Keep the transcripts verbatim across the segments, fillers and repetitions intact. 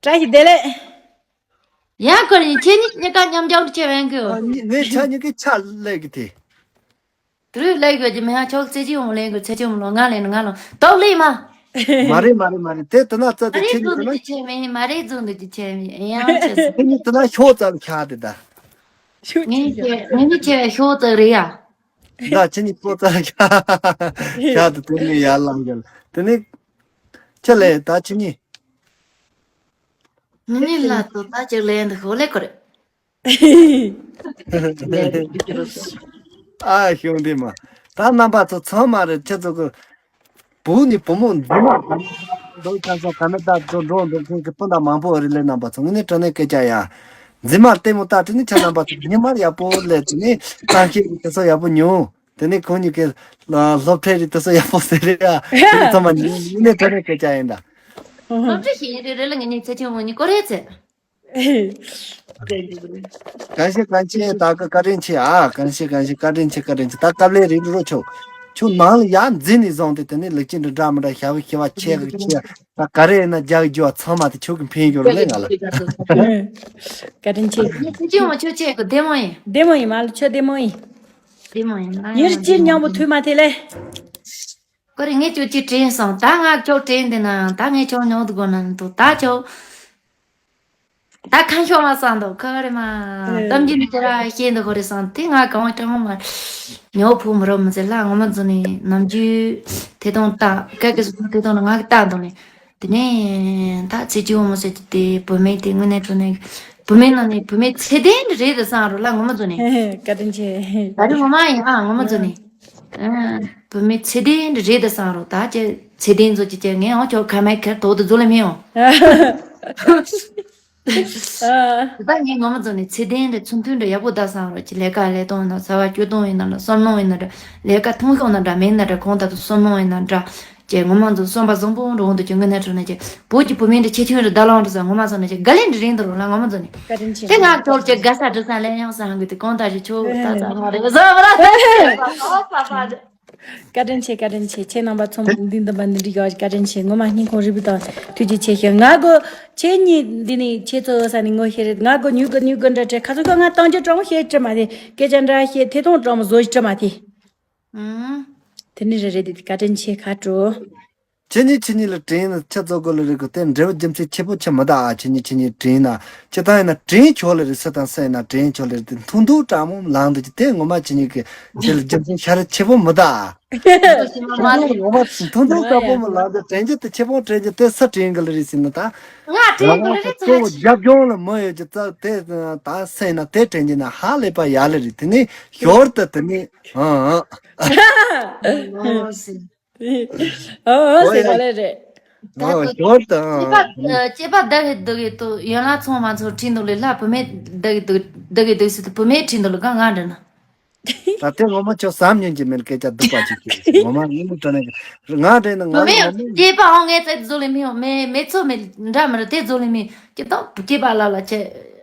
བཀྲ་ཤིས་བདེ་ལེགས། ཡང་ཁོ་རང་ཁྱེད་གཉིས་གཉིས་ཀ་མཉམ་འཇོག་བྱེད་བན་གི། ཨ། ངས་ཁྱེད་གཉིས་ཀྱི་ཆ་ལས་གི་དེ། དེ་རུ་ལས་གི་ཅི་མེད་ཡང་ཆོག་ཚེ་ཅི་འོང་ལེན་གི་ཚེ་ཅི་འོང་ལོ་ང་ལེན་ང་ལོ་དོག་ལེ་མ། མ་རེད་མ་རེད་མ་རེད། དེ་དེ་ན་རྩ་དེ་ཁྱེད་གཉིས་དེ་ན། མ་རེད་རྫུན་དུ་ཅི་ཆེ་མེད། མ་རེད་རྫུན་དུ་ཅི་ཆེ་མེད་ཡང་ཆེ་སོང་། ཁྱེད་གཉིས་དེ་ན་ཤོག་ཙམ་ཁྱག་དེ་ད། ངས་ངས་ཆེ་བའི་ཤོག་ཙམ་རེད་ཡ། ད་ཁྱེད་གཉིས་པོ་ཙམ་ཁྱག་ཁྱག་དེ་དེ་ནས་ཡར་ལངས་གི། དེ་ནས་ཆེ་ལེ་ད་ཁྱེད་གཉིས། ངེད་གཉིས་ལ་དོ་ད་ཅིག་ལན་འདི་ཧོ་ལེ་ཁོ་རེད། ཨ་ཞུང་དེ་མ། ད་རྣམ་པ་ཚོ་ཚང་མ་རེད། ཁྱེད་ཚོ་གི་བུ་ནི་བུ་མོ་འཛིན་མ་ག་མི་འདུག་ཁ་ས་ག་མི་ད་ཚོ་འགྲོ་འགྲོ་མཁན་གི་སྤུན་ཟླ་མང་པོ་རེད་ལེ། རྣམ་པ་ཚོ་ངེད་ནས་དྲི་ནས་སྐད་ཆ་ཡ། འཛིན་མ་ལྟད་མོ་ལྟ་དྲི་ནི་ཁྱེད་རྣམ་པ་ཚོ་ཉི་མར་ཡག་པོ་ལས་དྲི་ནི་གཏམ་བཤད་དེ་ཚོ་ཡག་པོ་ཉོ། དེ་ནས་ཁོང་གཉིས་ཀྱི་སློབ་ཁྲིད་རེད་དེ་ཚོ་ཡག་པོ་ཟེར་རེད་ཡ། དེ་ཚང་མ་ཉིན་ནས་དྲི་ནས་སྐད་ཆ་ཡིན་ད། སློབ་ཁྲིད་ཤེས་ཡིན་རེད་རེད་ལ་ངེད་གཉིས་ཚེ་ཆུང་ངུ་གཉིས་ཀོ་རེད་ཚེ། གང་ཤེས་གང་ཤེས་ད་ག་བཀའ་དྲིན་ཆེ་ཨ། གང་ཤེས་གང་ཤེས་བཀའ་དྲིན་ཆེ་བཀའ་དྲིན་ཆེ། ད་སྐབས་ལས་རིང་རོ་ཆོག་ཆུ་ནང་ལ་ཡར་འཛིན་ནས་བཟུང་སྟེ་དེ་ནས་ལེགས་སྐྱེས་འདི་འདྲ་མི་འདྲ་ཞབས་ཞི་བ་ཆེ་གི་ཆེ། ད་ག་རེ་ཡིན་ན་རྒྱག་རྒྱུ་བ་ཚང་མ་དེ་ཆོག་གི་འཕེན་རྒྱུ་རུ་ལས་ང་ལ། བཀའ་དྲིན་ཆེ། ངས་ཚེ་ཆུང་ངུ་ཆོས་ཆེ་གི་བདེ་མོ་ཡིན། བདེ་མོ་ཡིན་མ་ལ་ཆོས་བདེ་མོ་ཡིན། བདེ་མོ་ཡིན་ན་ཡིན་ཡང་སྤྱིར་མཉམ་པོ་ཐུག་མ་ཐེ་ལེ། ཀོ་རེ་ངས་ཁྱོད་ཅིག་དྲན་སོང་། ད་ང་ཁྱོད་དྲན་འདི་ན་ད་ངས་ཁྱོད་ཉོག་ཏུ་དགོས་ན་འདུག་ད་ཁྱོད་ད་ཁ་ཤོ་མ་སང་འདུག་ཁ་རེ་མ་གཏམ་རྒྱུད་འདི་ར་ཤེས་འདུག་ཁོ་རེ་སང་དེ་ང་གང་བ་ཀྲང་མ་ཉོག་ཕུ་མི་རོ་མི་ཚེ་ལ་ངོ་མ་འཛུ་ནས་ནམ་རྒྱུན་ཐེ་གཏོང་ལྟ་སྐད་ཀྱི་སུ་ཐེ་གཏོང་ལ་ང་གི་ལྟ་འདུག་ནས་དེ་ནས་ད་ཚེ་སྐྱིད་འོ་མོ་ཟེར་གྱི་དེ་བུད་མེད་དེ་དངོས་གནས་དྲང་གནས་བུད་མེད་ནང་ནས་བུད་མེད་ཚད་ལྡན་རེད་དུ་སང་རོ་ལ་ངོ་མ་འཛུ་ནས་བཀའ་དྲིན་ཆེ། ད་རེ་ངོ་མ་ཡིན་ཨ་ངོ་མ་འཛུ་ནས། ཨ། བུད་མེད་ཚད་ལྡན་རེད་དུ་བསམ་རོགས་ད་ཅེ་ཚད་ལྡན་ཚོ་ཅི་ཅེ་ངས་ཨང་ཁྱོད་ཁ་མའི་ཁེར་དོག་ཏུ་འཛུལ་ལེ་མི་ཡོང་། ད་ངས་ངོ་མ་འཛུལ་ནས་ཚད་ལྡན་རེད་ཚུལ་མཐུན་རེད་ཡག་པོ་ད་བསམ་རོགས་ཀྱི་ལས་ཀ་ལས་གཏོང་ཡིན་ན་བཟའ་བ་སྐྱོ་གཏོང་ཡིན་ན་འདྲ་བསམ་མནོ་ཡིན་ན་འདྲ་ལས་ཀ་ཐུང་ཤོག་ན་འདྲ་མེད་ན་འདྲ་གང་ལྟར་དུ་བསམ་མནོ་ཡིན་ན་འདྲ། ཅེས་ངོ་མ་འཛུལ་བསམ་པ་བཟང་པོ་འགྲོ་འོང་དུ་ཀྱང་ངོ་ནས་འགྲོ་ནས་ཀྱེ་བོད་ཀྱི་བུད་མེད་འདི་ཆེ་ཆུང་རེད་ད་ལང་འགྲོ་ས་ངོ་མ་བཟང་ནས་ཀྱེ་དགའ་ལན་འདི་རིང་དུ་རུང་ལ་ངོ་མ་འཛུལ་ནས། བཀའ་དྲིན་ཆེ། དེ་ང་ཚོར་ཀྱེ་དགའ་ས་འགྲོ་ས་ལན་ཡང་སང་གི་དེ་གང་ལྟར་ཞིག་ཆོག་ད་ཙམ་མ་རེད་བཟོ་བ་ར། བཀའ་དྲིན་ཆེ་བཀའ་དྲིན་ཆེ། ཁྱེད་རྣམ་པ་ཚོ་མ་འདི་འདི་པ་འདི་འདྲི་ག་བཀའ་དྲིན་ཆེ། ངོ་མ་སྙིང་ཁོང་རུས་པའི་དང་ཐུགས་རྗེ་ཆེ་ཞུ། ང་གོ་ཁྱེད་གཉིས་འདི་ནས་ཁྱེད་ཚོ་ས་ནས་ངོ་ཤེས་རེད། ང་གོ་ཉུག་གི་ཉུག་གི་འདྲ་བྲལ་ཁ་ཚོ་ཁ་ང་བཏང་རྒྱུ་གྲོང་ཤེས་བྲི་མ་དེ་སྐད་ཆ་འདྲ་ཤེས་ཐེ་ཐོང་གྲོང་བཟོ་ཞིག་བྲི་མ་དེ། ཨང་། དེ་ནི་རེ་རེ་དེ་བཀའ་དྲིན་ཆེ་ཁ་དྲོ། ཁྱེད་གཉིས་ཁྱེད་གཉིས་ལ་དྲན་ན་ཁྱེད་ཚོ་གོ་ལ་རེ་གོ་དེ་འབྲེལ་བ་རྒྱུ་མཚན་ཆེ་པོ་ཆེ་མི་གདའ་ཨ། ཁྱེད་གཉིས་ཁྱེད་གཉིས་དྲན་ན་ཁྱེད་ད་ཡིན་ན་དྲན་ཆོག་ལ་རེ་སུ་དང་སུ་ཡིན་ན་དྲན་ཆོག་ལ་རེ་དེ་མཐུན་སྡུག་དྲང་མོ་ལངས་འདུག་ཅི་དེ་ངོ་མ་ཁྱེད་གཉིས་ཀྱི་དེ་ལ་རྒྱུ་མཚན་ཤ་རེ་ཆེ་པོ་མི་གདའ་ཨ། ངོ་མ་མཐུན་སྡུག་དྲང་པོ་མི་ལངས་འདུག་དྲན་རྒྱུ་དེ་ཆེ་པོ་དྲན་རྒྱུ་དེ་སུ་དྲན་གི་ལ་རེ་ཟིན་ན་ད་ང་དྲན་གི་ལ་རེ་ཚ་ཅི་རྒྱབ་ལྗོངས་ལ་མི་ཡོད་ཀྱི་རྩ་དེ་ད་སུ་ཡིན་ན་དེ་དྲན་རྒྱུ་ན་ཧ་ལས་པ་ཡ་ལ་རེ་དེ་ནི་ཞོར་དུ་དེ་ནི་ཨ་ཨ། ཨོ་ཨོ་ཟེར་ག་ལེ་རེད། ད་ཨོ་ཞོར་དུ་སྐྱེས་པ་སྐྱེས་པ་བདག་གི་སྡུག་གི་དུ་ཡོན་ལ་ཚང་མ་ཚོ་ཁྲིད་འདུག་ལེ་ལ་བུད་མེད་བདག་གི་སྡུག་བདག་གི་སྡུག་སི་དུ་བུད་མེད་ཁྲིད་འདུག་ལེ་ག་ང་འདྲ་ན། ད་དེ་ངོ་མ་ཁྱོད་བསམ་ཉན་གྱི་མེད་སྐད་ཆ་སྡུག་པ་ཅིག་གི་ངོ་མ་ངི་མི་དྲན་ནས་ང་འདྲ་ན་ང་བུད་མེད་ངོ་མ་སྐྱེས་པ་ཨང་ངས་ཚད་བཟོ་ལེ་མི་ཡོང་མེ་མེ་ཚོ་མེ་འདྲ་མི་རུ་དེ་བཟོ་ལེ་མི་ཀྱི་ཏང་སྐྱེས་པ་ལ་ལ་ཆེ་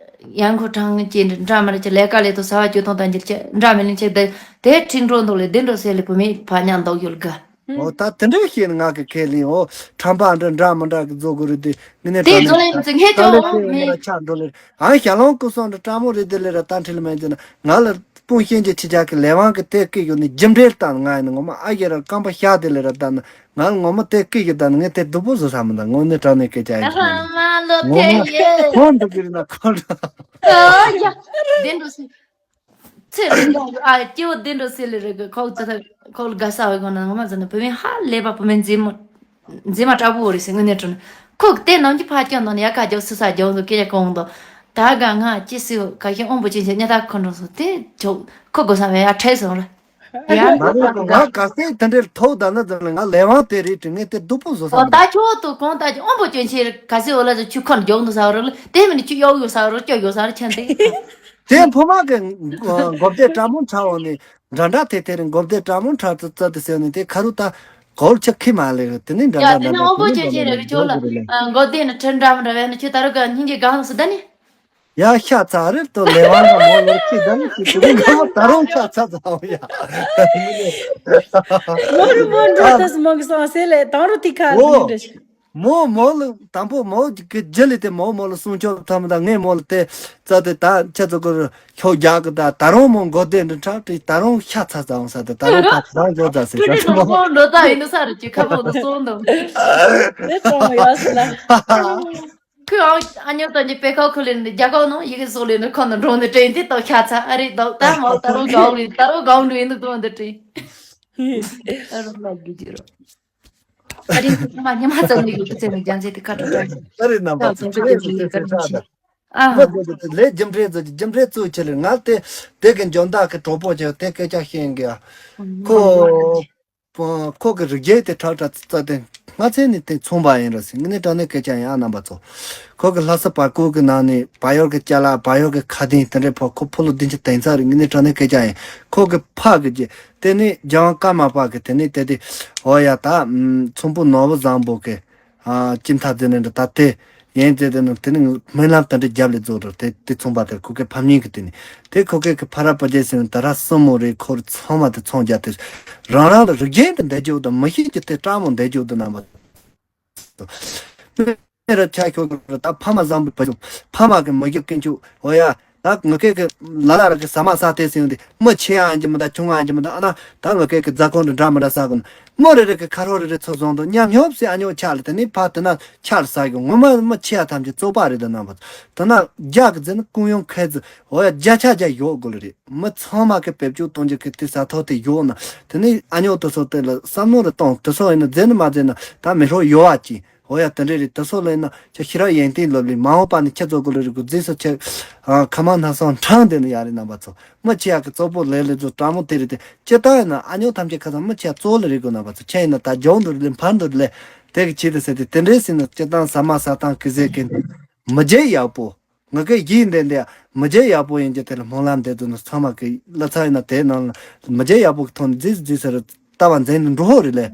ཡང་ཁོ་གྲང་ངི་ཅི་འདྲ་མི་རུ་ཆེ་ལས་ཀ་ལས་དུ་ས་བ་གྱོད་དང་དང་འགྱུར་ཆེ་འདྲ་མི་ལེན་ཆེ་དེ་དེ་ཁྲིད་འགྲོ་འདུག་ལེ་དེ་འགྲོ་སེ་ལེ་བུད་མེད་ཕ་ཉག་འདུག་ཡོད་ག་ཨོ་ད་དེ་འདྲ་ཤེས་ན་ང་གི་ཁས་ལེན་ཨོ་ཁྲམ་པ་འདྲ་འདྲ་མི་འདྲ་གི་བཟོ་དགོས་རེད་དེ་ངི་ནས་དེ་བཟོ་ལེ་མི་ཚེ་ངས་ད་ལེ་ཅོ་ཁོས་ངི་མེད་ལ་ཆགས་འགྲོ་ལེ་ཨ་ཞལ་ལོང་སྐུ་སོང་འདྲ་སྤྲ་མོ་རེད་དེ་ལེ་ར་ད་འཁྲིལ་མེད་ཅེ་ན་ང་ལ་དཔུང་ཤེན་གྱི་ཆི་ཆག་གི་ལས་དབང་གི་དེ་སྐད་ཡོད་ནི་རྒྱུ་འབྲེལ་བཏང་ང་ཡིན་ངོ་མ་ཨ་ཡེ་ར་རྐང་པ་ཤག་དེ་ལེ་ར་ད་ན་ང་ལ་ངོ་མ་དེ་སྐད་ཡོད་ད་ན་ངས་དེ་སྡུག་པོ་བཟོ་ས་མི་འདུག་ངོ་ནས་དྲང་ནས་སྐད་ཆ་ཡིན་ཨ་མ་ལོ་ངོ་ཕེ་མ་ཡེ་ཁོང་འདུག་གི་རེད་ན་ཁོང་འདྲ་ཨ་ཡ་དེ་འགྲོ་སི། ཚེ་རིང་ལ་ཨ་སྐྱེ་བོ་བདེ་འགྲོ་སེ་ལེ་རེ་གི་ཁོག་ཏུ་ཁོག་ལ་དགའ་ས་བའི་སྒང་ན་ངོ་མ་ཟེར་ན་བུད་མེད་ཧ་ལས་པ་བུད་མེད་མཛེས་མོ་མཛེས་མ་དྲག་པོ་རེད་ཟེར་དངོས་གནས་དྲང་ན་ཁོག་དེ་ནམ་གྱི་ཕ་སྐྱོན་དང་ཡ་ཁ་རྒྱབ་སུ་ས་རྒྱབ་འདུག་སྐད་ཆ་གང་འདུག་ད་ག་ང་ཅི་སེ་ག་ཤེ་ཨོམ་བུ་ཅན་ཆེ་ཉ་ད་ཁོ་འགྲོ་སོང་དེ་ཆོག་ཁོ་དགོས་ས་མེད་ཡ་ཁྲེལ་སོང་ར་ཡ་མ་རེད་ང་ག་སེ་དེ་འདྲའི་ཐོག་ད་ན་ཙམ་ལ་ང་ལས་དབང་དེ་རེད་དྲི་ངས་དེ་སྡུག་པོ་བཟོ་ས་ཨོ་མི་ད་འདུག་ཆོག་ཏུ་གང་ད་ཅི་ཨོམ་བུ་ཅན་ཆེ་ག་སེ་འོ་ལ་ཆུ་ཁོ་རྒྱབ་འདུག་ས་ར་ལ་དེ་མིན་ཆུ་གཡོག་ཡོད་ས་ར་སྐྱོ་ཡོད་ས་ར་ཆེན་དེ། དེ་ཕོ་མ་གི་མགོ་བདེ་སྤྲ་མོ་ཁྲ་འོ་ནི་འདྲ་འདྲ་དེ་དེ་རིང་མགོ་བདེ་སྤྲ་མོ་ཁྲ་ཙི་ཙི་དེ་ཟེར་ནི་དེ་ཁ་རུ་ད་གོལ་ཆ་ཁི་མ་ལེ་དེ་ནི་འདྲ་ཡ་འདྲ་དེ་ནི་འདྲ་དབང་པོ་ཆོས་ཆེ་རེ་གི་ཆོ་ལ་མགོ་བདེ་ནི་ཁྲི་འདྲ་མི་འདྲ་བས་ནི་ཁྱོད་ད་རུ་ག་སྙིང་གི་གང་སུ་ད་ནི། ཡ་ཤ་ཚ་རེད་དོ་ལེ་བང་གི་མོ་ལོར་ཁི་ད་ནི་ཁི་དེ་ནི་ད་རུང་ཤ་ཚ་ཚ་འོ་ཡ། མོ་རུ་མོ་འགྲོ་ཨ་ད་སི་མོ་གི་སོང་སེ་ལེ་དང་རུ་ཏི་ཁ་ལི་འོ་འདྲ་ཞིག་མོ་མོ་ལ་དང་པོ་མོ་གི་རྒྱུ་ལས་དེ་མོ་མོ་ལ་སྲུང་སྐྱོབ་ཐམ་ད་ངས་མོ་ལ་དེ་རྩ་དེ་ད་ཁྱེད་ཚོ་གི་ཁྱོད་རྒྱག་གི་ད་ད་རུང་མོ་མགོ་བདེ་འདྲི་ཁྲག་དྲི་ད་རུང་ཤ་ཚ་ཚ་འོང་ས་དེ་ད་རུང་ད་ད་རུང་མགོ་ཚ་སེ་ཁྱོད་ནི་ནོར་ཁོང་འགྲོ་ད་ཡིན་ནི་ས་རུ་ཅི་ཁ་པོ་ནི་སོང་འདུག་དེ་གཏོང་ཡོད་ས་ལ། ཁོས་ཨ་ཨ་ཉོ་ད་ཉི་པེ་ཁ་ཁོ་ལེན་རྒྱ་གོ་ནོ་ཡི་གེ་སོགས་ལེན་ནི་ཁོ་ནི་འགྲོ་ནི་དྲན་དེ་ཏོ་ཤ་ཚ་ཨ་རེ་ཏོ་ད་མོ་ད་རུང་གའུ་རེད་ད་རུང་གའུ་འགྲོ་ཡིན་ནི་ཏོ་འདི་དྲན། ཨ་རུ་ལ་རྒྱུ་རྒྱུ་རོ། ཨ་རིང་ཚོ་ཚང་མ་ཉི་མ་ཙམ་ནས་ཡོད་ཀྱི་ཚེ་ནས་རྒྱ་མཚོ་དེ་ཁ་བྲོ་བྲོ་ཡིན། ཨ་རི་རྣམ་པ་ཚོ་ཁྱེད་རང་ཚོ་ཚེ་ཚེ་ཚ་དང་། ཨ་མི་ཚོ་ཚོ་ལས་རྒྱུ་འབྲས་ཚོ་རྒྱུ་འབྲས་གཙོ་ཆེ་ལེ་ང་དེ་དེ་གི་འཇོན་བདག་གི་གྲོགས་པོ་ཆེ་དེ་སྐད་ཆ་ཤེས་གི་ཨ། ཁོ་ཁོ་གི་རིགས་རྒྱུད་དེ་ཁྲག་ཁྲག་རྩ་དེ་སྔ་ཚེ་ནས་དེ་མཚུངས་པ་ཡིན་ར་སྲིད་ངས་ནས་དྲང་གནས་སྐད་ཆ་ཡིན་ཨ་རྣམ་པ་ཚོ། ཁོ་གི་ལྷ་ས་བར་སྐོར་གི་ནང་ནས་བལ་ཡུལ་གི་ཅ་ལག་བལ་ཡུལ་གི་ཁ་གདན་དེ་འདྲའི་ཕོ་ཁོ་ཕོ་ལོ་བདུན་ཅུ་དེང་ཚར་རེད་ངས་ནས་དྲང་གནས་སྐད་ཆ་ཡིན། ཁོ་གི་ཕ་གི་རྒྱུད། དེ་ནས་རྒྱལ་དབང་ཀརྨ་པ་གི་དེ་ནས་དེ་དེ་འོ་ཡ་ད་ཚོང་དཔོན་ནོར་བུ་བཟང་པོ་གི་ཨ་ཁྱིམ་ཐག་དེ་ནས་འདྲ་ད་དེ་ཡན་དེ་དེ་ནས་དེ་ནས་སྨོན་ལམ་དེ་འདྲ་རྒྱབ་ལས་རྫོགས་འགྲོ་དེ་དེ་ཚོང་པ་དེ་ཁོ་གི་ཕམ་ཉིན་གི་དེ་ནས་དེ་ཁོ་གི་གི་ཕ་ར་པ་རྒྱལ་ཟེར་ནས་ད་ར་སྲུ་མོ་རེད་ཁོ་ར་ཚང་མ་དེ་ཚོང་རྒྱག་དེ་རང་རང་ལ་རིགས་རྒྱན་དུ་འདས་རྒྱུ་དང་མི་ཤེས་ཀྱི་དེ་སྤྲང་མོ་འདས་རྒྱུ་དུ་རྣམ་པ། ར་ཆ་ཁྱོད་ཀྱི་ར་ད་ཕ་མ་བཟང་པོའི་བུ་ཆུང་ཕ་མ་གི་མི་རྒྱབ་ཀུན་ཆུ་འོ་ཡ། ད་ངི་སྐད་ཀྱི་ལ་ལ་ར་གི་ཟ་མ་ཟ་དེ་སེང་དེ་མི་ཆེ་ཡང་ཨན་ཅི་མི་ད་ཆུང་ཨན་ཅི་མི་ད་ཨ་ན་ད་ངི་སྐད་ཀྱི་རྫ་ཁོང་དུ་འདྲ་མི་འདྲ་ཟ་གོ་ན་མི་རེ་རེ་གི་ཁ་རོག་རེ་རེ་ཚོ་བཟང་དུ་ཉམས་ཉོབ་སེ་ཨ་ཉོ་ཆ་ལ་དེ་ནི་ཕ་དེ་ན་ཆ་ལ་ཟ་གི་ངོ་མ་མི་ཆེ་ཡ་ཐམས་ཅད་བཙོག་པ་རེད་དུ་ན་བ་དེ་ན་རྒྱ་གི་རྫི་ནི་ཀུང་ཡོང་ཁའི་རྫི་འོ་ཡ་བརྒྱ་ཆ་བརྒྱ་ཡོག་དགོས་ལ་རེད། མི་ཚང་མ་གི་བེད་སྤྱོད་གཏོང་རྒྱུ་གི་དེ་ཟ་ཐོག་དེ་ཡོག་ན་དེ་ནི་ཨ་ཉོ་དེ་ཚོ་དེ་ལ་བསམ་བློ་རེ་གཏོང་དེ་ཚོ་ཡིན་ན་རྫི་ནི་མ་རྫི་ན་ད་མི་ཧྲོ་ཡོ་བ་ཅི། འོ་ཡ་དེ་འདྲས་རེད་དེ་སོགས་ལ་ཡིན་ན་ཁྱེད་ཤེས་རབ་ཡོན་ཏན་སློབ་གླིང་མ་འོངས་པ་ནས་ཁྱེད་ཚོ་གུ་ལུ་རིག་གུ་རྫིས་སུ་ཁྱེད་ཁ་མ་སྣ་སང་འཕྲང་དེ་ནི་ཡ་རེད་རྣམ་པ་ཚོ་མི་ཆེ་ཡ་གི་གཙོ་པོ་ལས་ལས་ཚོ་དྲང་མོ་དེ་རེད་དེ་སྤྱི་བཏང་ཡིན་ན་ཨ་ཉོ་ཐམས་ཅད་ཁ་སང་མི་ཆེ་ཡ་གཙོ་ལ་རེད་དགོས་རྣམ་པ་ཚོ་ཁྱེད་ཡིན་ན་ད་ཇོང་དུ་ལས་འཕར་འདུ་ལས་དེ་གི་ཆེད་དུ་ཟེར་ཏེ་དེ་འདྲས་ཟིན་ན་སྤྱི་བཏང་ཟ་མ་ཟ་སྟངས་གི་ཟེར་གི་མི་རྒྱལ་ཡག་པོ། ང་གི་ཡིད་འདི་འདི་མི་རྒྱལ་ཡག་པོ་ཡིན་གྱི་དེ་ལ་སྨོན་ལམ་འདེབས་འདུག་ན་ཚང་མ་གི་བླ་ཚ་ཡིན་ན་དེ་ནང་ལ་མི་རྒྱལ་ཡག་པོ་གི་ཐོག་ནས་རྫིས་རྫིས་ཟེར་ལྟ་བ་འཛིན་དུ་འགྲོ་ཧོ་རེད་ལས།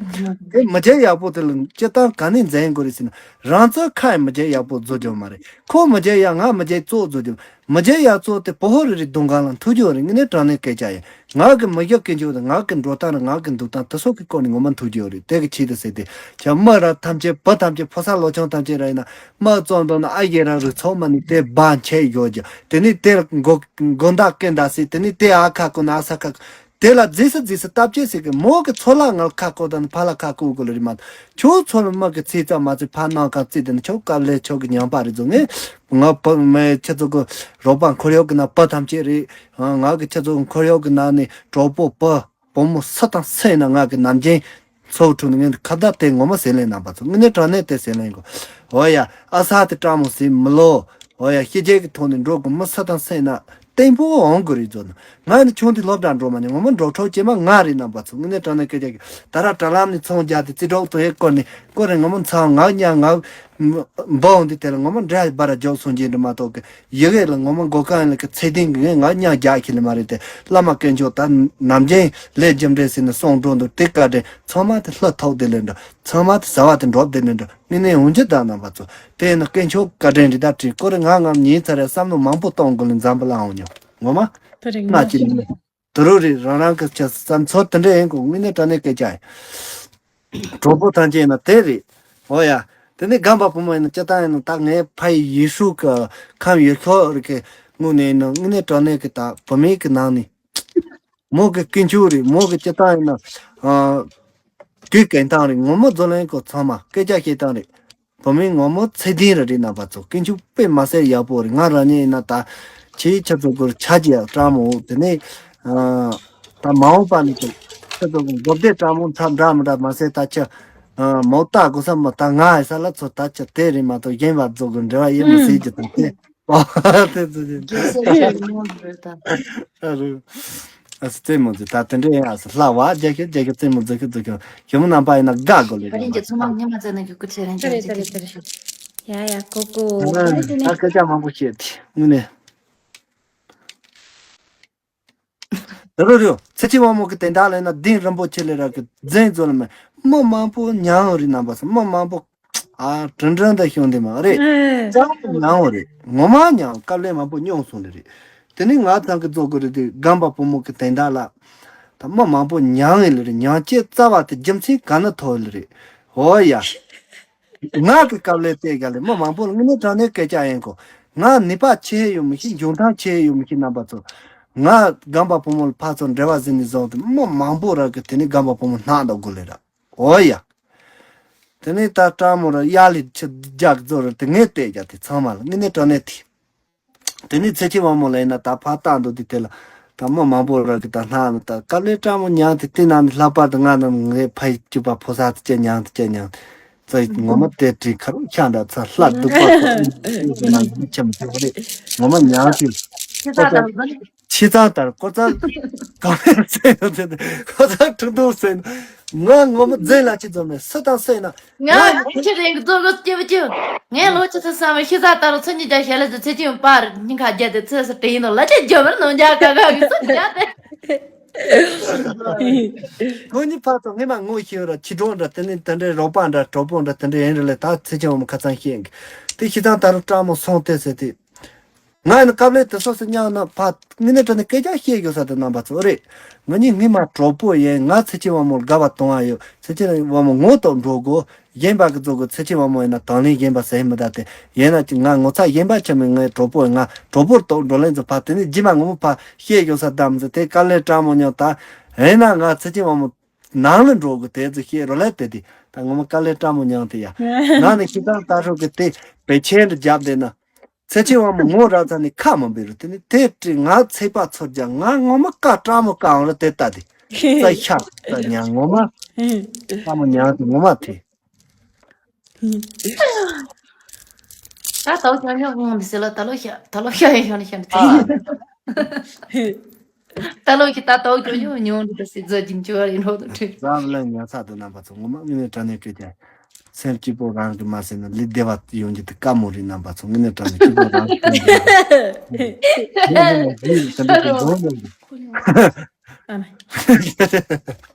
དེ་མི་རྒྱལ་ཡག་པོ་དེ་ལ་སྤྱི་བཏང་ག་ནས་འཛིན་དགོས་རེད་ཟེར་ན་རང་ཚོ་ཁ་ཡི་མི་རྒྱལ་ཡག་པོ་བཟོ་རྒྱུ་མ་རེད་ཁོ་མི་རྒྱལ་ཡག་ང་མི་རྒྱལ་གཙོ་བཟོ་རྒྱུ་མི་རྒྱལ་ཡག་གཙོ་དེ་པོ་ཧོ་རེ་རེ་གདོང་གང་ལ་མཐུ་རྒྱུ་རེད་ངས་ནས་དྲང་གནས་སྐད་ཆ་ཡིན། ང་གི་མི་རྒྱབ་ཀུན་སྤྱོད་དང་ང་གི་འགྲོ་སྟངས་ར་ང་གི་འདུག་སྟངས་དེ་སོགས་ཀྱི་སྐོར་ནས་ངོ་མ་མཐུན་གྱི་ཡོད་རེད་དེ་གི་ཆེད་དུ་ཟེར་ཏེ་ཁྱེད་མི་ར་ཐམས་ཅད་བུ་ཐམས་ཅད་ཕོ་གསར་ལོ་ཆུང་ཐམས་ཅད་ར་ཡིན་ན་མི་བཙོང་འདུག་ན་ཨ་ཡེ་ར་རུ་ཚོགས་མ་ནི་དེ་བ་ཆད་ཡོད་ཀྱི་དེ་ནི་དེ་མགོ་མགོ་འདག་སྐད་འདག་སྲིད་དེ་ནི་དེ་ཨ་ཁ་ཀུ་ན་ཨ་ས་ཁ་དེ་ལ་རྫིས་སུ་རྫིས་སུ་སྟབས་ཅེས་ཟེར་གི་མོ་གི་ཚོ་ལ་ང་ཁ་ཀོ་དང་ཕ་ལ་ཁ་ཀོ་གོ་ལ་རི་མ་ཁྱོད་ཚོ་ལ་མི་གི་ཚིག་ཙམ་མ་ཚིག་ཕ་ནང་ཁ་རྩིས་དེ་ནི་ཁྱོད་དཀའ་ལས་ཁྱོད་གི་ཉམས་པ་རེད་ཟོ་ངས་ང་བུ་མེ་ཁྱེད་ཚོ་གི་རོགས་པ་འཁོར་ཡོག་གི་ན་བུ་ཐམས་ཅད་རེད། ང་གི་ཁྱེད་ཚོ་འཁོར་ཡོག་གི་ནང་ནས་གྲོགས་པོ་བུ་བུ་མོ་སུ་དང་སུ་ཡིན་ན་ང་གི་ནམ་རྒྱུན་ཚོགས་ཁྲོད་ནས་ངས་ཁ་བརྡ་དེ་ངོ་མ་ཟེར་ལེན་རྣམ་པ་ཚོ་དངོས་གནས་དྲང་གནས་དེ་ཟེར་ལེན་གོ། འོ་ཡ་ཨ་ས་དེ་སྤྲང་མོ་ཟེར་མི་ལོ། འོ་ཡ་ཤི་རྗེས་ཀྱི་ཐོག་ནས་འགྲོ་དགོས་མི་སུ་དང་སུ་ཡིན་ན་བརྟན་པོ་འོང་དགོས་རེད་ཟོ་ན་ང་ནི་ཆུང་དུས་སློབ་གྲྭ་འགྲོ་མ་མྱོང་ངོ་མ་འགྲོ་འཕྲོ་སྐྱེས་མ་ང་རེད་རྣམ་པ་ཚོ་དངོས་གནས་དྲང་གནས་སྐད་ཆ་གི་ད་ར་དྲ་ལམ་ནས་ཚོང་རྒྱག་དེ་རྩིས་གྲོགས་དོ་ཡེ་སྐོར་ནས་སྐོར་རེ་ངོ་མ་མཚང་ང་ཉག་ང་འབའ་འོང་དུས་དེ་ལ་ངོ་མ་འདྲ་བར་རྒྱོག་སོང་རྗེས་འདྲ་མ་གཏོགས་གི་ཡི་གེ་ལ་ངོ་མ་མགོ་རྐང་ལ་གི་ཚེ་ཏིང་གི་ངས་ང་གཉའ་རྒྱག་ཁྱི་ལ་མ་རེད་དེ་བླ་མ་དཀོན་མཆོག་ད་ནམ་རྒྱུན་ལས་རྒྱུ་འབྲས་ཟིན་ནས་སོང་འགྲོ་འདུག་དེ་བཀའ་དྲིན་ཚང་མ་དེ་ལྷ་ཐོག་དེ་ལས་འདྲ་ཚང་མ་དེ་ཟ་བ་དེ་འགྲོ་དེ་ལས་འདྲ་ངས་ནས་འོང་རྒྱུ་དང་རྣམ་པ་ཚོ་དེ་ནི་དཀོན་མཆོག་བཀའ་དྲིན་རེད་ད་དྲིན་སྐོར་རེ་ང་ངམ་ཉིན་ཚར་རེ་བསམ་བློ་མང་པོ་གཏོང་དགོས་ལ་འཛམ་བུ་གླིང་འོང་མྱོང་ངོ་མ་དེ་རིང་ན་ཅི་ནས་དུ་རུ་རེད་རང་རང་གི་ཆ་བསམ་ཚོར་དེ་འདྲ་ཡིན་དགོས་ངས་ནས་དྲང་གནས་སྐད་ཆ་ཡིན། གྲོགས་པོ་ཐམས་ཅད་ཡིན་ན་དེ་རེད། འོ་ཡ། དེ་ནས་སྒམ་པ་བུ་མོ་ཡིན་ན་སྤྱི་བཏང་ཡིན་ན་ད་ངའི་ཕ་ཡི་ཡེ་ཤུ་གི་ཁམས་ཡུལ་ཤོག་རིག་གི་ངུ་ནས་ཡིན་ན་དངོས་གནས་དྲང་གནས་ཀྱི་ད་བུད་མེད་ཀྱི་ནང་ནས་མོ་གི་ཀུན་སྤྱོད་རེད་མོ་གི་སྤྱི་བཏང་ཡིན་ན་ཨ་གུས་གན་སྟངས་རེད་ངོ་མ་རྫོ་ལན་གོ་ཚང་མ་སྐད་ཆ་བཤད་སྟངས་རེད། བུད་མེད་ངོ་མ་ཚེ་བདུན་ར་རེད་རྣམ་པ་ཚོ་ཀུན་སྤྱོད་དཔེ་མ་སྲིད་ཡག་པོ་རེད་ང་རང་ཉིད་ཡིན་ན་ད་ཁྱེད་ཁྱེད་ཚོ་གུར་ཆ་རྒྱས་སྤྲང་མོ་དེ་ནས་ཨ་ད་མ་འོངས་པ་ནས་ཀྱང་ཁྱེད་ཚོ་གུར་མགོ་བདེ་སྤྲང་མོ་འཁྲབ་འདྲ་མི་འདྲ་མ་སྲིད་ད་ཁྱེད་ཨ་མོ་ལྟ་དགོས་ས་མ་ད་ང་ཡི་ས་ལ་ཚོ་ད་ཁྱེད་དེ་རེད་མ་གཏོགས་གཞན་པ་ཚོ་གུར་འབྲེལ་བ་ཡེ་མི་སྲིད་ཀྱི་དང་དེ་ཨོ་དེ་ཚོ་ཡིན་རྒྱལ་སྲས་རེད་མོ་རེད་ད། ཨ་རུ། ཨ་སི་རྩེད་མོ་རྩེ་ད་དེ་འདྲ་ཡིན་ཨ་སི་ལྷ་བ་རྒྱ་ཤེ་རྒྱ་ཤེ་རྩེད་མོ་རྩེ་ཤེ་རྩེ་ཤེ་ཞི་མོ་རྣམ་པ་ཡིན་ན་དགའ་དགོས་ལེ་ད་རིང་གི་ཚོ་མང་ཉི་མ་རྩེ་ན་གི་སྐུ་ཚེ་རིང་ཅན་ཅན་ཅན། ཡ་ཡ་ཀོ་ཀོ། ད་སྐད་ཆ་མང་པོ་བཤད་དེ་དངོས་གནས། རུ་རུ་ཚེ་ཆེ་དབང་མོ་གི་དེ་འདྲ་ལས་ན་གདིང་རིན་པོ་ཆེ་ལས་ར་གི་རྫུན་བཟོ་ལ་མེད་མི་མང་པོ་མྱང་རེད་རྣམ་པ་སོ་མི་མང་པོ། ཨ་དྲིན་དྲན་དུ་བྱུང་དེ་མ་རེད། ཨེ། ཅང་མྱང་བ་རེད། ངོ་མ་མྱང་དཀའ་ལས་མང་པོ་མྱོང་སོང་ནི་རེད། དེ་ནི་ང་ཚང་གི་རྫོགས་དགོས་རེད་དེ་སྒམ་པ་བུ་མོ་གི་དོན་དག་ལ། ད་མི་མང་པོ་མྱང་ཡིན་ལ་རེད་མྱང་བྱེད་རྩ་བ་དེ་རྒྱུ་མཚན་ག་ནི་ཐོག་ལ་རེད། ཧོ་ཡ། ང་གི་སྐབས་ལས་བལྟས་ག་ལས་མི་མང་པོ་ལ་དངོས་གནས་དྲང་གནས་སྐད་ཆ་ཡིན་གོ། ང་ནུས་པ་ཆེ་ཡོད་མི་ཤེས། འཇོན་ཐང་ཆེ་ཡོད་མི་ཤེས། རྣམ་པ་ཚོ། ང་རྒན་པ་བུ་མོ་ལ་ཕར་ཚུར་འབྲེལ་བ་ཟིན་ནས་བཟུང་སྟེ་མི་མང་པོ་ར་གི་དེ་ནས་རྒན་པ་བུ་མོ་སྣང་དང་དགོས་ལས་ར། འོ་ཡ། དེ་ནས་ད་སྤྲང་མོ་ར་གཡག་ལས་ཆེ་རྒྱག་རྫོ་ར་དེ་ངས་བལྟས་རྒྱ་དེ་ཚང་མ་ལ་དངོས་གནས་དྲང་གནས་དེ། དེ་ནས་ཚེ་ཆེ་དབང་མོ་ལ་ཡིན་ན་ད་ཕར་བཏང་འདུག་དེ་དེ་ལ་ད་མི་མང་པོ་ར་གི་ད་སྣང་ནས་ད་དཀའ་ལས་སྤྲང་མོ་མྱངས་དེ་དེ་ནང་ནས་ལྷག་པར་དུ་ང་རྣམས་ངའི་ཕ་ཡི་སྐྱུ་པ་ཕོ་གསར་དེ་སྐྱེ་མྱངས་དེ་སྐྱེ་མྱངས་དེ་ཚེ་ངོ་མ་དེ་དྲི་ཁ་རུ་ཤ་འདྲ་ཚ་ལྷ་སྡུག་པ་ཁོ་ན་ཡིད་ཆེམ་ཐེ་བ་རེད། ངོ་མ་མྱངས་དེ་ཁོ་ཚ། ཁྱི་ཚང་ལྟར་ཀོ་ཚ། གང་ཡང་ཟེར་ཡོང་དེ་ནི་ཁོ་ཚ་ཁྲུང་ཐུང་ཟེར་ནི། ང་ངོ་མ་རྫས་ལ་ཅི་འཛོམས་ནས་སུ་དང་སུ་ཡིན་ན། ང་ང་ཁྱི་རིང་གི་རྫོགས་སྐྱིད་པོ་ཅིག་ངས་ལོ་ཆུ་ཚོད་གསུམ་པའི་ཤི་ས་ལྟ་རུ་ཚོད་གཉིས་བརྒྱ་ཞལ་ལ་ཟེར་ཚེ་ཅིག་པར་སྙིང་ཁ་རྒྱ་དེ་ཚོད་སུ་དྲི་ཡིན་ནོ་ལ་ཅི་རྒྱ་མར་ནང་རྒྱ་ག་ག་གི་སུ་རྒྱ་དེ། ཁོ་གཉིས་ཕར་ཚུར་སྔས་མ་ངོ་ཤེས་ར་ཁྱི་གྲོགས་འདྲ་དེ་ནི་དེ་འདྲའི་རོགས་པ་འདྲ་གྲོགས་པོ་འདྲ་དེ་འདྲ་ཡིན་རེད་ལས་ད་ཚེ་ཆེན་འོ་མ་ཁ་ཚང་ཤེས་ཀྱི་དེ་ཤི་ཚང་ལྟ་རུ་སྤྲང་མོ་སོང་སྟེ་ཟེར་དེ། ང་ནི་སྐབས་ལས་དེ་སོ་སོ་མཉམ་ན་ཕ་ངི་ནི་དྲ་ནི་སྐད་ཆ་བཤད་ཡོད་ས་དེ་རྣམ་པ་ཚོ་རེད། ང་གཉིས་སྔས་མ་གྲོགས་པོ་ཡིན། ང་ཚེ་ཆེན་དབང་མོ་ལ་དགའ་བ་གཏོང་བ་ཡོད། ཚེ་ཆེན་དབང་མོ་ངོ་ཐོག་འགྲོ་དགོས། གཞན་པ་གི་ཚོ་གི་ཚེ་ཆེན་དབང་མོ་ཡིན་ན་དང་ལེན་གཞན་པ་ཟེར་མི་ད་དེ་ཡིན་ན་ཅི་ང་ངོ་ཚ་གཞན་པ་ཆེ་མི་ངའི་གྲོགས་པོ་ཡིན། ང་གྲོགས་པོར་གཏོགས་འགྲོ་ལེན་ཚོ་ཕ་དེ་ནི་རྗེས་མ་ངོ་མ་ཕ་བཤད་ཡོད་ས་དམ་ཚེ་དེ་དཀའ་ལས་སྤྲང་མོ་མྱོང་ད་ཡིན་ན་ང་ཚེ་ཆེན་དབང་མོ་ནང་ལ་འགྲོ་དགོས་དེ་ཚོ་བཤད་རོ་ལས་དེ་དེ་ད་ངོ་མ་དཀའ་ལས་སྤྲང་མོ་མྱོང་དེ་ཡ་ང་ནི་ཤི་ཐང་ལྟ་ཧྲོ་གི་དེ་བེ་ཆེན་དུ་རྒྱབ་བསྡད་ན། ཚེ་ཆེ་བ་མོ་ངོ་ར་ཚ་ནི་ཁ་མ་འབེ་རུ་དེ་ནི་དེ་དྲི་ང་ཚེ་པ་ཚོར་རྒྱ་ང་ངོ་མ་ཀ་སྤྲང་མོ་ཀའང་རུ་དེ་ལྟ་དེ་རྩ་ཤ་རྩ་ཉ་ངོ་མ་སྤྲང་མོ་ཉ་དེ་ངོ་མ་དེ། ད་ལྟ་བ་ཤ་ཤ་ངོ་འདི་ཟེར་ལ་ད་ལོ་ཤ་ད་ལོ་ཤ་ཡ་ཤ་ནི་ཤ་ནི་ཚེ་ད་ལོ་ཤ་ད་ལྟ་བ་ཤ་ཤ་ཉོ་འདི་ད་སི་རྫ་ཅིང་ཅི་བ་རི་ནོ་དུ་ཁྲི་རང་ལ་ཉ་ཚ་དུ་རྣམ་པ་ཚོ་ངོ་མ་ངི་ནི་དྲ་ནས་བྲིས་ཏེ། སེམས་སྐྱིད་པོ་རང་གི་མ་ཟེར་ན་ལས་བདེ་བ་ཡོང་རྒྱུ་དེ་དཀའ་མོ་རེད། རྣམ་པ་ཚོ་ངི་ནི་དྲ་ནས་སྐྱིད་པོ་རང་གི་ཡོང་རྒྱུ་དེ་ནི་ལས་བདེ་བ་ཡོང་རྒྱུ། ཨ་མ།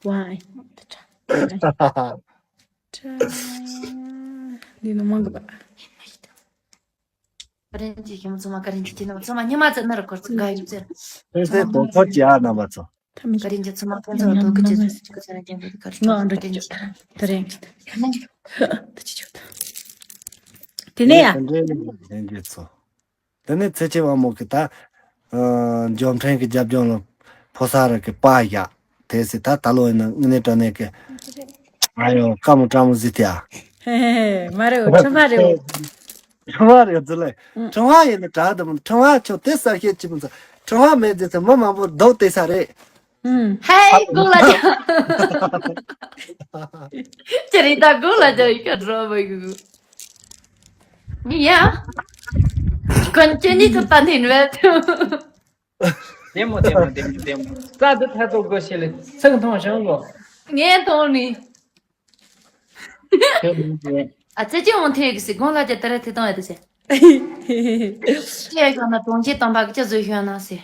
ཝའི། འདི་ནི་མང་གི་པ། ཀ་རིན་གྱི་ཁྱིམ་ཚང་མ་ཀ་རིན་གྱི་ཁྱིམ་ཚང་མ་ཚང་མ་ཉི་མ་ཚེ་ན་ར་འཁོར་ཚེ་དགའ་ཡོད་ཚེ། དེ་ཚེ་དོ་ཁོ་ཅི་ཨ་རྣམ་པ་ཚོ། ཀ་རིན་གྱི་ཚང་མ་ཁོང་ཚོ་ར་དོ་ཀི་ཅི་ཚོ་ཅི་ཀི་ཚོ་ར་ཀྱང་གི་ཀ་རིན་ང་འདྲ་ཀི་ཅི་ཅོ་ད་རེང་ད་ཅི་ཅོ་ད། དེ་ནས་ཡ། དེ་འདྲའི་ལྷན་རྒྱས་ཚོ། དེ་ནས་ཚེ་ཆེ་བ་མོ་གི་ད། འཇོམས་ཕྲན་གྱི་རྒྱབ་ལྗོངས་ལ་ཕོ་གསར་ར་གི་པ་བཞག་དེ་སི་ད་ད་ལོ་ཡིན་ན་དངོས་གནས་དྲང་གནས་ཀྱི། ཨ་ཡོ་ཀ་མོ་ཀྲ་མོ་ཟི་ཏི་ཨ། ཧེ་ཧེ་ཧེ་མ་རེད་འོ་ཁྲི་མ་རེད་འོ། ཁྲི་མ་རེད་ཟི་ལེ། ཁྲི་མ་ཡིན་ན་དྲག་དུ་མོ་ཁྲི་མ་ཁྱོད་དེ་ས་ཤེད་ཅི་མོ་ཟ་ཁྲི་མ་མེད་ཟི་ཚེ་མི་མང་པོ་རྡོག་དེ་ས་རེད། ཧེ་གོ་ལ་ཅི་རིང་ད་གོ་ལ་ཅི་ཡི་ཀ་འགྲོ་བ་གི་གུ། ཡ། གོན་ཅི་ནི་ཚོ་ད་ནི་ནུ། བདེ་མོ་བདེ་མོ་བདེ་མོ་བདེ་མོ། རྩ་འདི་ཐ་ཚོ་དགོས་ཤེས་ལེ་ཚིག་མཐོང་བྱུང་གོ། ངས་མཐོང་ནི། ཨ་ཙི་ཅི་འོང་ཐེ་གི་སི་དགོང་ལ་ཅི་ཏ་ར་ཐེ་གཏོང་ཡ་ཏི་ཅི། ཅི་ཡ་ཤོ་ན་གྲོང་ཁྱེར་དམ་པ་གི་ཅི་བཟོས་ཤོ་ན་སི།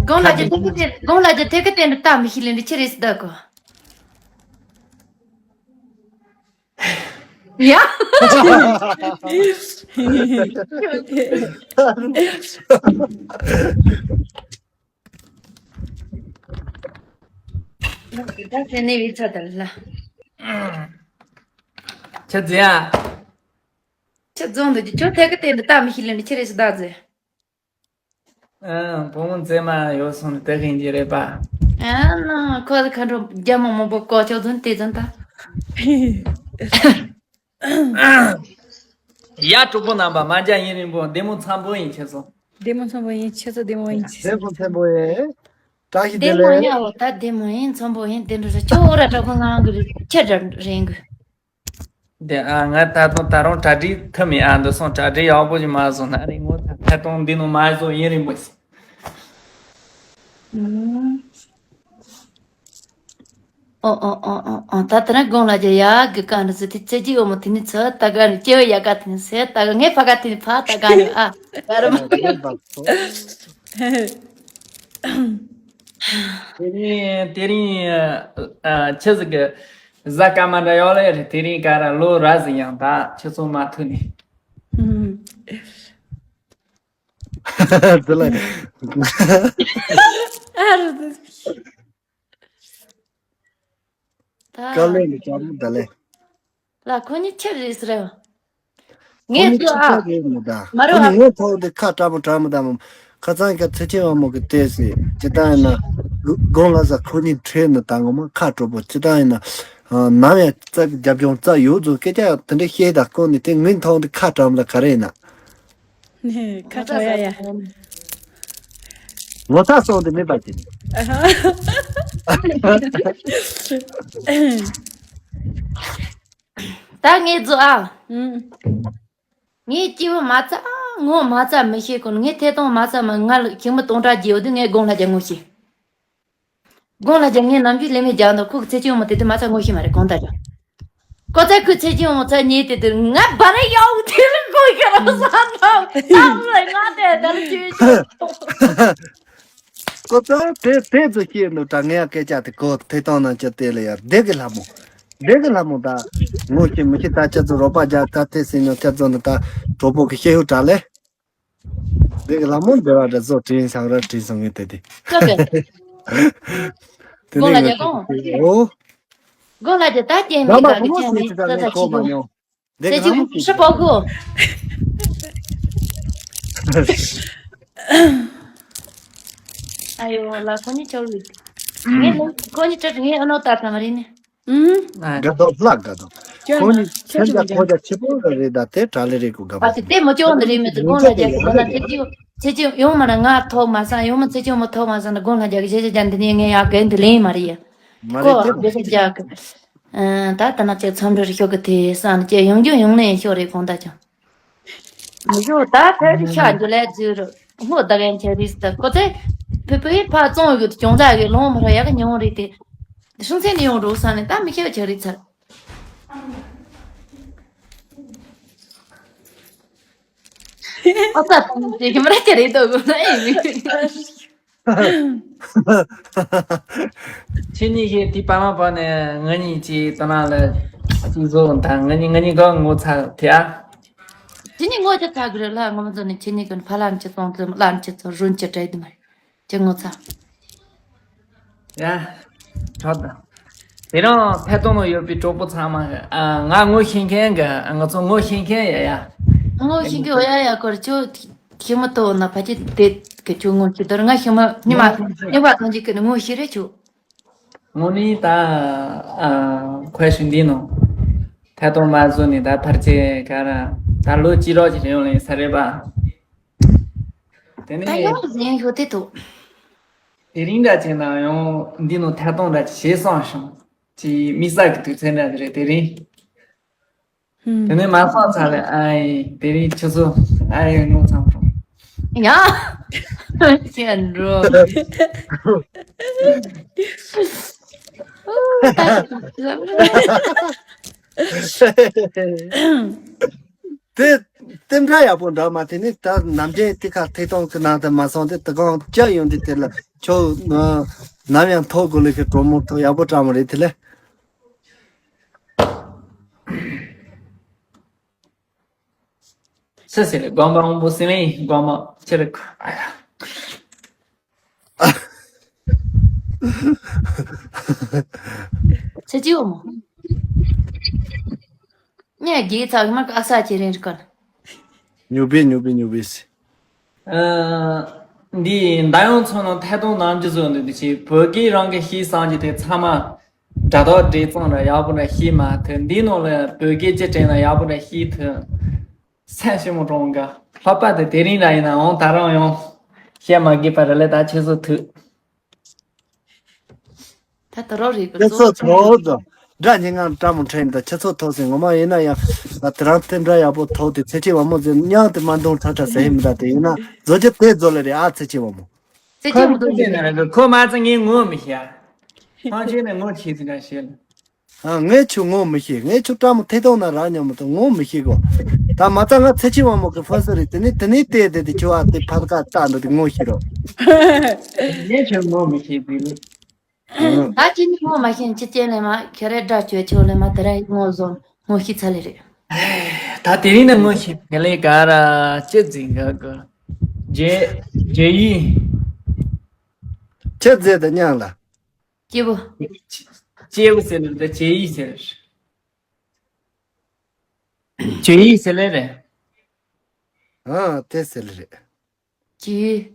དགོང་ལ་ཅི་ཐེ་གི་ཏེ་དགོང་ལ་ཅི་ཐེ་གི་ཏེ་འདི་ལྟ་མི་ཤི་ལེ་འདི་ཅི་རེད་སི་ད་གོ། ཡ། ད་དེ་ནས་བི་ཚ་དར་ལ། ཁྱེད་ཟེར་ཡ། ཁྱེད་རྫོང་དུ་ཁྱོད་ཐད་ཀ་དེ་འདི་ལྟ་མི་ཤེས་ལེ་འདི་ཁྱེད་རེད་ཟེར་བདག་ཟེར། ཨ། བུ་མོ་མཛེས་མ་ཡོད་སོང་ནས་དེ་གིན་གྱི་རེད་པ། ཨ་ན་ཁོ་ཁ་འགྲོ་རྒྱ་མོ་མོ་པོ་ཀོ་ཅོག་ཚོན་དེ་ཚོན་ད། ཡ་གྲོགས་པོ་རྣམ་པ་མ་འཇའ་ཡིན་རིང་པོ་བདེ་མོ་འཚམ་པོ་ཡིན་ཁྱེད་ཚོ། བདེ་མོ་འཚམ་པོ་ཡིན་ཁྱེད་ཚོ་བདེ་མོ་ཡིན་ཁྱེད་ཚོ། བདེ་མོ་འཚམ་པོ་ཡིན། བཀྲ་ཤིས་བདེ་བདེ་ལེགས། མོ་ཡ་འོ་ད་བདེ་མོ་ཡིན་འཚམ་པོ་ཡིན་དེ་འདྲ་རེད་ཁྱོད་འོ་ར་གྲོགས་པོ་ངང་གི་རེད་ཁྱེད་འདྲ་རེད་གི། དེ་ཨ་ང་ད་དུང་ད་རུང་གྲ་སྒྲིག་ཐུབ་མེད་ཨ་འདི་སོང་གྲ་སྒྲིག་ཡག་པོ་ཞིག་མ་བཟོ་ན་རིང་ངོ་ད་ད་དུང་འདི་ནང་མ་བཟོ་ཡིན་རིང་པོ་ཞིག་ཨོ་ཨོ་ཨོ་ཨོ་ཨོ་ད་ད་ནི་དགོང་ལ་རྒྱ་ཡག་གི་ཀ་ནི་ཟི་ཐི་ཚེ་གཅིག་འོ་མོ་དེ་ནི་ཚོ་ད་ག་ནི་སྐྱེ་བོ་ཡག་ག་དེ་ནི་ཟེ་ད་ག་ངའི་ཕ་ག་དེ་ནི་ཕ་ད་ག་ནི་ཨ་ག་ར་མ་ཡོད། དེ་རིང་དེ་རིང་ཨ་ཆི་ཟིག་གི་གཟའ་སྐར་མ་འདྲ་ཡོད་ལེ་རེད། དེ་རིང་ག་ར་ལོ་ར་ཟིག་ཡང་ད་ཁྱེད་ཚོ་མ་ཐུག་ནས། དེ་ལ། ཨ་རུ་དེ། ད་དཀའ་ལས་ལས་ཀྱང་མི་ད་ལས། ལ་ཁོ་གཉིས་ཆི་རེད་ཟེར། ངས་ཁོ་གཉིས་ཚོ་ཆི་ཨ། ཆགས་ཡོད་མི་ད། མ་ཁོ་རེད་ཨ། གཉིས་ངོ་ཐོག་འདི་ཁ་བཀྲ་མོ་བཀྲ་མོ་ད་མོ། ཁ་སང་ཁ་ཚེ་ཆེ་བ་མོ་གི་ལྟས་སི་ཅི་ད་ཡིན་ན། དགོང་ལ་ས་ཁོ་གཉིས་ཁྲེལ་ནི་ད་ངོ་མ་ཁ་དྲོ་པོ་ཅི་ད་ཡིན་ན། ནམ་ཡང་རྩ་གི་རྒྱབ་ལྗོངས་རྩ་ཡོད་ཚོ་སྐད་ཆ་དེ་འདྲ་བཤད་ད་ཁོ་ནི་དེ་ངའི་ཐོག་འདི་ཁ་བཀྲ་མོ་ད་ག་རེ་ཡིན་ན། ནས་ཁ་ཁྲ་ཡ་ཡ། ངོ་ཚ་སོང་དེ་མེད་པ་ཅིག་ད་ངས་རྫོགས་ཨ། ངས་སྐྱེས་བུ་མ་རྩ་ངོ་མ་རྩ་མི་ཤེས་གོ། ངས་ཐད་གཏོང་མ་རྩ་མ་ང་ལ་ཁྱིམ་མི་སྟོང་ཕྲག་རྒྱས་ཡོད་དུས་ངས་དགོང་ལ་རྒྱ་ངོ་ཤེས། དགོང་ལ་རྒྱ་ངས་ནམ་རྒྱུན་ལས་མེད་རྒྱག་འདུག་ཁོ་གི་ཚེ་ཆུང་མོ་དེ་དུས་མ་རྩ་ངོ་ཤེས་མ་རེད་གང་ལྟར་ཀྱང་། ཀོ་ཚ་ཁོས་ཚེ་ཆུང་མོ་ཚ་ཉེས་དེ་དུས་ང་བ་ར་ཡའོ་དེ་ལ་ཀོ་ཁ་ར་ས་ན་ས་ར་ང་དེ་དར་ཅུ་ཅུ། ཀོ་ཚ་དེ་དེ་ཚོ་ཤེས་འདུག་ད་ངས་སྐད་ཆ་དེ་གོ་ཐད་གཏོང་ནང་ཅི་དེ་ལ་ཡར་བདེ་གི་ལྷ་མོ། བདེ་གི་ལྷ་མོ་ད། ངོ་ཤེས་མི་ཤེས་ད་ཁྱེད་ཚོ་རོགས་པ་རྒྱག་ད་དེ་སེམས་ཉོ་ཁྱེད་ཚོ་ནི་ད་གྲོགས་པོ་གི་ཤེས་ཡོད་དྲ་ལེ། འདི་གི་ལྷ་མོ་འདི་བ་འདྲ་བཟོ་དྲིན་ཤག་ར་དྲིན་སོང་ངས་དེ་དེ། ཀ་ཀ། དེ་དགོང་ནས་ལ་ངས་རྒྱ་གོང་། ཨོ། དགོང་ལ་རྒྱ་ད་ཀྱེ་མི་རྒ་གི་ཆ་ནས་ད་ད་ད་ཁོ་ཁྱི་མ་གུ། ཉོ། འདི་གི་ལྷ་མོ་ཁྱི་ཧྲི་གི་པོ་གུ། ཨ་ཡོ་ལ་ཁོ་ནི་ཅོལ་ལི། ངས་ལོ་ཁོ་ནི་ཅོལ་ངས་ཨ་ནོ་ད་ད་མ་རི་ནི། ཨུམ། དགའ་ཏོག་ལྷག་དགའ་ཏོག་ཁོ་ནི་ཁྱོད་ཀྱང་ཁོ་ཀྱ་ཆེ་པོ་རེད་ད་དེ་གྲ་ལེ་རེད་གོ་དགའ་པོ་ཨ་ཙི་དེ་མོ་ཅོག་འདི་རེད་མི་ཚེ་དགོང་ལ་རྒྱ་གི་ལ་ཚེ་ཅིག་ཚེ་ཅིག་ཡོང་མ་ན་ང་ཐོག་མ་སང་ཡོང་མ་ཚེ་ཅིག་ཡོང་མ་ཐོག་མ་སང་ན་དགོང་ལ་རྒྱ་གི་ཞེ་ཞེ་རྒྱ་འདི་ནས་ངས་ཡག་གི་འདི་ལེན་མ་རེད་ཡ། མ་ཀོ་རེད་དེ་རྒྱ་གི་རྒྱ་གི་ད་ད་ན་ཅིག་མཚམས་འདྲི་ཤོག་གི་དེ་སང་ཅིག་ཡོང་རྒྱུ་ཡོང་ནས་ཤོག་རེད་གོང་ད་ཅང་། མི་ཞོ་ད་ཕལ་ཆེར་ཤ་རྒྱུ་ལས་རྫུ་རུ་སྔོ་ད་གན་ཆེ་རིས་ད་ཁོ་ཚེ་ཕི་ཕི་ཕ་ཙོང་གི་ཅོང་ཙ་གི་ལོང་མ་ར་ཡ་གི་ཉོང་རེད་དེ། སྲུང་ཚེ་ནི་ཡོང་འགྲོ་ས་ནས་ད་མི་ཤེས་ཆེ་རིས་ཚར། ཨ་ཙ་ད་དེ་གི་མ་ར་ཆེ་རིས་ད་གོ་ན་ཨེ་མི། ཁྱེད་གཉིས་ཀྱིས་དེ་པ་མ་པ་ནས་ང་གཉིས་ཀྱིས་ད་ན་ལ་གཅིག་བཟོ་དང་ང་གཉིས་ང་གཉིས་ག་ངོ་ཚ་དེ་ཨ། ཁྱེད་གཉིས་ངོ་ཅི་ཚ་གི་རེད་ལ་ངོ་མ་ཚོ་ནི་ཁྱེད་གཉིས་ཀྱི་ཕ་ལམ་ཅི་སོང་ཙམ་ལམ་ཅི་ཚོ་རུན་ཅི་བྲལ་དུ་མ་རེད་ཅི་ངོ་ཚ། ཡ། ཁྲོད་དང་། དེ་རིང་ཐད་གཏོང་ནང་ཡོད་པའི་གྲོགས་པོ་ཚང་མ་ང་ངོ་ཤེས་མཁན་གི་ང་ཚོ་ངོ་ཤེས་མཁན་ཡ་ཡ། ངོ་ཤེས་མཁན་འོ་ཡ་ཡ་ཁོར་ཅོ། ཤི་མ་ཏོ་ན་ཕ་ཅི་དེ་གི་ཅུང་ངོ་ཅི་དོར་ང་ཤི་མ་ཉི་མ་ཉི་མ་ཐོང་ཅི་གི་ངོ་ཤི་རེ་ཅུ། ངོ་ནི་ད་ཨ་ཁོས་ཤི་འདི་ནོ། ཐད་གཏོང་མ་བཟོ་ནི་ད་ཕར་ཅེ་ག་ར་ད་ལོ་གཅིག་རོགས་ཅི་རེ་ཡོང་ལེ་ས་རེ་པ། དེ་ནས་ད་ཡོང་ཟིན་ཡོད་དེ་དོ། དེ་རིང་འདྲ་ཅེ་ན་ཡང་འདི་ནོ་ཐད་གཏོང་འདྲ་ཅི་བྱེད་སོང་ཤོང་ཅི་མི་ས་གི་དུས་ཚོད་འདྲ་དེ་རེད་དེ་རིང་། དེ་ནས་མ་སོང་ཚར་རེད་ཨ་ཡེ་དེ་རིང་ཁྱོད་ཚོ་ཨ་ཡེ་ངོ་ཚ་པོ། ཡ། ཅན་རོ། དེ་དེ་འདྲ་ཡག་པོ་འདྲ་མ་དེ་ནི་ད་ནམ་རྒྱུན་དེ་ཁ་ཐད་གཏོང་གི་ནང་དུ་མ་སོང་དེ་དུ་གང་བཅའ་ཡོང་དུས་དེ་ལ་ཁྱོད་ནམ་ཡང་ཐོག་དགོས་ལེ་གི་གྲོགས་མོ་ཐོག་ཡག་པོ་བཀྲ་མ་རེད་དེ་ལས། སུ་ཟེར་ལེ་དགོངས་པ་དབང་པོ་སེམས་ཡིན་དགོངས་པ་ཆེ་རེ་ཁུ་ཨ་ཡ། ཚེ་ཅི་འོ་མོ། ངས་དགེ་ཚགས་མ་ཀ་ས་ཅི་རིན་རི་ཀར། ཉུ་བི་ཉུ་བི་ཉུ་བི་སི། ཨ། འདི་མདའ་ཡང་ཚོ་ནང་ཐད་གཏོང་ནང་རྒྱུ་བཟོ་འདུག་འདི་ཆེ་བོད་སྐད་རང་གི་ཤེས་སང་གི་དེ་ཚང་མ་དྲ་ཐོག་འདྲེ་གཙང་ར་ཡག་པོ་འདྲ་ཤེས་མ་ཐུབ་འདི་ནང་ལ་བོད་སྐད་ཅི་དྲན་ན་ཡག་པོ་འདྲ་ཤེས་ཐུབ། སེམས་ཞིམ་མོ་གྲོང་ག་ལྷག་པ་དེ་དེ་རིང་ར་ཡིན་ན་འོང་ད་རང་ཡང་བཤད་མ་དགོས་པ་རེད་ལེ་ད་ཁྱེད་ཚོ་ཐུག་ད་ད་རོགས་རེད་ཁྱེད་ཚོ་ཐོག་ཙམ་འདྲ་ཉིན་ངང་བཀྲ་མོ་ཁྲེལ་འདི་ཁྱེད་ཚོ་ཐོག་ཟིན་ངོ་མ་ཡིན་ན་ཡང་ང་དེ་རང་དེ་འདྲ་ཡག་པོ་ཐོག་དེ་ཚེ་ཆེ་བ་མོ་ཟིན་མྱང་དེ་མ་འདོང་ཁྲ་ཁྲ་ཟེར་ཡིན་མི་འདྲ་དེ་ཡིན་ན་བཟོ་རྒྱུ་དེ་བཟོ་ལེ་རེད་ཨ་ཚེ་ཆེ་བ་མོ། ཚེ་ཆེ་མོ་ཐུག་ཟིན་ན་རེད་ཁོ་མ་ཚེ་ངས་ངོ་མི་ཤེས་ཨ། ཐང་ཆེན་ནས་ངོ་ཤེས་ཟིན་ན་ཤེས་ལ། ཨ། ངས་ཁྱོད་ངོ་མི་ཤེས། ངས་ཁྱོད་བཀྲ་མོ་ཐད་གཏོང་ན་རག་སྙམ་མོ་དང་ངོ་མི་ཤེས་གོ། ད་མ་ཚ་ང་ཚེ་ཆེ་བ་མོ་གི་ཕོན་སི་རེད། དེ་ནས་དེ་ནས་བལྟས་བསྡད་དེ་ཁྱོད་ཨ་དེ་ཕར་ཁ་ལྟ་འདུག་དེ་ངོ་ཤེས་རོགས། ངས་ཁྱོད་ངོ་མི་ཤེས་ཟིག་ལ། ད་ཁྱེད་གཉིས་ངོ་མ་ཤེས་ཅི་བྱས་ལས་མ་ཁྱེད་རེ་དགྲ་གཅོད་ཆོག་ལས་མ་དེ་ར་ངོ་བཟོ་ངོ་ཤེས་ཚ་ལེ་རེད། ད་དེ་རིང་ནས་ངོ་ཤེས་ག་ལེ་ག་ར་ཅི་ཟིག་ག་གི་རྗེ་རྗེ་ཡིས། ཁྱེད་རྫས་དང་མཉམ་ལ། སྐྱེས་བུ། ཅེའུ་ཟེར་ལ་ད་ཅེ་ཡི་ཟེར། ཅེ་ཡི་ཟེར་ལེ་རེད། ཨ་དེ་ཟེར་ལེ་རེད། ཅེ་ཡི།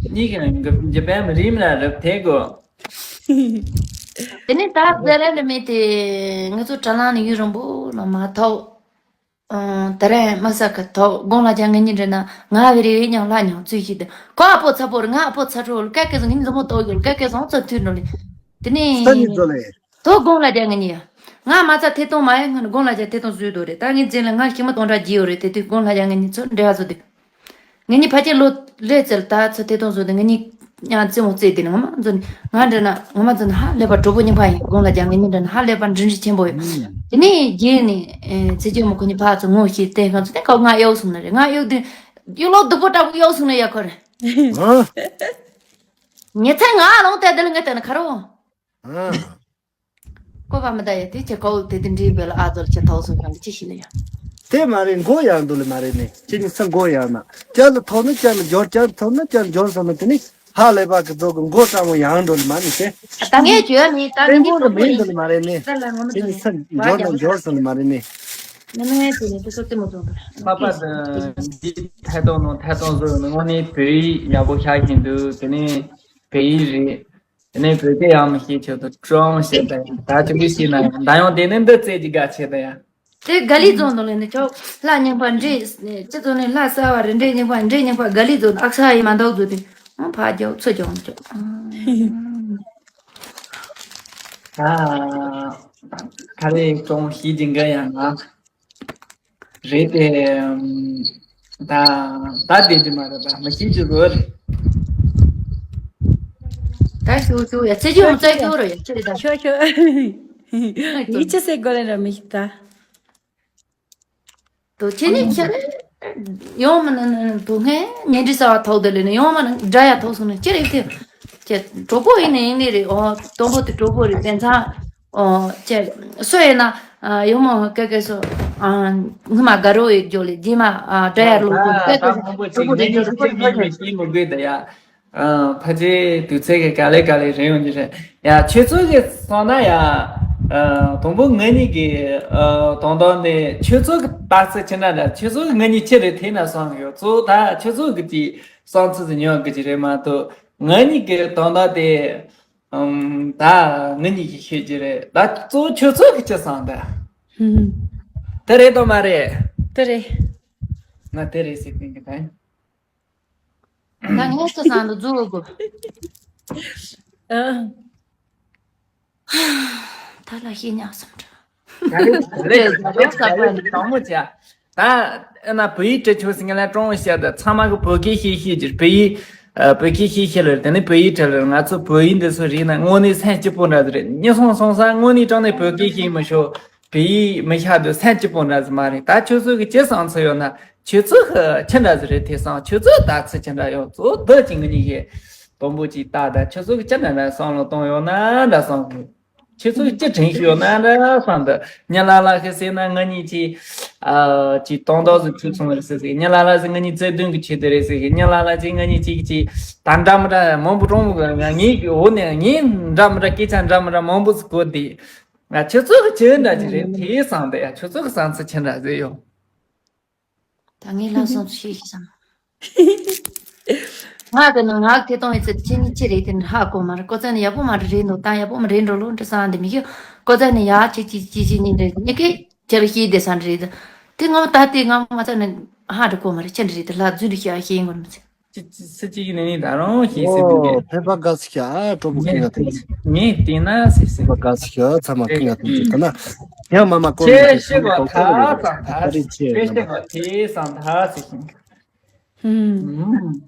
གཉིས་ཀྱི་ནང་གི་རྒྱ་བལ་མི་རིགས་མི་ལ་རབ་དེ་གོ། དེ་ནས་ད་ཟེར་ལེ་ལ་མེད་དེ་ང་ཚོ་དྲ་ལམ་ནས་ཡུན་རིང་པོ་ལ་མ་ཐོག་ཨང་། དེ་རིང་མ་ས་ཁ་ཐོག་དགོང་ལ་ཀྱང་ངེད་གཉིས་འདྲ་ན་ང་བེ་རི་ཡོད་ཉང་ལ་ཉང་ཚུལ་ཞིག་དང་ཁོ་ཨ་ཕོ་ཚ་པོ་རེད། ང་ཨ་ཕོ་ཚ་ཁྲོ་ལ་ཀ་ཀེ་སོང་ངེད་མཛུབ་མོ་ཏོག་ཡོད་ཀ་ཀེ་སོང་ཚ་མཐུད་འགྲོ་ལེ། དེ་ས་ནི་ནས་ཚོ་ལེ། དོ་དགོང་ལ་ཀྱང་ངེད་གཉིས་ཡ། ང་མ་ཚ་ཐེ་གཏོང་མ་ཡ་ང་ནི་དགོང་ལ་ཀྱང་ཐེ་གཏོང་བཟོས་འདུག་རེད། ད་ངེད་རྗེས་ལ་ང་ཤི་མ་གཏོང་གྲ་རྒྱུ་ཡོད་རེད། དེ་དུས་དགོང་ལ་ཀྱང་ངེད་གཉིས་ཚོ་འབྲེལ་བ་བཟོ་དུས། ངེད་གཉིས་ཕལ་ཆེར་ལོ་ལས་ཙལ་ད་ཚོ་ཐེ་གཏོང་བཟོ་དུས་ངེད་གཉིས་ཡང་རྩེད་མོ་རྩེ་དེ་ནི་ངོ་མ་འཛོ་ནི་ང་འདྲ་ན་ངོ་མ་འཛོ་ནི་ཧ་ལས་པ་གྲོགས་པོ་རྙིང་པ་ཡིན། དགོང་ལ་ཀྱང་ངེད་གཉིས་འདྲ་ན་ཧ་ལས་པ་འདྲིས་འདྲིས་ཆེན་པོ་ཡོད། དེ་ནས་རྗེས་ནས་ཚེ་སྐྱིད་མོ་ཁོ་གཉིས་ཕར་ཚུར་ངོ་ཤེས་བསྟན་ཁང་ཚོ་དེ་ཁོ་ང་གཡོག་སོང་ནི་རེད། ང་གཡོག་དུས་གཡོག་ལོ་སྡུག་པོ་འདྲ་པོ་གཡོག་སོང་ནི་ཡ་ཁོ་རེད། ཨ། ཉི་ཚེ་ང་ལོང་དེ་དེ་ལ་ངས་བལྟས་ན་ཁ་རོ། ཨ། ཀོ་བ་མི་ད་ཡ་དེ་ཁྱེད་ཀོ་དེ་དེ་འདྲའི་བེ་ལ་ཨ་ཙོལ་ཁྱེད་ཐོག་སོང་ཡང་ཅི་ཤི་ལ་ཡ། དེ་མ་རེད། མགོ་ཡང་འདུག་ལ་མ་རེད་ནི། ཁྱེད་ཉི་ཚེ་མགོ་ཡང་ན་ཅག་ལ་ཐོག་ནི་ཅག་ལ་འབྱོར་ཅག་ལ་ཐོག་ནི་ཅག་ལ་འབྱོར་སོང་ན་དེ་ནི་ཧ་ལས་པ་གི་རྫོགས་གི་མགོ་སྐྲང་བོ་ཡང་འགྲོ་ལ་མ་ནི་དེ། ད་ངས་བརྗོད་ནི་ད་ངས་མགོ་ནི་མེད་འདུག་ལ་མ་རེད་ནི། ད་ལ་ངོ་མ་ཁྱེད་ཉི་ཚེ་འབྱོར་ན་འབྱོར་སོང་ལ་མ་རེད་ནི། ནི་ནི་ངས་བརྗོད་ནི་དེ་ཚོ་ལྟད་མོ་བཟོ་འདུག་ཕ་པ་དང་འདི་ཐད་གཏོང་ནང་ཐད་གཏོང་བཟོ་ནི་དངོས་གནས་བོད་ཡིག་ཡག་པོ་ཤར་གྱིན་འདུག་དེ་ནི་བོད་ཡིག་རེད། དེ་ནས་བོད་སྐད་ཡང་མི་ཤེས་ཆོག་ཏུ་ཀྲོང་བཤད་ད་ཡང་ད་ཅི་མི་ཤེས་ན་ཡང་ད་ཡང་དེ་ནས་འདི་རྩེད་ཀྱི་དགའ་ཆེ་ད་ཡང་། དེ་དགའ་ལི་རྫོང་དུ་ལས་ནས་ཆོག་ལྷ་རྙིང་པ་འདྲེ་སྤྱི་ཚོགས་ནས་ལྷ་གསར་བ་རེ་འདྲེ་རྙིང་པ་འདྲེ་རྙིང་པ་དགའ་ལི་རྫོང་ཨག་ས་ཡི་མ་འདོག་རྫོང་དེ་ཨང་ཕ་རྒྱག་ཚོ་རྒྱག་མི་ཆོག་ད་ག་རེ་ཀྲོང་ཤིས་ཀྱི་འགའ་ཡང་ང་། རེད་དེ། ད་ད་བསྡད་རྒྱུ་མ་རེད་པ། མི་ཤེས་རྒྱུ་རོ་རེད། ད་ཤོག་ཤོག་ཡ་ཚེ་ཆུང་རྩ་ཤོག་རོ་ཡ་ཁྱེད་རེད་ད། ཤོག་ཤོག་ཡིད་ཆེས་སེ་དགོས་རེད་ར་མི་ཤེས་ད། དོ་ཁྱེད་ནི་ཁྱེད་རེད། ཡོང་མ་ན་ན་ན་དོ་ངས་ཉན་འདྲི་ས་བ་ཐོག་དེ་ལས་ནི་ཡོང་མ་ན་འདྲ་ཡ་ཐོག་སོང་ན་ཁྱེད་རེད་དེ། ཁྱེད་གྲོགས་པོ་ཡིན་ནི་ཡིན་ནི་རེད། ཨོ་དོན་པོ་དེ་གྲོགས་པོ་རེད་དེ་ཚང་། ཨོ་ཅེ། སུ་ཡིན་ན། ཨ་ཡོང་མ་ཧོ་ཀེ་ཀེ་སོ། ཨ་ངུ་མ་དགའ་རོགས་ཡོད་ཇོ་ལེ་རྗེས་མ་ཨ་འདྲ་ཡར་ལོ་ཀེ་ཀེ་སོ་གྲོགས་པོ་དེ་ཉིད་ཀེ་ཀེ་སོ་ཀེ་ཀེ་སོ། ཤེས་མི་དགོས་ད་ཡ། ཨ་ཕ་ཆེ་དུས་ཚོད་ཀྱི་ག་ལེ་ག་ལེ་རེ་ཡོང་གི་རེད་ཡ། ཁྱོད་ཚོ་གི་སོང་ན་ཡ། ཨ་དང་པོ་ང་གཉིས་ཀྱི་ཨ་དོན་དག་ནི་ཁྱོད་ཚོ་གི་རྟགས་གསལ་ཕྱིན་ན་ད་ཁྱོད་ཚོ་གི་ང་གཉིས་ཅི་རེད་དེ་ན་སོང་ཡོད་ཚོ་ད་ཁྱོད་ཚོ་གི་དེ་སོང་ཚོད་ཉོ་གི་ཅི་རེད་མ་གཏོགས་ང་གཉིས་ཀྱི་དོན་དག་དེ། ཨམ། ད་ང་གཉིས་ཀྱིས་ཤེས་ཀྱི་རེད། ད་གཙོ་བོ་ཁྱོད་ཚོ་གི་ཅི་བསམ་ད། ཧུམ། དེ་རེད་དམ་མ་རེད། དེ་རེད། ང་དེ་རེད་ཟེར་གྱིན་གི་ད། ད་ངས་ཅི་བསམ་འདུག་རྫོགས་དགོས། ཨ། ད་ལ་ཤེས་ཉག་སོང་འདྲ། ད་རེས་ད་རེས་ད་རེས་ད་རེས་དང་མོ་བྱ། ད་ཨ་ན་བོད་ཡིག་བྲི་ཆོག་ཟིན་ལ་ཀྲོང་བཤད་ད་ཚང་མ་གི་བོད་སྐད་ཤེས་ཤེས་ཀྱི་བོད་ཡིག་ཨ་བོད་སྐད་ཤེས་ཤེས་ལ་དེ་ནས་བོད་ཡིག་བྲི་ལ་ང་ཚོ་བོད་ཡིག་འདི་ཚོ་རིག་ན་དངོས་གནས་སེམས་སྐྱིད་པོ་འདྲ་ཟེར་རེད། ཉི་སོང་སོང་ས་དངོས་གནས་དྲང་ནས་བོད་སྐད་ཤེས་མི་ཤོག་བོད་ཡིག་མི་ཤ་དུ་སེམས་སྐྱིད་པོ་འདྲ་ཟེར་མ་རེད། ད་ཁྱོད་ཚོ་གི་ཅི་བསམ་ཚུལ་ཡོད་ན་ཁྱོད་ཚོ་གི་ཅི་འདྲ་ཟེར་རེད་དེ་བསམ་ཁྱོད་ཚོ་ད་ཚོད་ཅི་འདྲ་ཡོད་ཚོ་འདི་ཅི་ངི་གཉིས་ཀྱི་དང་པོ་ཅིག་ལྟ་ད་ཁྱོད་ཚོ་གི་ཅི་འདྲ་འདྲ་བསམ་བློ་གཏོང་ཡོད་ན་འདྲ་བསམ་གི། ཁྱེད་ཚོས་ཅི་དྲན་ཤེས་ཡོད་ན་འདྲ་བསམ་འདུག་ཉ་ལ་ལ་ཁ་ཟེར་ན་ང་གཉིས་ཀྱིས་ཨ་ཅིག་དོན་དག་ཟིག་ཐུག་སོང་རེད་ཟེར་ཟེར། ཉ་ལ་ལ་ཟེར་ང་གཉིས་རྩེ་དོན་གྱི་ཆེད་དུ་རེད་ཟེར་གི། ཉ་ལ་ལ་ཅིག་ང་གཉིས་ཅིག་ཅིག་ད་འདྲ་མི་འདྲ་མང་པོ་གྲོང་མོ་གི་ང་ངའི་གི་འོ་ནས་ངའི་འདྲ་མི་འདྲ་སྐད་ཆ་འདྲ་མི་འདྲ་མང་པོ་ཟིག་གོ་དེ། ང་ཁྱེད་ཚོ་གི་ཅི་འདྲ་ཅིག་རེད་དེ་བསམ་འདུག་ཡ། ཁྱེད་ཚོ་གི་བསམ་ཚུལ་ཅི་འདྲ་ཟིག་ཡོད། ད་ངས་ལྷག་སོང་ཤེས་ཤེས་སམ། ང་གི་ནང་ང་གི་ཐད་གཏོང་ཡི་ཚེ་ཁྱེད་གཉིས་ཅི་རེད་དེ་ཧ་གོ་མ་རེད། ཀོ་ཙ་ནས་ཡག་པོ་མ་རེད་རེད་འདུག་ད་ཡག་པོ་མ་རེད་འགྲོ་ལོ་འདྲི་སང་འདི་མི་ཤེས། ཀོ་ཙ་ནས་ཡག་ཅི་ཅི་ཅི་ཅི་གཉིས་རེད་གཉིས་ཀས་ཁྱེད་ལ་ཤེས་བསྡད་སང་རེད། དེ་ང་ད་དེ་ང་མ་ཙ་ནས་ཧ་འདྲི་གོ་མ་རེད། ཅི་འདྲི་རེད་དེ་ལྷ་རྫུན་འདྲི་ཤེས་ཤེས་ཡིན་དགོས་མི་ཚེ། ཅི་ཅི་སི་ཅི་གི་ནས་ནི་ད་རུང་ཤེས་སི་འདུག་གས། ཨོ་ཕེབས་པ་དགའ་སི་ཤ་ཨ་གྲོགས་པོ་ཀུན་ང་ཐུག་ཅི། ངས་བལྟས་ན་སི་སི། ཕེབས་པ་དགའ་སི་ཤ་ཚང་མ་ཀུན་ང་ཐུག་ཅི་ད་ན། ཡང་མ་མ་ཀོ་ལ་ཤེས་ཤེས་གོ་ཐ་ཙམ་ཐ་ཨ་ཙམ་ཐ་ཨ་ཙམ་ཤེས་ཤེས་གོ་ཐེ་ཙམ་ཐ་ཟེར་ཤིང་། ཧུམ།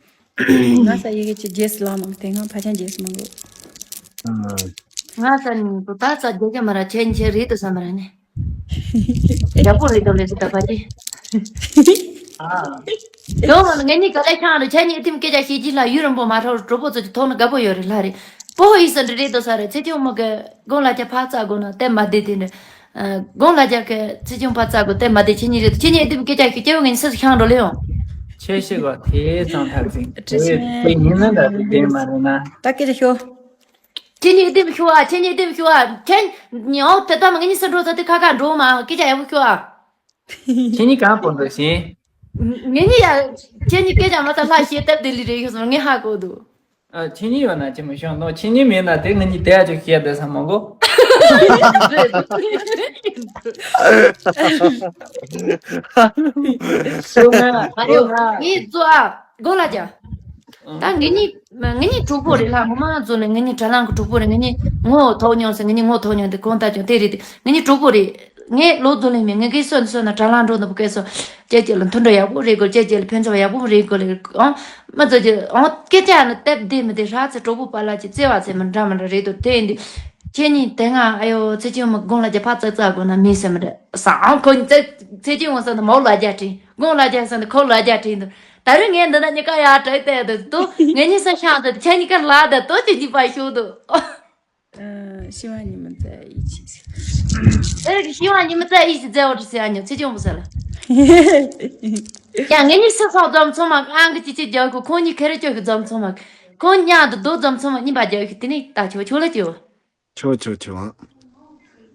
ང་ས་ཡི་གེ་ཅི་རྗེས་སུ་ལ་མང་དེ་ང་ཕ་ཆང་རྗེས་སུ་མང་གོ། ང་ས་ནི་དུ་ད་ས་རྒྱ་རྒྱ་མ་ར་ཆེན་ཆེ་རེད་དུ་ས་མ་ར་ནི། རྒྱ་པོ་རེད་དུ་ལས་སུ་ད་པ་ཅི། ཨ། ཡོང་མ་ངེད་གཉིས་ག་ལས་ཁྱང་རེད། ཁྱེད་གཉིས་ཨི་ཐིམ་སྐད་ཆ་བཤད་ཀྱི་ལ་ཡུན་རིང་པོ་མ་ཐོག་གྲོགས་པོ་ཚོ་ཅི་ཐོག་ན་དགའ་པོ་ཡོད་རེད་ལ་རེད། པོ་ཧི་ས་འདྲི་རེད་དུ་ས་རེད། ཚེ་ཆུང་མོ་གི་དགོང་ལ་ཆ་ཕ་ཚ་དགོ་ན་དེ་མ་བདེ་དེ་འདྲ། དགོང་ལ་རྒྱག་གི་ཚེ་ཆུང་པ་ཙག་གོ་དེ་མ་དེ་ཁྱེད་གཉིས་རེད། ཁྱེད་གཉིས་ཨེ་དེ་སྐད་ཆ་ཤོད་སྐྱེ་བོ་ངས་སུ་ཤང་འགྲོ་ལེ་ཡོང་། ཁྱེད་ཤེས་གོ་དེ་ཙང་ཐག་ཅིག་དེ་ཉིན་ནང་འདྲ་དེ་དེ་མ་རེད་ན། ད་སྐད་ཆ་ཤོད། ཁྱེད་གཉིས་ཀྱི་ལྟད་མོ་ཤོག་ཨ། ཁྱེད་གཉིས་ལྟད་མོ་ཤོག་ཨ། ཁྱེད་ཉོ་དེ་ལྟ་མ་ངེད་གཉིས་སུ་འགྲོ་ཐུབ་དེ་ཁ་ཁ་འགྲོ་མ་སྐད་ཆ་ཡག་པོ་ཤོག་ཨ། ཁྱེད་གཉིས་གང་པོ་འགྲོ་ཞིང་། ངེད་གཉིས་ཡ། ཁྱེད་གཉིས་སྐད་ཆ་མ་ཐག་ལྷ་ཞེ་སྟབས་བདེ་ལི་རེ་ཡོད་སོང་ངས་ཧ་གོ་འདུག་ཨ། ཁྱེད་གཉིས་ཡོད་ན་ཅི་མི་ཤོང་དང་། ཁྱེད་གཉིས་མེད་ན་དེ་ངེད་གཉིས་དེ་ཡ་ཅིག་བཤད་བསྡད་ས་མང་གོ། ངས་བཟོ་ཨ། གོ་ལ་ཅག་ད་ངེད་གཉིས་ངེད་གཉིས་གྲོགས་པོ་རེད་ལ། ངོ་མ་བཟོ་ནས་ངེད་གཉིས་དྲ་ལམ་གི་གྲོགས་པོ་རེད། ངེད་གཉིས་ངོ་ཐོག་མྱོང་ཟེར། ངེད་གཉིས་ངོ་ཐོག་མྱོང་དེ་གོང་ལྟ་ཀྱང་དེ་རེད་དེ། ངེད་གཉིས་གྲོགས་པོ་རེད། ངས་ལོ་རྫོགས་ལས་མེད། ངེད་ཀྱིས་སོན་སོན་ན་དྲ་ལམ་འགྲོ་ནོར་བུ་སྐད་སོ། ཁྱེད་ཀྱི་ལ་མཐུན་སྒྲིལ་ཡག་པོ་རེད་དགོས། ཁྱེད་ཀྱི་ལ་ཕན་ཚུན་ཡག་པོ་རེད་དགོས་ལེ། ཨང་། མི་ཚོ་ཀྱི་ཨང་སྐད་ཆ་ནི་སྟབས་བདེ་མི་བདེ་ཧྲ་ཚེ་གྲོགས་པོ་པ་ལ་ཅི་བརྩེ་བ་ཚེ་མི་འདྲ་མི་འདྲ་རེད་དོ། དེ་ཡིན་དུས་ཁྱེད་གཉིས་དེ་སྔ་ཨ་ཡོ་ཚེ་ཆུང་མི་དགོང་ལ་ཀྱི་ཕ་ཙག་ཙག་དགོས་ན་མི་ཟེར་མི་འདྲ་ས། ཨང་ཁོ་ཚེ་ཚེ་ཆུང་ངོ་ས་ནི་མོ་ལ་རྒྱ་དྲིན། དགོང་ལ་རྒྱ་ས་ནི་ཁོ་ལ་རྒྱ་དྲིན་འདུག་ད་རུང་ངས་འདི་ན་གཉིས་ཀ་ཡར་དྲག་བལྟས་འདུག་ཏུ་ངེད་གཉིས་ས་ཤང་དུ་ཁྱེད་གཉིས་ཀ་ལ་ད་ཏོ་ཅི་གཉིས་པ་ཤོག་འདུག་ཨ། ཤི་བ་ཉི་མ་ཙ་ཡི་ཆི་ཟེར། ཨེ་ཤི་བ་ཉི་མ་ཙ་ཡི་ཆི་ཟེར་བ་ཟེར་ཨ་ཉོ་ཚེ་ཆུང་བུ་ཟེར་ལ། ཡང་ངེད་གཉིས་སུ་སོགས་འཛོམས་ཚང་མ་ཨང་གི་ཅི་ཅི་རྒྱག་གི། ཁོང་གཉིས་ཁེ་རེ་ཅོ་གི་འཛོམས་ཚང་མ། ཁོང་གཉིས་ཨང་དུ་རྡོ་འཛོམས་ཚང་མ་གཉིས་པ་རྒྱག་གི་དེ་ནི་ད་ཆོ་ཆོ་ལ་ཅོ། ཆོ་ཆོ་ཆོ།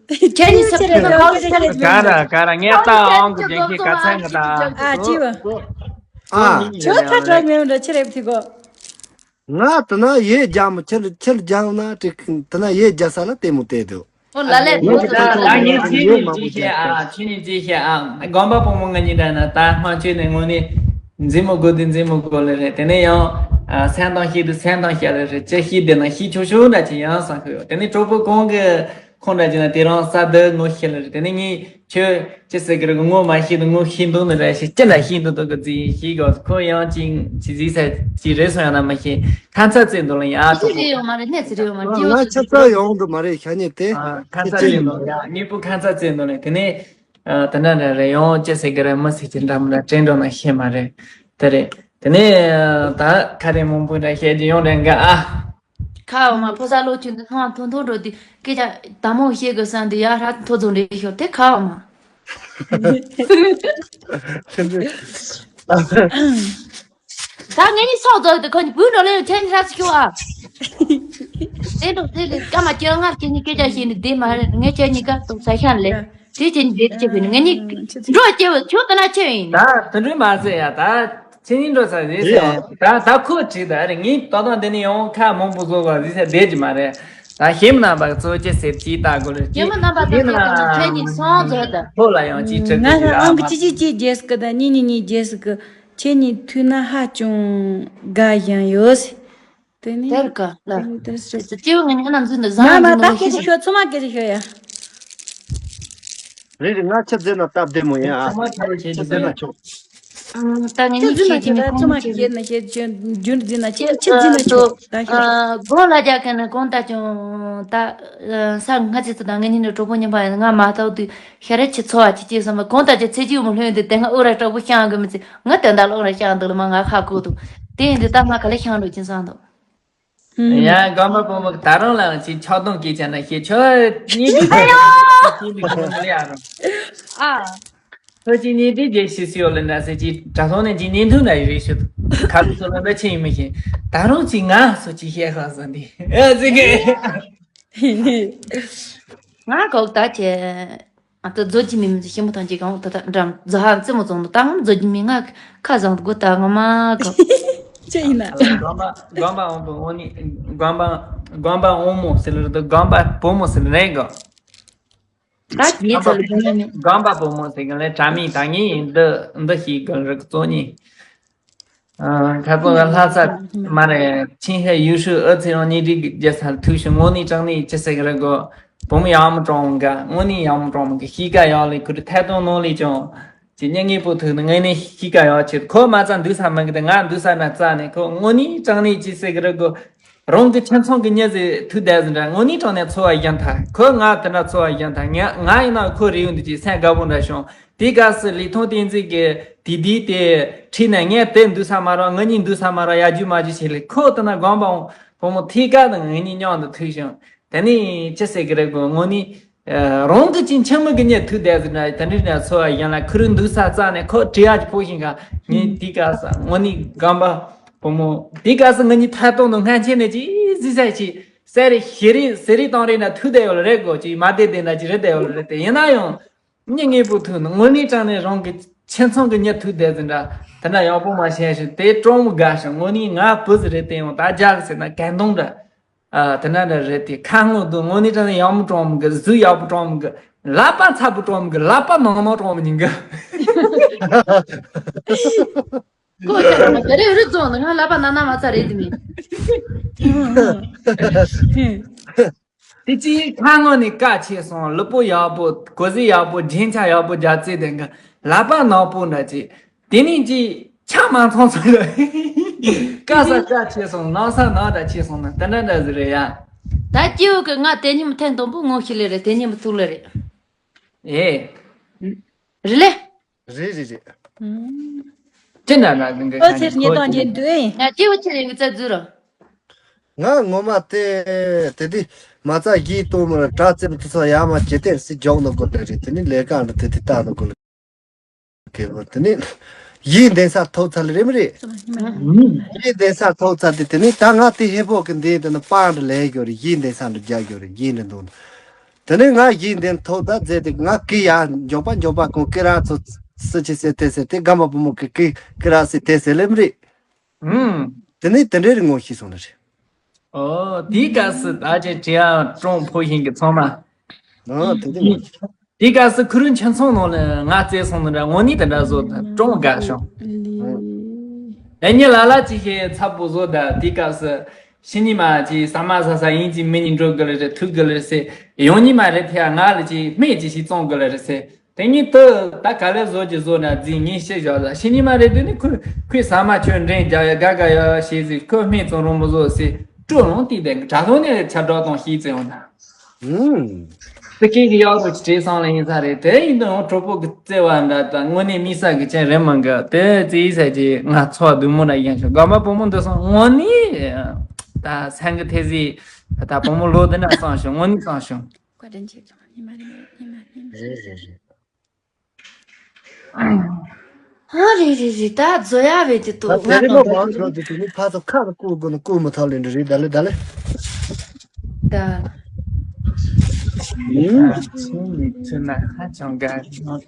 ཁྱེད་གཉིས་སུ་ཁེ་རེ་ཁོ་ག་ར་ག་ར་ངས་ད་ཨང་གི་རྒྱན་ཁྱེད་ག་ཚད་ང་ད་ཨ་ཅི་བ། ཨ། ཁྱོད་ཐ་དྲག་མེད་འདྲ་ཆི་རེད་ཐི་གོ། ང་དེ་ན་ཡེ་རྒྱ་མོ་ཁྱེད་ཁྱེད་རྒྱ་ན་དེ་ན་ཡེ་རྒྱ་ས་ལ་ལྟད་མོ་བལྟས་འདུག་ཨོ་ལ་ལས་ཨོ་ད་ད་ངས་ཁྱེད་གཉིས་ཅིག་བཤད་ཨ། ཁྱེད་གཉིས་ཅིག་བཤད་ཨ། དགོན་པ་བུ་མོ་ང་གཉིས་འདྲ་ན་ད་སྔ་ཆོས་ནས་དངོས་གནས་མཛེས་མོ་དགོས་དུས་མཛེས་མོ་དགོས་ལེ་རེད། དེ་ནས་ཡང་སེམས་དང་ཤེས་དུས་སེམས་དང་བཤད་ལེ་རེད། ཅི་ཤེས་བདེ་ན་ཤེས་ཆོག་ཆོག་འདྲ་ཅིག་ཡང་བསམ་གི་ཡོད། དེ་ནས་གྲོགས་པོ་གང་གི་ཁོང་འདྲ་ཅིག་ན་དེ་རང་ས་དུ་ངོ་ཤེས་ལེ་རེད། དེ་ནས་ངས། ཁྱོད་ཅི་ཟེར་གི་རེད། ངོ་མ་ཤེས་འདུག་ངོ་ཤེས་འདུག་ནི་རེད་ཤེས། ཅི་འདྲ་ཤེས་འདུག་འདུག་གི་རྫི་ཤེས་གོ། ཁོ་ཡང་ཅིང་ཅི་ཟིག་ཟེར་ཅི་རེད་སོང་ཡང་ན་མ་ཤེས། ཁ་མཚར་ཙེ་འདུག་ལ་ཡ་ཅི་ཐོག་རེད་ཡོད་མ་རེད། གནས་ཚུལ་རེད་ཡོད་མ་རེད། ང་ཅི་ཡོད་ཆ་ཚ་ཡོང་འདུག་མ་རེད་ཤ་ཉེ་དེ། ཁ་མཚར་ཙེ་འདུག་ཡ་གཉིས་པོ་ཁ་མཚར་ཙེ་འདུག་ལ། དེ་ནས་དེ་འདྲ་འདྲ་རེད། ཡང་ཅི་ཟེར་གི་རེད། མི་ཟེར་གྱི་འདྲ་མི་འདྲ་དྲན་འགྲོ་ན་ཤེས་མ་རེད། དེ་རེད། དེ་ནས་ད་ཁ་རེ་མང་པོ་འདྲ་བཤད་ཀྱི་ཡོང་རེད་འགའ་ཨ། ཁ་འོ་མ་ཕོ་གསར་ལོ་ཆུང་དུ་སྣང་མཐོ་མཐོ་འགྲོ་དུས་སྐད་ཆ་དག་མོ་བཤད་དགོས་བསམ་དུས་ཡ་ཧྲ་མཐོ་རྫོང་རེད་ཤོག་དེ་ཁ་འོ་མ། ད་ངེད་གཉིས་སོགས་རྫོགས་དུས་ཁོ་གཉིས་བུ་འགྲོ་ལེ་ཡོད་ཁྱེད་གཉིས་ཧྲ་ཤོག་ཨ། དེ་འགྲོ་དེ་ལས་སྐར་མ་བཅོ་ལྔ་ཁྱེད་གཉིས་སྐད་ཆ་བཤད་ནས་བསྡད་མ་རེད། ངས་ཁྱེད་གཉིས་ཀ་ཏོག་ས་ཤ་ལས་དེ་ཁྱེད་གཉིས་བསྡད་ཅེས་བས་ནས་ངེད་གཉིས་འགྲོ་སྐྱེ་བོ་ཁྱོད་ད་ན་ཁྱོད་ཡིན། ད་དེ་འདྲ་མ་ཟེར་ཡ་ད། ཁྱེད་གཉིས་འགྲོ་ས་རེད་ཟེར། ད་ད་ཁོ་བྲིས་ད་རེད། ངས་ད་ལྟ་འདི་ནས་ཡང་ཁ་མང་པོ་བཟོ་བ་ཟིག་ཟེར་བསྡད་ཀྱི་མ་རེད། ད་ཞེ་མི་རྣམ་པ་གཙོ་ཆེ་ཟེར་ཅིག་ལྟ་དགོས་རེད། ཞེ་མི་རྣམ་པ་ད་ཁྱེད་ཀྱི་ཁྱེད་གཉིས་སོང་ཚོད་ད། ཁོ་ལ་ཡང་ཅིག་ཁྲིད་ང་དགོས་ཀྱི་ལ་ཨང་གི་ཅི་ཅི་ཅི་རྒྱས་སི་ཀི་ད་གཉིས་གཉིས་གཉིས་རྒྱས་སི་ཀི། ཁྱེད་གཉིས་ཐུག་ན་ཧ་ཅང་དགའ་ཡང་ཡོད་ཟེར། དེ་ནི་དེར་ཀ་ལ། དེ་ནི་དེར་ཟེར། སྐྱེ་བོ་ངས་ནི་ཨ་ན་འཛུལ་འདི་ཟ་མ་མ་ད་སྐད་ཆ་ཤོད་ཚོད་མ་སྐད་ཆ་ཤོད་ཡ། རེད་རེད། ང་ཆི་ཟེར་ན་སྟབས་བདེ་མོ་ཡིན་ཨ། ཚང་མ་ཆ་རོགས་བྱེད་ཆི་ཟེར་ན་ཆོག་ད་ངེད་གཉིས་ཁྱེད་ཀྱི་མི་ཁོང་ཁྱེད་ཀྱི་རྒྱུན་འཛིན་ན་ཁྱེད་ཁྱེད་འཛིན་ན་ཆོག་ད་ཤོད། སྒོ་ལ་རྒྱག་མཁན་ནི་གང་ལྟར་ཀྱང་ད་ས་ང་ཚོ་དང་ངེད་གཉིས་ནི་གྲོགས་པོ་མཉམ་པ་ཡིན། ང་མ་ཐོག་དུས་ཤ་ར་ཆི་ཚོ་བ་ཆི་ཆི་བསམ་པ་གང་ལྟར་ཀྱང་ཚེ་སྐྱིད་མོ་ལྷོད་འདི་དེ་སྔ་ཨུ་ར་དྲག་པོ་བཤང་གི་མི་ཚེ་ང་དོན་དག་ལོག་ར་བཤང་འདུག་ལ་མ་ང་ཧ་གོ་འདུག་དེ་ཡིན་དུས་ད་ང་ག་ལ་བཤང་འགྲོ་གྱིན་བསམ་འདུག་ཡང་དགོན་པ་བུ་མོ་ད་རུང་ལའང་ཅིག་ཆགས་སྡང་སྐྱེས་ཀྱང་ན་ཤེས་ཆོག་གཉིས་དུས་ཨ་ཡོ། ཅིག་ཅིག་མི་ཁོམ་ལ་ཡ་རུང་། ཨ། ཁོ་ཅིག་གཉིས་དུས་རྒྱལ་ཤི་སི་ཡོ་ལ་འདྲ་ཟེར་ཅིག་དྲ་ཐོག་ནས་ཅིག་གཉིས་མཐུན་ན་ཡོད་རེད་ཤོད། ཁ་ལུ་སོ་ལ་འདྲ་ཆེ་ཡིན་མི་ཤེས། ད་རུང་ཅིག་ང་སོ་ཅིག་བཤད་ཁ་ཟ་འདི་ཨ་ཟེར་གི། ང་གོག་ད་ཆེ། ཨ་ད་མཛོ་ཅི་མི་མི་ཞིམ་པོ་ཐང་ཅིག་གང་ད་ད་འགྲམ་མཛོ་ཧ་རྩེ་མོ་བཙོང་འདུག་ད་ང་མཛོ་ཅི་མི་ང་ཁ་བཟང་དགོ་ད་ང་མ་གོ་ཅི་ཡིན་ན། དགོན་པ་དགོན་པ་འོང་པོ་འོང་ནི་དགོན་པ་དགོན་པ་འོང་མོ་ཟེར་ལ་རེད་དགོན་པ་བུ་མོ་ཟེར་ལ་རེད་གོ། ད་ངས་ཚོ་ལ་དགོན་པ་བུ་མོ་ཟེར་གི་ལ་དྲ་མིག་ད་ངས་ཡིན་འདི་འདི་ཞིག་གི་རིག་གཙོ་ནི། ཁ་ཚོ་ལ་ལྷ་ས་མ་རེད། ཆིན་ཧེ་ཡུལ་ཤུལ་ཨ་ཚེ་རང་ཉིད་རིག་རྒྱལ་སར་ཐུག་ཤིང་དངོས་གནས་དྲང་གནས་ཅི་ཟེར་གི་རེད་གོ། བུ་མོ་ཡག་མོ་གྲོང་ག་དངོས་གནས་ཡག་མོ་གྲོང་གི་གཤིས་ཀ་ཡག་ལས་ཁུར་ཐད་གཏོང་ནང་ལས་ཀྱང་ཅི་སྙན་ངེས་པོ་ཐུག་ནི་དངོས་གནས་གཤིས་ཀ་ཡག་ཆེད་ཁོ་མ་རྩ་འདུག་ས་མི་གི་དེ་ང་འདུག་ས་ན་རྩ་ནས་ཁོ་དངོས་གནས་དྲང་གནས་ཅི་ཟེར་གི་རེད་གོ། རང་གི་ཁྱིམ་ཚང་གི་མྱི་ཟེར་ཐུག་བསྡད་ཟིན་འདྲ་དངོས་གནས་དྲང་གནས་ཚོར་བ་ཡིན་ཐལ། ཁོ་ང་དེ་འདྲ་ཚོར་བ་ཡིན་ཐལ། ང་ང་ཡིན་ན་ཁོ་རེ་ཡོང་དུས་ཀྱི་སེམས་དགའ་པོ་འདྲ་བྱུང་། དེའི་སྐབས་སུ་ལི་ཐང་བསྟན་འཛིན་གྱི་དེ་དུས་དེ་ཁྲིད་ནས་ངས་དེ་འདུག་ས་མ་རག་ང་གཉིས་འདུག་ས་མ་རག་ཡར་རྒྱུག་མར་རྒྱུག་བྱས་ལས་ཁོ་དེ་ན་དགོན་པ་བུ་མོ་ཐིག་ཀ་དང་ང་གཉིས་མཉམ་དུ་ཐུག་བྱུང་། དེ་ནས་ཅི་ཟེར་གི་རེད་གོ་དངོས་གནས། རང་གི་ཅིང་ཁྱིམ་མི་གི་ཉེ་ཐུག་བསྡད་ཟིན་ན་དེ་འདྲའི་ནས་འཚོ་བ་ཡིན་ལ་ཁུ་རུ་འདུག་ས་རྩ་ནས་ཁོ་བྲིས་ཡག་གི་ཕོག་ཤིང་ག་ངས་དེའི་སྐབས་སུ་དངོས་གནས་དགོན་པ་བུ་མོ་དེའི་སྐབས་སུ་ང་གཉིས་ཐད་གཏོང་དུ་སྔ་ཆེན་ནས་ཅི་ཟི་ཟ་ཅི་ གསེར་རི་ཤེལ་རི་གསེར་རི་དང་རི་ན་ཐུག་བསྡད་ཡོད་ལ་རེད་གོ། ཅིག་མ་བསྡད་བསྡད་ན་ཅིག་རེད་བསྡད་ཡོད་ལ་རེད་དེ། ཡིན་ན་ཡང་མྱི་དངོས་པོ་ཐུག་ན་དངོས་གནས་དྲང་གནས་རང་གི་ཁྱིམ་ཚང་གི་མྱི་ཐུག་བསྡད་ཟིན་འདྲ། དེ་འདྲ་ཡག་པོ་མ་བྱས་ཤིང་དེ་སྤྲང་མོ་དགའ་ཞིང་། དངོས་གནས་ང་བུ་ཟིག་རེད་དེ། ཡང་ད་རྒྱག་ཟེར་ན་གན་དོང་འདྲ། ཨ། དེ་འདྲ་འདྲ་རེད་དེ། ཁ་ངོ་དུ་དངོས་གནས་དྲང་གནས་ཡག་མོ་སྤྲང་མོ་གི། གཟུགས་ཡག་པོ་སྤྲང་མོ་གི། ལག་པ་མཚར་པོ་སྤྲང་མོ་གི། ལག་པ་ནང་ནང་སྤྲང་མོ་ཉིན་གི། ཀོ་ཅག་རང་རེ་རེ་རྫོང་ནི་ང་ལབ་པ་ན་ན་མ་ཚ་རེད་དེ་མིན། དེ་ཅིའི་ཁ་ངོ་ནས་ཀ་ཆེ་སོང་། ལུས་པོ་ཡག་པོ། གོ་ཟི་ཡག་པོ། རྒྱན་ཆ་ཡག་པོ་རྒྱ་རྩེ་དེ་གི། ལག་པ་ནག་པོ་འདྲ་ཅིག་དེ་ནས་ཅིག་ཆ་མ་ཚང་ཚང་རེད། ཀ་ས་ཀ་ཆེ་སོང་། ནག་ས་ནག་འདྲ་ཆེ་སོང་ན་དེ་འདྲ་འདྲ་ཟིག་རེད་ཡ། ད་སྐྱེ་བོ་གི་ང་དེ་ཉིན་མ་ཐེངས་དང་པོ་ངོ་ཤེས་ལེ་རེད། དེ་ཉིན་མ་ཐུག་ལེ་རེད། ཨེ། རེད་ལེ། རེད་རེད་རེད། ཅི་འདྲ་འདྲ་གི་འདི་ཨོ་ཚེ་ཉེ་དང་རྒྱན་དུ་ཨེ། ཡ་སྐྱེ་བོ་ཁྱེད་རང་གི་རྩ་རྫུ་རོ། ང་ངོ་མ་དེ་དེ་དེ་མ་རྩ་གཞི་གཏོང་མི་ར་དྲ་རྩེ་མི་དུ་ས་ཡ་མ་ཇེ་ཏེར་སི་འཇོག་ནོ་གོ་དེ་རེད། དེ་ནི་ལས་ཀ་འདྲ་དེ་དེ་ལྟ་ནོ་གོ་ལ་གེ་བོ། དེ་ནི་གཞི་འདེང་ས་ཐོབ་ཚར་ལེ་རེད་མི་རེད། གཞི་འདེང་ས་ཐོབ་ཚར་དེ་དེ་ནི་ད་ང་དེ་ཧེ་པོ་གི་འདི་དེ་ནི་པང་འདྲ་ལས་གོ་རེད། གཞི་འདེང་ས་འདྲ་རྒྱག་གོ་རེད། གཞི་འདྲ་འདུག་དེ་ནས་ང་གཞི་འདེང་ཐོག་ད་མཛད་དེ་ང་ཀི་ཡ་མགྱོགས་པ་མགྱོགས་པ་ཁོང་ཀི་ར་ཚོ་སི་ཆི་སེ་ཏེ་སེ་ཏེ་སྒམ་པ་བུ་མོ་ཀི་ཀི་ཀི་ར་སི་ཏེ་སེ་ལེམ་རེད། ཧུམ། དེ་ནས་དེ་འདྲའི་རིག་ངོ་ཤེས་སོང་ནི་རེད། ཨོ། དེའི་སྐབས་སུ་ད་ཅེ་ཅེ་ཡ་ཀྲོང་ཕོ་ཞིང་གི་ཚང་མ། ཨོ་དེ་དེ་ངོ་ཤེས། དེའི་སྐབས་སུ་ཁུ་རུ་ཁྱིམ་ཚང་ནང་ལ་ང་བཙལ་སོང་ནི་འདྲ། དངོས་གནས་དེ་འདྲ་བཟོ་ད་ཀྲོང་དགའ་བྱུང་། ཨེ་ཉི་ལ་ལ་ཅིག་ཤེས་ཚ་པོ་བཟོ་ད། དེའི་སྐབས་སུ། ཕྱི་ཉིན་མ་ཅིག་ཟ་མ་ཟ་ས་ཡིན་གཅིག་མིན་གཉིས་འགྲོ་དགོས་ལེ་རེད། ཐུག་དགོས་ལེ་རེད་ཟེར། ཡང་ཉིན་མ་རེད་དེ་ང་ལ་ཅིག་སྨན་ཅིག་ཞིག་བཙོང་དགོས་ལེ་རེད་ཟེར། དེ་ཉིན་དུ་ད་ག་ལེ་བཟོ་ཅིག་བཟོ་ན་རྫིག་ངས་ཤི་བཞག་ལ། ཕྱི་ཉིན་མ་རེད་དུས་ནི་ཁོས་ཁོས་ཟ་མ་ཁྱོད་འདྲེན་རྒྱག་ཡ་དགའ་དགའ་ཡ་ཞེས་ཟེར། ཁོས་སྨན་བཙོང་རུང་མི་བཟོ་ཟེར། སྤྲོ་ལོང་དེ་དེ་དྲ་ཐོག་ནས་ཆ་འགྲོ་གཏོང་ཤེས་ཙེ་འོང་ད། ཨུམ། སི་ཀིང་གི་གཡག་རུ་ཅི་བྲེས་སོང་ལ་ཡིན་ས་རེད། དེ་ཡིན་དུས་ཡང་གྲོགས་པོ་གི་བརྩེ་བ་འདྲ་དང་དངོས་གནས་དམིགས་བསལ་གི་ཅན་རེད་མ་གི། དེ་བརྩེ་ཡིན་ས་ཀྱི་ང་ཚོ་བ་བདུད་མོ་འདྲ་ཡིན་ཞིང་དགོན་པ་བུ་མོ་འདི་སོང་དངོས་གནས་ད་སེང་གི་ཐེ་ཟི་ད་བུ་མོ་ལོ་འདི་འདྲ་སོང་ཞིང་དངོས་གནས་སོང་ཞིང་། བཀའ་དྲིན་ཆེ་ལགས། ཉི་མ་རེ་ཉི་མ་རེ། རེད་རེད་རེད། ཨ་རེད་རེད་རེད། ད་བཟོ་ཡ་བས་དེ་ད་ཏོ་དེ་ང་རིང་མོ་དང་མང་ཚོ་དེ་དེ་ནི་ཕ་ཚོ་ཁ་ལ་བསྐུར་དགོས་ན་བསྐུར་མི་ཐུབ་ལེ་འདྲ་རེད། ད་ལེ་ད་ལེ། ད། ཡིན། ཆིན་ནི་ཚུན་ན་ཧ་ཅང་དགའ་རེད།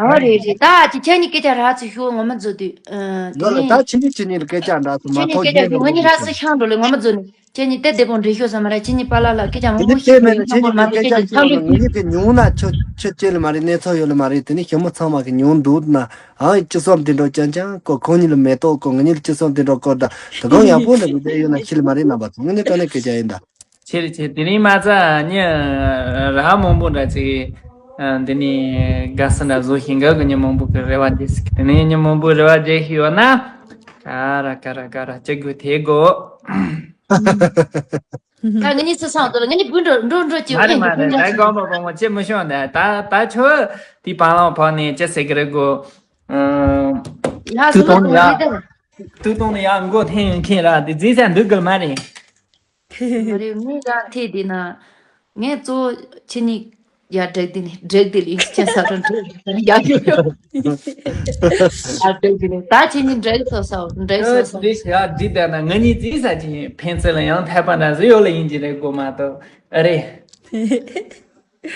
ཨ་རེད་རེད། ད་ཅི་ཁྱེད་གཉིས་སྐད་ཆ་རག་ཚུལ་ཤོད། ངོ་མ་བཟོ་དུས་ཨ། ལོ་ལ་ད་ཁྱེད་གཉིས་ཁྱེད་གཉིས་ལ་སྐད་ཆ་འདྲ་ཚོ་མ་ཁྱེད་གཉིས་ཐོག་སྐད་ཆ་ཤོད། ངོ་གཉིས་རག་ཚུལ་ཤང་འགྲོ་ལེ། ངོ་མ་བཟོ་ནི་ཁྱེད་གཉིས་དེ་བདེ་པོ་འདྲེ་ཤོད་ས་མ་རེད། ཁྱེད་གཉིས་པ་ལ་ལ་སྐད་ཆ་དེ་ངོ་ནི་ཤོད་དེ་མེད་ན་ཁྱེད་གཉིས་ལ་སྐད་ཆ་ཤོད་ལ་ངེད་གཉིས་ཀྱི་ཉུང་ན་ཆོ་ཆོ་ཅེ་ལ་མ་རེད། གནས་ཚུལ་ཡོད་ལ་མ་རེད། དེ་ནི་ཞི་མོ་ཚང་མ་གི་ཉུང་འདུག་ན་ཨང་། ཅི་སོམ་དེ་འགྲོ་ཅང་ཅང་ཀོ་ཁོང་གཉིས་ལ་མེ་ཏོག་ཀོ་ང་གཉིས་ལ་ཅི་སོམ་དེ་འགྲོ་ཀོ་ད་དོ་དགོང་ཡག་པོ་ལ་རུ་དེ་ཡོད་ན་ཁྱེད་ལ་མ་རེད། རྣམ་པ་ཚོ་ངེད་གཉིས་ཀ་ནས་སྐད་ཆ་ཡིན་ད། ཆེ་རེ་ཆེ། དེ་རིང་མ་ཚ་ཉི་ར་མང་པོ་འདྲ་ཅིག་ཨ། འདི་ནི་དགའ་ས་འདྲ་བཟོ་ཞིང་དགའ་གི་ཉི་མང་པོ་གི་རེ་བ་རྒྱས་སི་གི། དེ་ནི་ཉི་མང་པོ་རེ་བ་རྒྱས་ཤི་ཡོད་ན། ཀ་ར་ཀ་ར་ཀ་ར་ཅི་དགོས་དེ་དགོས། ད་ང་གཉིས་སུ་སང་དུ་ལ་ང་གཉིས་བུ་འགྲོ་འགྲོ་འགྲོ་ཅིག་མ་རེད་མ་རེད། ད་དགོང་མོ་དགོང་མོ་ཅི་མི་ཤོང་ད། ད་ད་ཆོ་དེ་པང་ལང་ཕོག་ནས་ཅི་ཟེར་གི་རེད་གོ། ཡ་སུ་ལ་དགོས་རེད་ད། ཏུ་ཏུང་ནི་ཡང་མགོ་འཐེན་ཡོང་མཁན་ར་དེ་རྫིག་ས་འདུག་གི་མ་རེད། མ་རེད། ངས་ཡར་ཐེ་དེ་ན། ངས་གཙོ་བོ་ཁྱེད་གཉིས་ཡར་བསྒྲིགས་དེ་ནི་བསྒྲིགས་དེ་ལ་ཡིན་ཁྱེད་ས་ཁྲ་འགྲོ་ཡར་ཡོད་ཡོད། ཡར་བསྒྲིགས་དེ་ནི་ད་ཁྱེད་གཉིས་བསྒྲིགས་སོ་སོ་བསྒྲིགས་སོ་སོ། ཨ་དེ་ཡར་བསྒྲིགས་དེ་ན་ང་གཉིས་རྫིག་ས་ཅིག་ཡིན། ཕན་ཚུན་ལ་ཡང་འཐད་པ་འདྲ་ཟིག་ཡོད་ལ་ཡིན་གྱི་རེད་གོ་མ་གཏོགས་ཨ་རེད།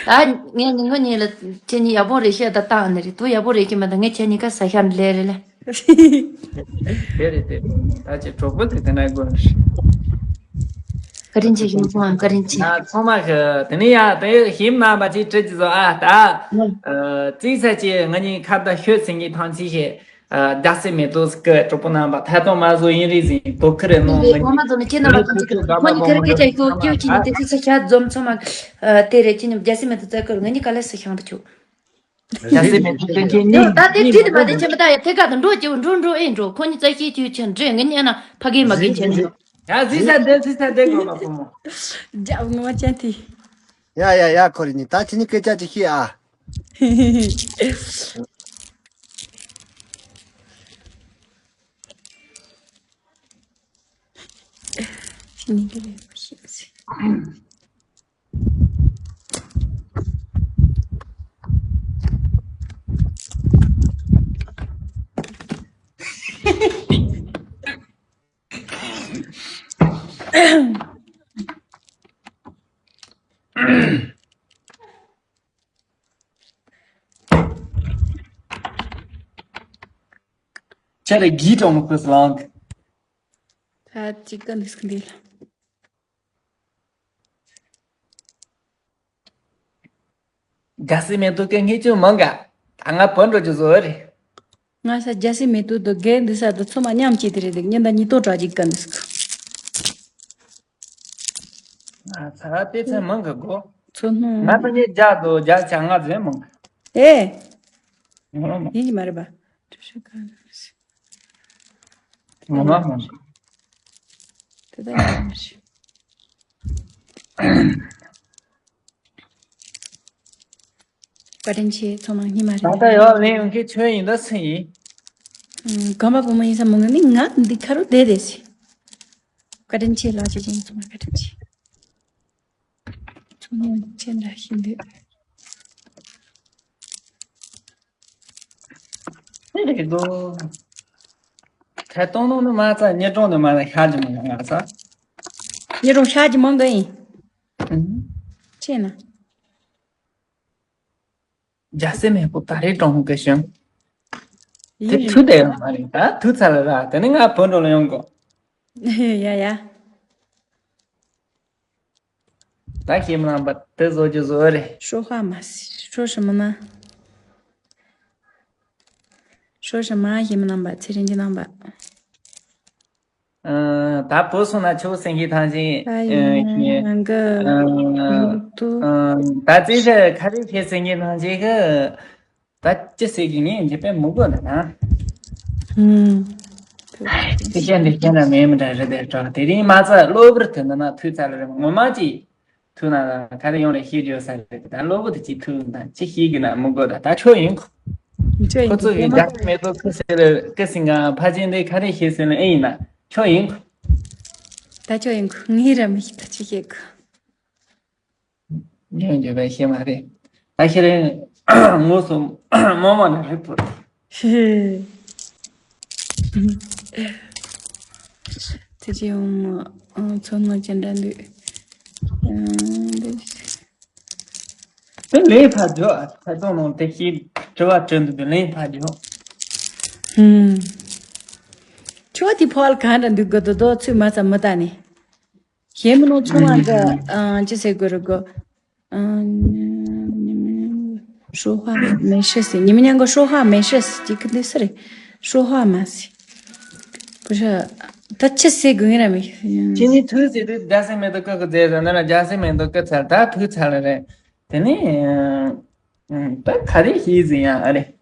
ད་ངས་ཉིན་གུང་ཉིན་ལ་ཁྱེད་གཉིས་ཡག་པོ་རེད་ཤག་ད་བཏང་ནི་རེད། དུ་ཡག་པོ་རེད་ཀྱི་མ་ད་ངས་ཁྱེད་གཉིས་ཀ་ས་ཤ་ལས་རེད་ལ། དེ་རེད་དེ། ད་ཅི་གྲོགས་པོ་དེ་དེ་ན་དགོས་རེད། བཀའ་དྲིན་ཆེ་ཞུ་ཚང་བཀའ་དྲིན་ཆེ། ང་ཚང་མ་གི་དེ་ནས་ཡ་དེ་ཞིམ་མ་པ་ཅིག་བྲིས་ཀྱི་བཟོ་ཨ་ད། ཨ་རྩིས་ཚད་ཀྱི་ང་གཉིས་ཁ་བརྡ་ཤོད་ཟིན་གྱི་ཐང་ཅི་ཞེས། རྒྱ་སེ་མེ་ཏོག་གི་གྲོགས་པོ་རྣམ་པ་ཐད་གཏོང་མ་བཟོ་ཡིན་རེད་ཟིན་དོ་ཁུར་རེ་གནང་ངོ་མ་ཟོ་ནི་ཁྱེད་རྣམ་པ་ཁོང་ཁྱེད་ཁོང་ཁྱེད་ཁྱེད་ཁྱེད་ཁྱེད་ཁྱེད་ནི་དེ་ཚོ་ཤ་འཛོམས་ཚང་མ་དེ་རེད། ཁྱེད་ནི་རྒྱ་སེ་མེ་ཏོག་བཙལ་ཁུར་ངེད་གཉིས་ག་ལེ་སུ་ཤང་དུ་ཆུག་རྒྱ་སེ་མེ་ཏོག་ཁྱེད་ནི་ད་དེ་དེ་དེ་མ་དེ་ཁྱེད་མི་ད་ཡ་ཐད་ཀ་དུ་འགྲོ་ཀྱི་འགྲོ་འགྲོ་ཨེ་འགྲོ་ཁོང་གཉིས་རྩ་ཤེས་ཀྱི་ཆེན་འདྲེ་ངེད་གཉིས་ཨ་ན་ཕ་གི་མ་གི་ཆེན་འགྲོ། ཡ་ཟི་ས་དེ་ཟི་ས་དེ་གོ་མ་གོ་མོ། རྒྱ་ངོ་མ་ཅན་དེ། ཡ་ཡ་ཡ་ཁོ་རེ་ནི་ད་ཁྱེད་ནི་སྐད་ཆ་ཅིག་ཤེས་ཨ། ཁྱེད་རེ་གིས་གྲོང་མི་ཁུ་སི་ལང་གི། ད་ཅིག་ག་འདུག་གི་འདི་ལ། རྒྱ་སེ་མེ་ཏོག་གི་ངས་ཅུང་མང་ག་ད་ང་བོད་འགྲོ་རྒྱུ་བཟོ་བ་རེད། ང་ས་རྒྱ་སེ་མེ་ཏོག་དུ་རྒས་འདི་ས་དུ་ཚོ་མ་མཉམ་བྱས་དེ་རེད་འདུག་ཉིན་ད་ཉིན་ཏོ་དྲག་ཅིག་ག་འདུག་ང་ཚ་དེ་ཚེ་མང་གི་གོ་ཚོ་སྣང་ང་ཚ་ངས་རྒྱ་དུ་རྒྱ་ཆ་ང་ཚེ་མང་གི། ཨེ། ཡིན་གྱི་མ་རེད་པ། ངོ་མ་མང་གི། དེ་ད་ཡིན་གྱི་མ་རེད། བཀའ་དྲིན་ཆེ། ཚང་མ་སྙིང་མ་རེད། ད་ལྟ་ཡོད་ལེན་ཡོང་མཁན་ཁྱོད་ཡིན་ད་སུ་ཡིན། ཨུམ། རྐང་པ་བུ་མོ་ཡིན་ས་མོ་ངས་ནི་ང་འདི་ཁ་རུ་བསྡད་བསྡད་སི། བཀའ་དྲིན་ཆེ་ལགས། ཆེ་ཆེ་ཚང་མ་བཀའ་དྲིན་ཆེ། ཚང་མ་ཅི་འདྲ་ཞིག་འདུག་ཨེ་རེད་དོ། ཐད་གཏོང་ནང་ནི་མ་ཚ་ཉེ་གྲོང་ནི་མ་ཚ་ཤ་གི་མ་ཡོང་ང་ཚ། ཉེ་གྲོང་ཤ་གི་མང་གི་ཡིན། ཨུམ། ཅེ་ན། རྒྱ་སེ་མེ་ཏོག་ད་རེས་གྲོང་གི་ཞིང་། དེ་ཡིན། ཐུ་དེ་མ་རེད་ད་ཐུ་ཚ་ལ་ར་དེ་ནི་ང་བོད་འགྲོ་ལ་ཡོང་གོ་ཡ་ཡ། ད་ཤེས་མི་ལང་པ་དེ་བཟོ་རྒྱུ་བཟོ་རེད། ཧྲོ་ཧ་མ་སི་ཧྲོ་ཧྲི་མི་ན། ཧྲོ་ཧྲི་མ་ཤེས་མི་ལང་པ་ཚེ་རིང་གི་ནང་པ། ཨ། ད་བུ་སོང་ན་ཆུ་སེང་གེ་ཐང་ཆེན། ཨ་ཡིན་ཨ་ཡིན། ང་གི་ཨ་ཡིན་འདུག་ཨ་ད་རྩིས་ཆ་ཁ་རི་ཁའི་སེང་གེ་ཐང་ཆེན་གི་ད་ཅི་ཟེར་གི་ངས་འཇིག་པའི་མི་དགོས་ན་ན། ཨུམ། དེ་བཤད་འདི་བཤད་ན་མེད་མི་འདྲ་རེད་དེ་དྲག་དེ་རིང་མ་ཚ་གློ་བུར་དུ་འདི་ན་ཐུག་ཚར་རེད་ངོ་མ་ཅིག་ཐུག་ན་ཁ་རི་ཡོང་རེ་ཤེས་རྒྱུ་ས་རེད་ད་གློ་བུར་དུ་ཅིག་ཐུག་ན་ཅི་ཤེས་གི་ན་མི་དགོས་ད་ད་ཆོ་ཡིན་ཁོ། ཆོ་ཡིན་ཁོ་ཚོ་ཡིན་རྒྱ་མེད་དོ་ཁུ་སེ་རེ་ཀི་སིང་ག་ཕ་ཆེན་དེ་ཁ་རི་ཤེས་སེ་ལ་ཨེ་ཡིན་ན་ཆོ་ཡིན་ཁོ། ད་ཆོ་ཡིན་ཁོ་ངའི་ར་མི་ཤེས་ད་ཆི་ཤེས་ཁོ། ཉོན་འགྱོད་པའི་ཤེས་མ་རེད། ད་ཤེས་རེད། ངོ་སོ་མོ་མ་ནི་རེད་པོ། ཧེ། དེ་ཅི་ཡོང་ཚོ་ནོ་ཅན་འདྲ་འདུག་དེ་ལས་ཕར་འཇོག་ཐད་གཏོང་ནང་དེ་ཤེས་དྲི་བ་དྲི་འདུག་དེ་ལས་ཕར་འཇོག་ཧུམ། ཁྱོད་དེ་ཕོལ་གང་འདྲ་འདུག་གོ་དོ་དོ་ཚུད་མ་ཚ་མི་ལྟ་ནི། གཞན་མི་ནོ་ཚོང་བ་འདི་ཨ་ཅི་ཟེར་དགོས་རེད་གོ་ཨ་ཉི་མ་ཉི་མ་ཧྲོ་ཧྭ་མེ་ཧྲི་ཟེར། ཉི་མ་ཉང་གི་ཧྲོ་ཧྭ་མེ་ཧྲི་ཟེར་གྱི་གི་འདི་སུ་རེད། ཧྲོ་ཧྭ་མ་ཟེར། བུ་ཧྲ་ད་ཅི་ཟེར་དགོས་ཡིན་ར་མི་ཤེས། ཁྱེད་ནི་ཐུག་ཟེར་དུས་རྒྱ་སེ་མེ་ཏོག་ཀི་གི་རྫས་ཟེར་ན་ར་རྒྱ་སེ་མེ་ཏོག་ཀི་ཚར་ད་ཐུག་ཚར་ལ་རེད། དེ་ནི་ད་ག་རེ་ཤེས་ཟིན་ཡང་ཨ་རེད།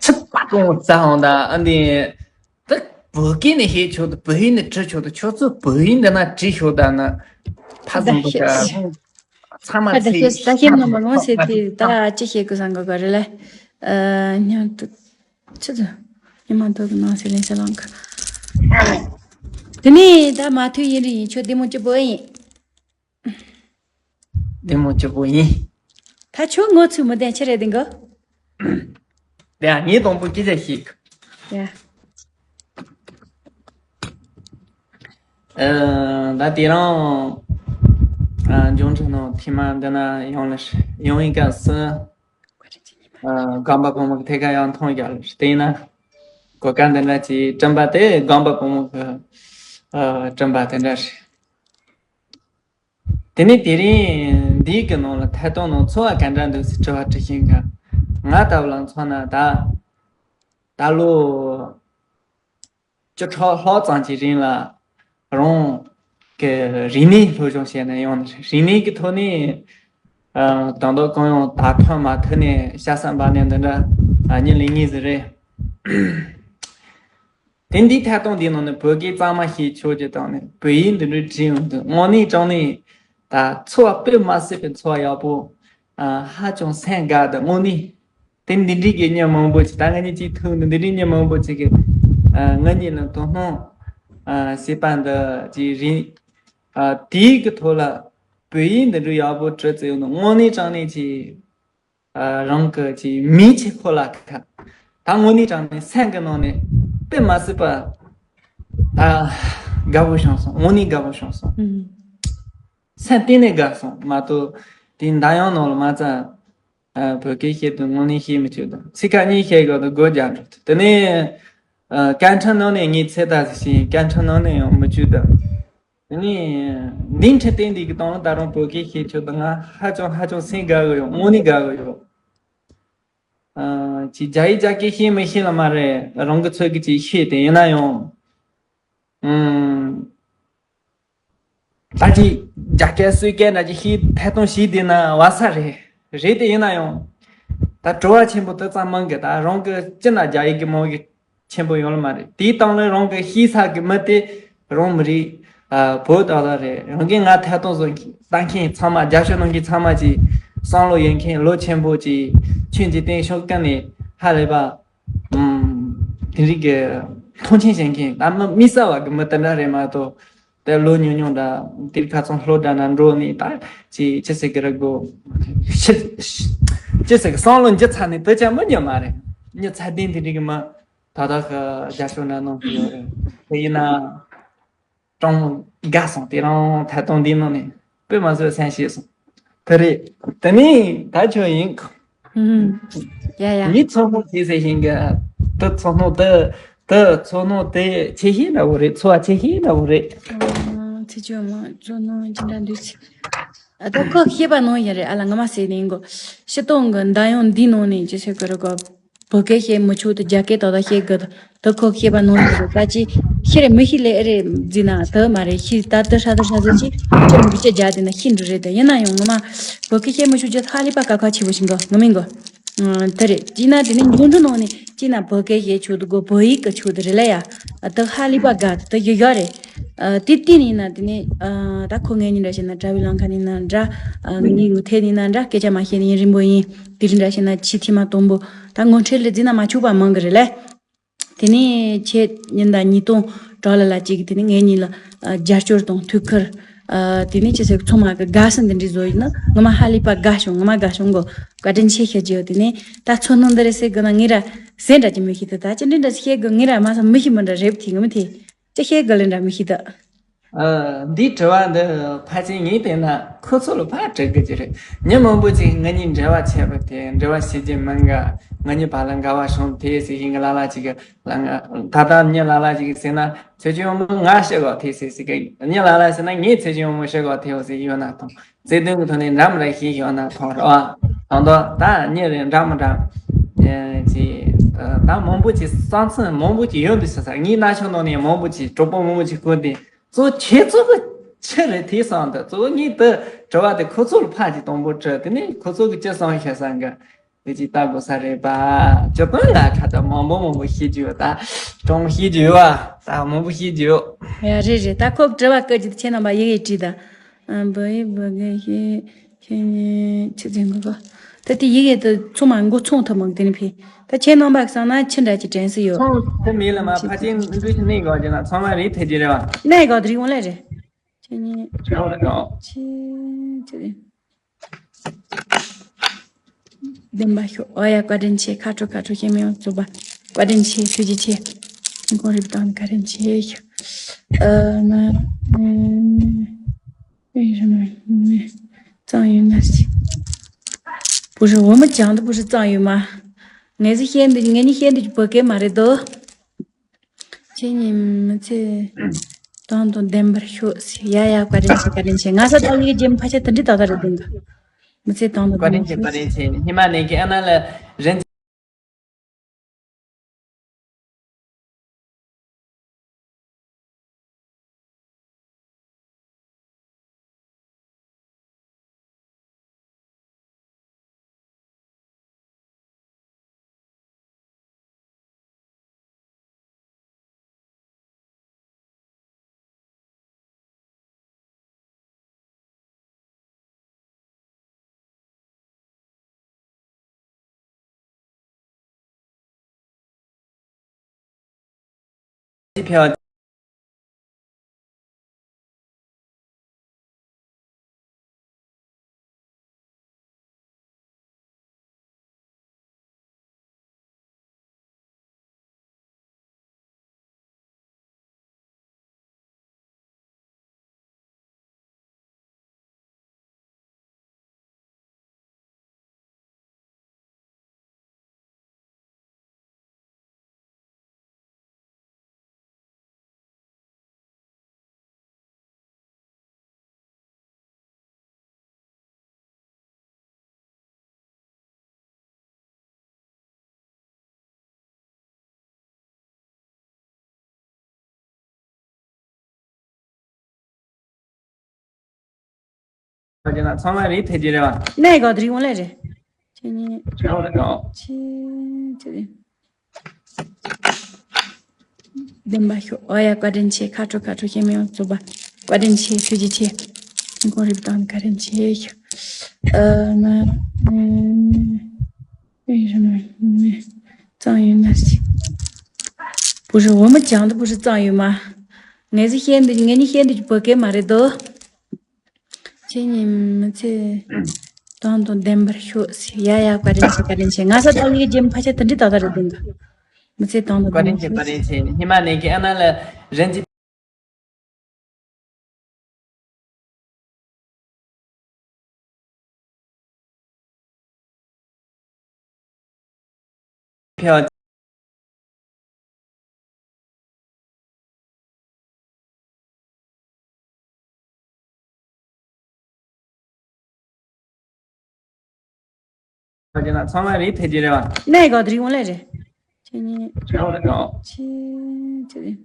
ཚིག་པ་ཏོང་རྩ་ཧོང་ད་ཨ་འདི། ད་བོད་སྐད་ནས་བཤད་ཆོག་ཏུ་བོད་ཡིག་ནས་བྲི་ཆོག་ཏུ་ཁྱོད་ཚོ་བོད་ཡིག་འདི་ན་བྲིས་ཤོག་ད་ན། ཕ་ཟུང་པོ་ཤ་ཚང་མ་ད་ཤེས་ད་ཤེས་ན་མ་ལོང་ཟེར་ཏེ་ད་ཅི་བཤད་དགོས་བསམ་གོ་ག་རེ་ལ། ཉར་དུ། ཆུ་ཚོད། ཉི་མ་དོ་གི་ནང་སེ་ལེན་ས་ལང་གི་དེ་ནས་ད་མ་ཐུག་ཡིན་རེད་ཡིན་ཆོ་བདེ་མོ་སྐྱིད་པོ་ཡིན། བདེ་མོ་སྐྱིད་པོ་ཡིན། ད་ཆོ་ངོ་ཚུགས་མི་ལྡན་ཆི་རེད་དེ་གོ་དེ་ཡང་ངས་དང་པོ་སྐད་ཆ་ཞིག་ཡ། ཨ། ད་དེ་རང་ཨ། འབྱུང་འཕྲིན་ནང་ཐེངས་མ་འདི་ན་ཡོང་ལ་ཡོང་ཡིན་སྐབས་སུ། ཨ། སྒང་པ་བུ་མོ་གི་ཐད་ཀ་ཡང་མཐོང་རྒྱག་ལ་བལྟས་ན། གོ་སྐབས་འདི་འདྲ་ཅིག་བསྐྲུན་པ་དེ་སྒང་པ་བུ་མོ་གི་ཨ། བསྐྲུན་པ་དེ་འདྲ་རེད། དེ་ནས་དེ་རིང་འདིའི་གི་ནང་ལ་ཐད་གཏོང་ནང་འཚོ་བ་ག་འདྲ་འདུག་ཟེར་དྲི་བ་དྲི་ཤེས་ག་ང་ལྟ་བུ་ལ་མཚོན་ན་ད་ད་ལོ་བཅུ་ཕྲག་ལྷག་ཙམ་གྱི་རིང་ལ་རང་གི་རིག་གནས་སློབ་སྦྱོང་བྱས་ནས་ཡོང་ནས་རིག་གནས་ཀྱི་ཐོག་ནས་ཨ། ད་དུང་གང་ཡང་དག་ཐོན་མ་ཐོན་ནས་ཤ་ཟ་འབར་ནས་འདི་འདྲ་ཨ། གཉིད་ལས་གཉིད་ཟིག་རེད། དེ་འདིའི་ཐད་གཏོང་འདིའི་ནང་ནས་བོད་སྐད་གཙང་མ་ཤེས་ཆོག་ཅེས་དང་ནས་བོད་ཡིག་འདི་འདྲའི་བྲིས་ཡོང་དུས་དངོས་གནས་དྲང་གནས་ད་འཚོ་བ་དཔེ་མ་སྲིད་པའི་འཚོ་བ་ཡག་པོ་ཨ། ཧ་ཅང་སེམས་དགའ་དང་དངོས་གནས་དེ་འདི་འདྲའི་གི་མྱི་མང་པོ་ཅིག་ད་ང་གཉིས་གཅིག་ཐུག་ནས་འདི་འདྲའི་མྱི་མང་པོ་ཅིག་གི་ཨ། ང་གཉིས་ལ་དོ་སྣང་ཨ། བྱེད་པ་འདི་ཅིག་རེད། ཨ། དེའི་གི་ཐོག་ལ་བོད་ཡིག་འདི་འདྲའི་ཡག་པོ་བྲིས་ཚེ་ཡོང་དུས་དངོས་གནས་དྲང་གནས་ཅིག་ཨ། རང་གི་ཅིག་མིག་ཆེ་ཁོ་ལ་ཁ། ད་དངོས་གནས་དྲང་གནས་སེམས་ཀྱི་ནང་ནས་དཔེ་མ་སྲིད་པ། ཨ། དགའ་པོ་བྱུང་སོང་། དངོས་གནས་དགའ་པོ་བྱུང་སོང་། ཨུམ། སེམས་གཏིང་ནས་དགའ་སོང་མ་གཏོགས། དེ་འདར་དབྱངས་ནང་ལ་མ་རྩ། ཨ། བོད་སྐད་བཤད་དུས་དངོས་གནས་བཤད་མི་ཆོག་དང་། ཚིག་ཁ་གཉིས་བཤད་དགོས་དུས་སྒོ་རྒྱག་འགྲོ་ཐུབ། དེ་ནས། ཨ། སྐད་འཕྲིན་ནང་ནས་ངས་ཚེ་ད་ཟིག་ཤེས། སྐད་འཕྲིན་ནང་ནས་ཡང་མི་བཅུག་དང་། དེ་ནས་འདི་འཕྲི་སྟེང་འདི་གི་སྟེང་ལ་ད་རུང་བོད་སྐད་བཤད་ཆོག་དང་། ང་ཧ་ཅང་ཧ་ཅང་སེམས་དགའ་གི་ཡོད། དངོས་གནས་དགའ་གི་ཡོད། ཨ། ཅིག་རྒྱ་ཡིག་རྒྱ་སྐད་ཤེས་མི་ཤེས་ལ་མ་རེད། རང་གི་ཚོད་ཀྱིས་ཅིག་ཤེས་དེ་ཡིན་ན་ཡང་། ཨུམ། ད་ཅིག་རྒྱ་སྐད་སུས་སྐད་འདྲ་ཅིག་ཤེས་ཐད་གཏོང་བྱས་བསྡད་ན་བ་ས་རེད། རེད་དེ་ཡིན་ན་ཡང་། ད་བྲོ་བ་ཆེན་པོ་དེ་ཙམ་མང་གི། ད་རང་གི་སྤྱི་ན་རྒྱ་ཡིག་གི་མང་གི་ཆེན་པོ་ཡོད་ལ་མ་རེད། དེའི་སྟེང་ལ་རང་གི་ཤེས་ས་གི་མི་དེ་རང་མི་རིགས། ཨ། བོད་ཏག་ཏག་རེད། རང་གི་ང་ཐད་གཏོང་བཟོ་མཁན་ལྟ་མཁན་ཚང་མ། རྒྱབ་སྐྱོར་གནང་མཁན་ཚང་མ་ཅིག་བསམ་བློ་ཡོད་མཁན། བློ་ཆེན་པོ་ཅིག་ཁྱོད་ཀྱི་སྟེང་ཤོག་ཀ་ནས་ཧ་ལས་པ། ཨུམ། དེ་རིགས་ཀྱི་མཐོང་ཆེན་བྱེད་མཁན། ད་མི་དམིགས་བསལ་བ་གི་མི་དེ་འདྲ་རེད་མ་གཏོགས། དེ་ལོ་ཉུང་ཉུང་འདྲ། དེར་ཁ་ཚང་ལྷོ་འདྲ་ན་འགྲོ་ནས་ད་ཅི་ཅི་ཟེར་གི་རེད་གོ། ཤི། ཅི་ཟེར་གི། བསམ་བློ་འགྱུར་ཚར་ནས་དེ་ཅང་མི་ཉོ་མ་རེད། མྱི་ཚད་ལྡན་དེ་རིགས་ཀྱི་མི་ད་ལྟ་གི་རྒྱ་ཤོག་ན་གནང་གི་ཡོད་རེད། དེ་ཡིན་ན་ཀྲང་དགའ་སོང་། དེ་རང་ཐད་གཏོང་འདི་ནང་ནས་དཔེ་མ་བཟོད་སེམས་ཤེས་སོང་། དེ་རེད། དེ་ནས་ད་ཁྱོད་ཡིན། ཨུམ། ཡ་ཡ། ངའི་ཚོར་སྣང་དེ་ཟེར་ཞིང་གི། དེ་ཚོར་སྣང་དེ། དེ་ཚོར་སྣང་དེ་ཆེ་ཤོས་འདྲ་བོ་རེད། ཚོར་བ་ཆེ་ཤོས་འདྲ་བོ་རེད། ཨ། ཚེ་ཆུང་མ་ཚོར་སྣང་ཅི་འདྲ་འདུག་ཟེར། ཨ། ད་ཁོ་ཤེས་པ་ནང་ཡིན་རེད། ཨ་ལ་ངོ་མ་ཟེར་ནས་ཡིན་གོ། སྤྱིར་བཏང་གི་འདར་དབྱངས་འདི་ནང་ནས་ཅི་ཟེར་གི་རེད་གོ། བོད་སྐད་བཤད་མི་ཆོག་དང་རྒྱ་སྐད་ཏག་ཏག་བཤད་དགོས་དང་། ད་ཁོ་ཤེས་པ་ནང་ཡིན་རེད། ད་ཅི་ཤེས་རེད་མི་ཤེས་ལེ་ཨེ་རེད་ཟེར་ན་ད་མ་རེད། ཤེས་ད་ད་ཧྲ་ད་ཧྲ་ཟེར་ཅི་ཁྱོད་མི་སྐད་རྒྱག་དེ་ན་ཤེས་འགྲོ་རེད། ད་ཡིན་ན་ཡང་ངོ་མ་བོད་སྐད་བཤད་མི་ཆོག་རྒྱ་ཧ་ལས་པ་དཀའ་ཁག་ཆེ་བོ་ཞིག་གོ། ངོ་མིན་གོ། ཨ། དེ་རེད། ཅི་ན་དེ་ནི་འབྱུང་འགྱུར་ནང་ནས་ཅི་ན་བོད་སྐད་བཤད་ཆོག་དུ་གོ། བོད་ཡིག་གི་ཆོག་དུ་རེད་ལ་ཡ། ད་ཧ་ལས་པ་དགའ་ད་ཡོད་ཡོད་རེད། ཨ། དེ་དེ་ནི་ན་དེ་ནི། ཨ། ད་ཁོ་ངེད་གཉིས་འདྲ་བྱས་ན་དྲ་བའི་ལམ་ཁ་ནས་ན་འདྲ། ཨ། ངེད་ངོ་ཐད་ནས་ན་འདྲ། སྐད་ཆ་མ་བཤད་ནས་ཡུན་རིང་པོ་ཡིན། དེ་རིང་འདྲ་བྱས་ན་ཕྱི་ཐེངས་མ་དང་པོ། ད་ངོ་འཕྲད་ལས་འཛིན་ན་མ་ཆོག་པ་མང་གི་རེད་ལ། དེ་ནས་ཁྱེད་ཉིན་ཟླ་ཉིས་སྟོང་གྲོགས་ལ་ལ་གཅིག་གིས་དེ་ནས་ངེད་གཉིས་ལ་ཨ་རྒྱབ་སྐྱོར་དང་ཐུགས་ཁུར། ཨ། དེ་ནས་ཅི་ཟེར། ཚང་མ་གི་དགའ་བསུ་འདི་འདྲའི་བཟོ་ཡིན་ན་ངོ་མ་ཧ་ལས་པ་དགའ་བྱུང་། ངོ་མ་དགའ་བྱུང་གོ། བཀའ་དྲིན་ཆེ་ཞུ་རྒྱུ་ཡོད། དེ་ནས་ད་ཚོར་སྣང་འདི་རེད་ཟེར་གི་ན་ངས་ར་ཟེར་འདྲ་ཅི་མི་ཤེས་ད། ད་ཅི་འདྲ་འདྲ་བཤད་གི། ངས་ར་མ་སོང་མི་ཤེས་མི་འདྲ་རེད་དེ་ངོ་མི་དེ་ཅི་བཤད་གི་ལེ་འདྲ་མི་ཤེས་ད། ཨ། འདིའི་དྲི་བ་འདི་ཕལ་ཆེར་ངས་བལྟས་ན་ཁོ་ཚོ་ལ་ཕར་དྲི་དགོས་ཀྱི་རེད། མི་མང་པོ་ཅིག་ང་གཉིས་འབྲེལ་བ་ཆད་པ་དེ། འབྲེལ་བ་བྱེད་རྒྱུ་མིན་ག། ང་གཉིས་བར་ལ་འགལ་བ་བྱུང་དེ་ཟེར་ཞིང་གི་ལ་ལ་ཅིག་གི་ལ། ང་ད་ལྟ་མྱི་ལ་ལ་ཅིག་གིས་ཟེར་ན། ཚེ་ཆུང་མོ་ང་ཤི་གོ་དེ་ཟེར་ཟེར་གི། མྱི་ལ་ལ་ཟེར་ན་ངས་ཚེ་ཆུང་མོ་ཤི་གོ་དེ་འོ་ཟེར་ཡོད་ན་ཐང་། བརྩེ་དུང་གི་ཐོག་ནས་འདྲ་མི་འདྲ་ཞིག་ཡོད་ན་ཐང་རེད་བ། དང་ཐོག་ད་མྱི་རེ་འདྲ་མི་འདྲ་ཅིག་ད་མང་པོ་ཅིག་བསམ་ཚུལ་མང་པོ་ཅིག་ཡོང་འདུག་ཟེར་ས། ངའི་རྣ་ཆུང་ནང་ནས་མང་པོ་ཅིག་གྲོགས་པོ་མང་པོ་ཅིག་བཀོད་དེ། གཙོ་ཁྱེད་ཚོ་གི་ཆི་རེད་དེ་བསམ་འདུག། གཙོ་བོ་ངས་དེ་དྲི་བ་དེ་ཁོ་ཚོ་ལ་ཕར་ཅིག་དང་པོ་དྲི། དེ་ནས་ཁོ་ཚོ་གི་ཅི་བསམ་ཤེས་ས་གི་དེ་ཅིག་ལྟ་དགོས་ས་རེད་པ། ཅི་དོན་ལ་ཁ་ད་མང་པོ་མང་པོ་ཤེས་རྒྱུ་ཡོད་ད། གྲོང་ཤེས་རྒྱུ་ཡོད་པ་ད་མང་པོ་ཤེས་རྒྱུ་ཡོད། ཡ་རེད་རེད། ད་ཁོ་དྲི་བ་བཀོད་རྒྱུ་དེ་ཁྱེད་རྣམ་པ་ཡི་གེ་བྲིས་ད། ཨ། བོད་ཡིག་བོད་སྐད་ཤེས། ཁྱེད་གཉིས་ཆི་ཟིག་གོ། ད་དེ་ཡི་གེ་དེ་ཚང་མ་མགོ་ཚང་ཐུབ་མང་དེ་ནི་ཕི། ད་ཁྱེད་རྣམ་པ་གསང་ན་ཆི་འདྲ་ཅིག་དྲན་སྲིད་ཡོད། ཚང་ཐུབ་མེད་ལ་མ་ཕ་ཆེན་འདུས་ནས་གོ་རྒྱུ་ན་ཚང་མ་རེད་ཐེ་རྒྱུ་རེད་བ། ནས་གོ་དེ་རིགས་འོང་ལེ་རེད། ཁྱེད་གཉིས། ཆི་ཆི་རེད། བདེན་པ་ཤོག། ཨོ་ཡ། བཀའ་དྲིན་ཆེ། ཁ་དྲོ་ཁ་དྲོ་ཤེས་མི་ཡོང་རྫོགས་པ། བཀའ་དྲིན་ཆེ། ཐུགས་རྗེ་ཆེ། མགོ་རིབ་དང་བཀའ་དྲིན་ཆེ་ཤོག། ཨ་མ། ཨེ་ར་མ། གཙང་ཡོད་ན་སི། 不是，我们讲的不是藏语吗？ ངས་ཟིག་བཤད་འདི། ངས་ནི་བཤད་འདི་བོད་སྐད་མ་རེད་དོ། ཁྱེད་གཉིས་མི་ཚེ་དང་དང་ལྡན་པར་ཤོག་ཟེར། ཡ་ཡ། བཀའ་དྲིན་ཆེ། བཀའ་དྲིན་ཆེ། ང་ས་ད་ཡི་གེ་རྒྱན་ཕ་ཆེ་དེ་འདྲི་ཏག་ཏག་རེད་འདུག་ག། མི་ཚེ་དང་དང་ལྡན་པར་ཤོག་ཟེར། བཀའ་དྲིན་ཆེ། བཀའ་དྲིན་ཆེ། ཉི་མ་ནས་ཀྱི་ཨ་ན་ལ་རིན། ཁྱེད་རང་ཚང་མ་རེད་ཐེ་ཇི་རེད་བ། གནས་ག་དུ་རིང་བ་ལས་རེད། ཁྱེད་གཉིས། རེད་རེད། ཁྱེད་ཁྱེད་བདེན་པ་ཤོག་ཨོ་ཡ། བཀའ་དྲིན་ཆེ། ཁ་དྲོ་ཁ་དྲོ། ཁྱེད་མི་ཡོང་རྫོགས་པ། བཀའ་དྲིན་ཆེ། ཐུགས་རྗེ་ཆེ། ཁོང་རིབ་དང་བཀའ་དྲིན་ཆེ་ཤོག་ཨ་མ། གཙང་ཡོད་ན་སི། 不是，我们讲的不是藏语吗？ ངས་ཟི་བཤད་འདི་ངས་ནི་བཤད་འདི་བོད་སྐད་མ་རེད་དོ། ཁྱེད་ཉིད་མི་ཚེ་དང་དང་ལྡན་པར་ཤོག་ཟེར། ཡ་ཡ། བཀའ་དྲིན་ཆེ། བཀའ་དྲིན་ཆེ། ང་ས་ཏང་ཡིག་རྒྱན་ཕ་ཆ་དེ་འདྲི་ཏག་ཏག་རེད་འདུག་མི་ཚེ་དང་དང་བཀའ་ལྡན་དྲིན་ཆེ། པར་བཀའ་ཤོག་དྲིན་ཆེ། ཉི་མ་ནས་ཀྱི་ཨ་ན་ལ་རན་ཅི། ཕེ་བ། ཚང་མ་རེད་ཐེ་ཇི་རེད་བ། གནས་ག་དུ་རིང་བ་ལས་རེད། ཁྱེད་གཉིས། རེད་རེད། ཁྱེད་ཁྱེད་རེད།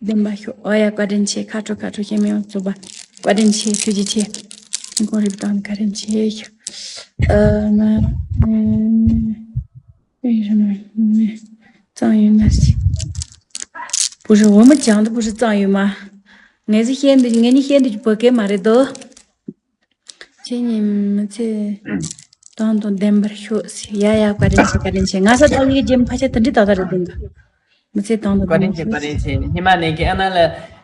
བདེན་པ་ཤོག་ཨོ་ཡ། བཀའ་དྲིན་ཆེ། ཁ་དྲོ་ཁ་དྲོ། ཁྱེད་མི་ཡོང་རྫོགས་པ། བཀའ་དྲིན་ཆེ། ཐུགས་རྗེ་ཆེ། ཁོང་རིབ་དང་བཀའ་དྲིན་ཆེ་ཤོག་ཨ་མ། 为什么藏语那些？ 不是，我们讲的不是藏语吗？ ངས་ཟི་བཤད་འདི་ངས་ནི་བཤད་འདི་བོད་སྐད་མ་རེད་དོ། ཁྱེད་ཉིད་མི་ཚེ་དང་དང་ལྡན་པར་ཤོག་ཟེར། ཡ་ཡ། བཀའ་དྲིན་ཆེ། བཀའ་དྲིན་ཆེ། ང་ས་ཏང་ཡིག་རྒྱན་ཕ་ཆ་དེ་འདྲི་ཏག་ཏག་རེད་འདུག་མི་ཚེ་དང་དང་བཀའ་དྲིན་ཆེ། ལྡན་པར་བཀའ་དྲིན་ཆེ། ཉི་མ་ནས་ཀྱི་ཨ་ན་ལ་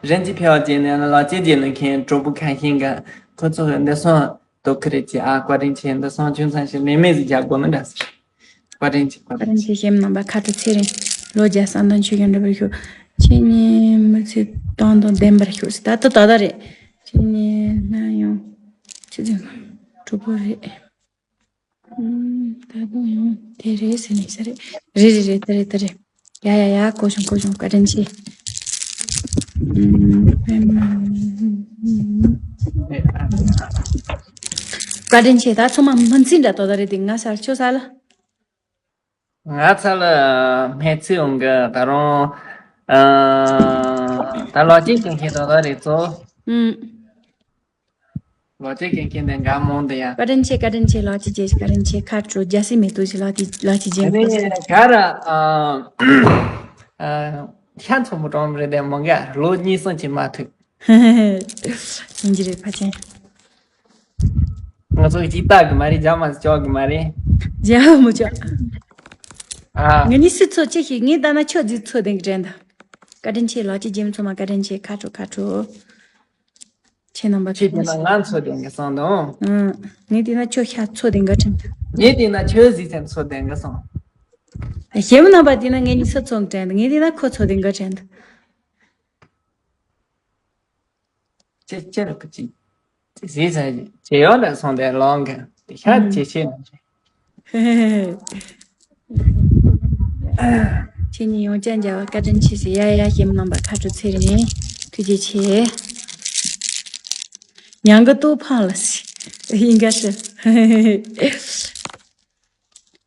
རན་ཅི་ཕེ་བ་ཅན་ནས་ཨ་ན་ལག་ཅི་ཅན་ནས་མཁན་གྲོགས་པོ་ཁ་ཤས་འགའ་ཁོ་ཚོ་འདི་སོང་དོ་ཁི་རེད་ཅི། ཨ་བཀའ་དྲིན་ཆེ། འདི་སོང་ཆུང་ཚང་ཞིག་ལས་མེད་ཟིག་རྒྱག་དགོས་ནི་འདྲ་ཟེར། བཀའ་དྲིན་ཆེ། བཀའ་དྲིན་ཆེ། གཞན་རྣམ་པ་ཁ་དྲོ་ཚེ་རིང་། ལོ་བརྒྱ་བསམ་དོན་ཆོས་ཀྱང་འགྲུབ་པར་ཤོག་ཁྱེད་ཉིད་མི་ཚེ་དང་དང་ལྡན་པར་ཤོག་ད་ལྟ་ད་ལྟ་རེད། ཁྱེད་ཉིད་ན་ཡང་ཆེ་ཚེ་གྲོགས་པོ་རེད། ད་དུང་ཡང་དེ་རེད་ཟེར་ནས་ཟེར་རེད། རེད་རེད་རེད། ད་རེད་ད་རེད། ཡ་ཡ་ཡ། གོ་བྱུང་གོ་བྱུང་། བཀའ་དྲིན་ཆེ། བཀའ་དྲིན་ཆེ། ད་ཚང་མ་སྨོན་ཚིག་འདྲ་ཏོག་ཏོ་རེད་དེ། ང་ཚར་ཁྱོད་ཚར་ལ། ང་ཚར་ལ་སྨོན་ཚིག་འོང་གི་ད་རུང་། ཨ། ད་ལོ་གཅིག་ཀྱང་ཁྱེད་ཏོག་ཏོ་རེད་ཚོ། ཨུམ། ལོ་གཅིག་ཀྱང་ཁྱེད་འདི་འགའ་མོང་འདི་ཡ། བཀའ་དྲིན་ཆེ། བཀའ་དྲིན་ཆེ། ལོ་གཅིག་རྗེས་བཀའ་དྲིན་ཆེ། ཁ་དྲོ་རྒྱ་སེ་མེ་ཏོག་ཞིག་ལོ་གཅིག་ལོ་གཅིག་རྗེས་མེ་ཏོག་ཞིག་ག་ར། ཨ། ཨ། ཤ་མཚོ་མོ་གྲོང་རེད་དེ་མོ་འགའ་ལོ་གཉིས་གསུམ་ཅིག་མ་ཐུག་ཡིན་གྱི་རེད་ཕ་ཆེན། ང་ཚོ་གཅིག་ལྟ་གི་མ་རེད། རྒྱ་མ་ཟིག་ཅོག་གི་མ་རེད། རྒྱ་མོ་ཅོག་ཨ། ངས་ནི་སི་ཚོ་ཅི་ཞིག་ངས་ལྟ་ན་ཁྱོད་ཟིག་ཚོ་དེང་གི་དྲན་ད། བཀའ་དྲིན་ཆེ། ལོ་གཅིག་རྗེས་མ་ཚོ་མ་བཀའ་དྲིན་ཆེ། ཁ་དྲོ་ཁ་དྲོ། ཁྱེད་རྣམ་པ་ཁྱེད་དེ་ན་ང་ཚོ་དེང་གི་སང་དང་། ཨང་། ངས་དེ་ན་ཁྱོད་ཤ་ཚོ་དེང་གི་དྲན་ད། ངས་དེ་ན་ཁྱོད་ཟིག་ཚན་ཚོ་དེང་གི་སང་། གཞན་མི་རྣམ་པ་དེ་ན་ངས་ནི་སི་ཚོ་དྲན་ད། ངས་དེ་ན་ཁོ་ཚོ་དེང་གི་དྲན་ད། ཅེ་ཅེ་ར་ཀ་ཅི། ཟི་ཟ་ཇེ་ཡོ་ལ་སོང་དེ་ལོང་ག་དེ་ཤ་ཅེ་ཅེ་ན་ཅེ། ཁྱེད་གཉིས་ཡོང་ཅན་མཇལ་བ་བཀའ་དྲིན་ཆེ་ཟེར། ཡ་ཡ། གཞན་རྣམ་པ་ཁ་དྲོ་ཚེ་རིང་། ཐུགས་རྗེ་ཆེ། ཉང་གི་ཏོ་ཕང་ལ་སི་ཡིན་ག་ཤི།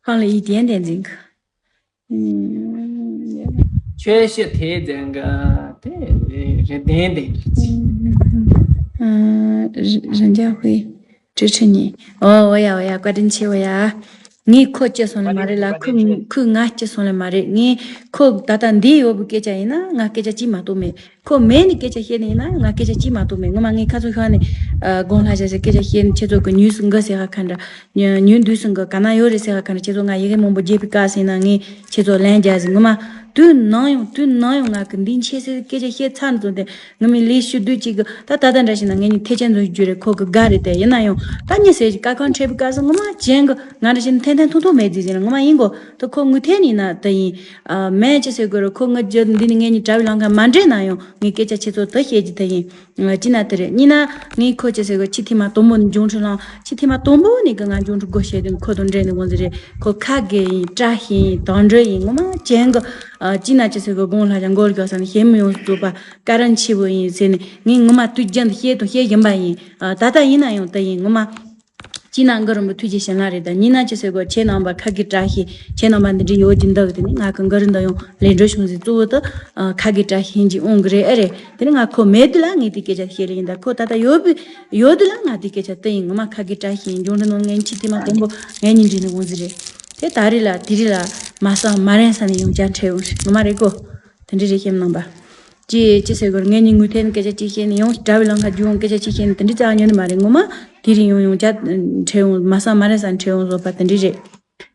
ཕང་ལ་ཡི་དེན་དེན་འཛིན་གི། ཆོས་ཤི་དེ་ཙང་ག་དེ་རེ་ལྡན་ལྡན་རེད། རི་འཇའ་ཧུའེ། ཀྲི་ཁྲི་ཉི། ཨོ་ཨོ་ཡ་ཨོ་ཡ། བཀའ་དྲིན་ཆེ་བ་ཡ། ངས་ཁོ་སྐྱེ་སོང་ལེ་མ་རེད་ལ། ཁོས་ཁོས་ང་སྐྱེ་སོང་ལེ་མ་རེད། ངས་ཁོ་ད་ལྟ་འདི་ཡོད་པའི་སྐད་ཆ་ཡིན་ན་ང་སྐད་ཆ་གཅིག་མ་གཏོགས་མེད། ཁོ་མེད་ནི་སྐད་ཆ་བཤད་ནི་ཡིན་ན་ང་སྐད་ཆ་གཅིག་མ་གཏོགས་མེད། ངོ་མ་ངས་ཁ་ཚོ་ཤོར་ནས་དགོངས་ལྷ་བྱ་ཟེར་སྐད་ཆ་བཤད་ནི་ཁྱེད་ཚོ་གི་ཉུས་སུ་འགུ་ཟེར་ཧ་ཁ་འདྲ། ཉོན་ཉོན་དུས་སུ་འགོ་ག་ན་ཡོད་རེད་ཟེར་བ་ག་ན། ཁྱེད་ཚོ་ང་ཡི་གེ་མང་པོ་རྒྱས་པའི་སྐབས་ཟིན་ན་ངས་ཁྱེད་ཚོ་ལན་རྒྱག་ཟིན། ངོ་མ་དུས་ནང་ཡང་དུས་ནང་ཡང་ང་གི་འདི་འཆད་སའི་སྐད་ཆ་བཤད་ཚར་ནས་བཟུང་སྟེ་ངོ་མའི་ལས་ཤུ་དུས་གཅིག་གི་ད་ད་ལྟ་འདྲ་ཞིག་ན་ངེད་གཉིས་ཐེ་ཆེན་ཚོ་རྒྱུ་རེད། ཁོ་གི་དགའ་རེད་དེ། ཡིན་ན་ཡང་ད་ཉི་ཟེར་གྱི་ཀ་ཁང་འཕྲད་པའི་སྐབས་སུ་ངོ་མ་ཅན་གི་ང་འདྲ་ཞིག་ན་ཐན་ཐན་ཐུང་ཐུང་མེད་ཟིག་ཟིན་ན་ངོ་མ་ཡིན་གོ། ད་ཁོ་ངུ་ཐེ་ནི་ན་ད་ཡིན། ཨ་མན་ཅི་ཟེར་དགོས་རེད། ཁོ་ངུ་རྒྱུ་འདི་ནི་ངེད་གཉིས་དྲ་བའི་ལམ་ཁ་མ་འདྲེས་ན་ཡང་ངས་སྐད་ཆ་ཁྱེད་ཚོ་ད་བཤད་རྒྱུ་ད་ཡིན། ཅི་ན་དེ་རེད། གཉིས་ན་ངས་ཁོ་ཅི་ཟེར་གི། ཕྱི་ཐེངས་མ་དང་པོ་ནས་འབྱུང་འཕྲུལ་ལང་ཕྱི་ཐེངས་མ་དང་པོ་ནས་གི་ང་འབྱུང་འཕྲུལ་སྒོ་ཕྱེ་དུས་ཁོ་དང་འབྲེལ་ནས་འོང་ཟེར་རེད། ཁོ་ཁ་དགེ་ཡིན། བཀྲ་ཤིས་ཡིན། དོན་འགྲུབ་ཡིན། ངོ་མ་ཅན་གི། ཨ་ཅི་ན་ཅི་ཟེར་གི། དགོངས་ལྷ་བྱ་མགོ་རྒྱག་ས་ནས་གཞན་མི་ཡོང་རྫོགས་པ་བཀའ་དྲིན་ཆེ་བོ་ཡིན་ཟེར་ནས་ངས་ངོ་མ་དུས་རྒྱུན་དུ་བཤད་དང་བཤད་བཞིན་པ་ཡིན། ཨ་ད་ལྟ་ཡིན་ན་ཡང་དེ་ཡིན། ངོ་མ། གཅིག་ན་གུ་རུ་མོ་ཐུགས་རྗེ་ཞིང་ལ་རེད། ད་གཉིས་ན་ཅི་ཟེར་དགོས། ཁྱེད་རྣམ་པ་ཁ་དགེ་བཀྲ་ཤིས། ཁྱེད་རྣམ་པ་འདི་འདྲའི་ཡོད་ཀྱི་འདུག་དེ་ནི་ང་གི་གུ་རུ་འདི་ཡང་ལས་འགྲོ་བྱུང་ཟིག་གཙོ་བོ་དུ་ཁ་དགེ་བཀྲ་ཤིས་ཡིན་གྱི་འོང་གི་རེད། ཨེ་རེད། དེ་ནི་ང་ཁོ་མེད་དུས་ལ་ངས་དེ་སྐད་ཆ་བཤད་ལེ་ཡིན། ད་ཁོ་ད་ལྟ་ཡོད་པའི་ཡོད་དུས་ལ་ང་དེ་སྐད་ཆ་དེ་ཡིན། ངོ་མ་ཁ་དགེ་བཀྲ་ཤིས་ཡིན། འབྱུང་འགྲོ་ནང་ངན་ཁྱི་དེ་མ་དང་པོ་ངན་ཉིན་འདྲི་ནི་འོང་ཟིག་རེད། དེ་ད་རེས་ལ་དེ་རེས་ལ་མ་བསམ་མ་རན་ས་ནས་ཡང་བསྐྱར་འཕྲད་འོང་ཟིག་ངོ་མ་རེད་གོ། དེ་འདྲ་རེད། ཤེས་མ་གནང་པ། ཅི་ཅི་ཟེར་དགོས། ངས་ནི་ངུ་ཐེན་སྐད་ཆ་ཅིག་བཤད་ནས་ཡང་དྲ་བའི་ལམ་ཁ་རྒྱུག་སྐད་ཆ་ཅིག་བཤད་ནས་དེ་འདྲ་ཙང་ཉོ་ནི་མ་རེད། ངོ་མ་དེ་རིང་ཡང་ཡང་བསྐྱར་འཕྲད་འོང་། མ་བསམ་མ་རན་ས་འཕྲད་འོང་བཟོ་པ་དེ་འདྲ་རེད།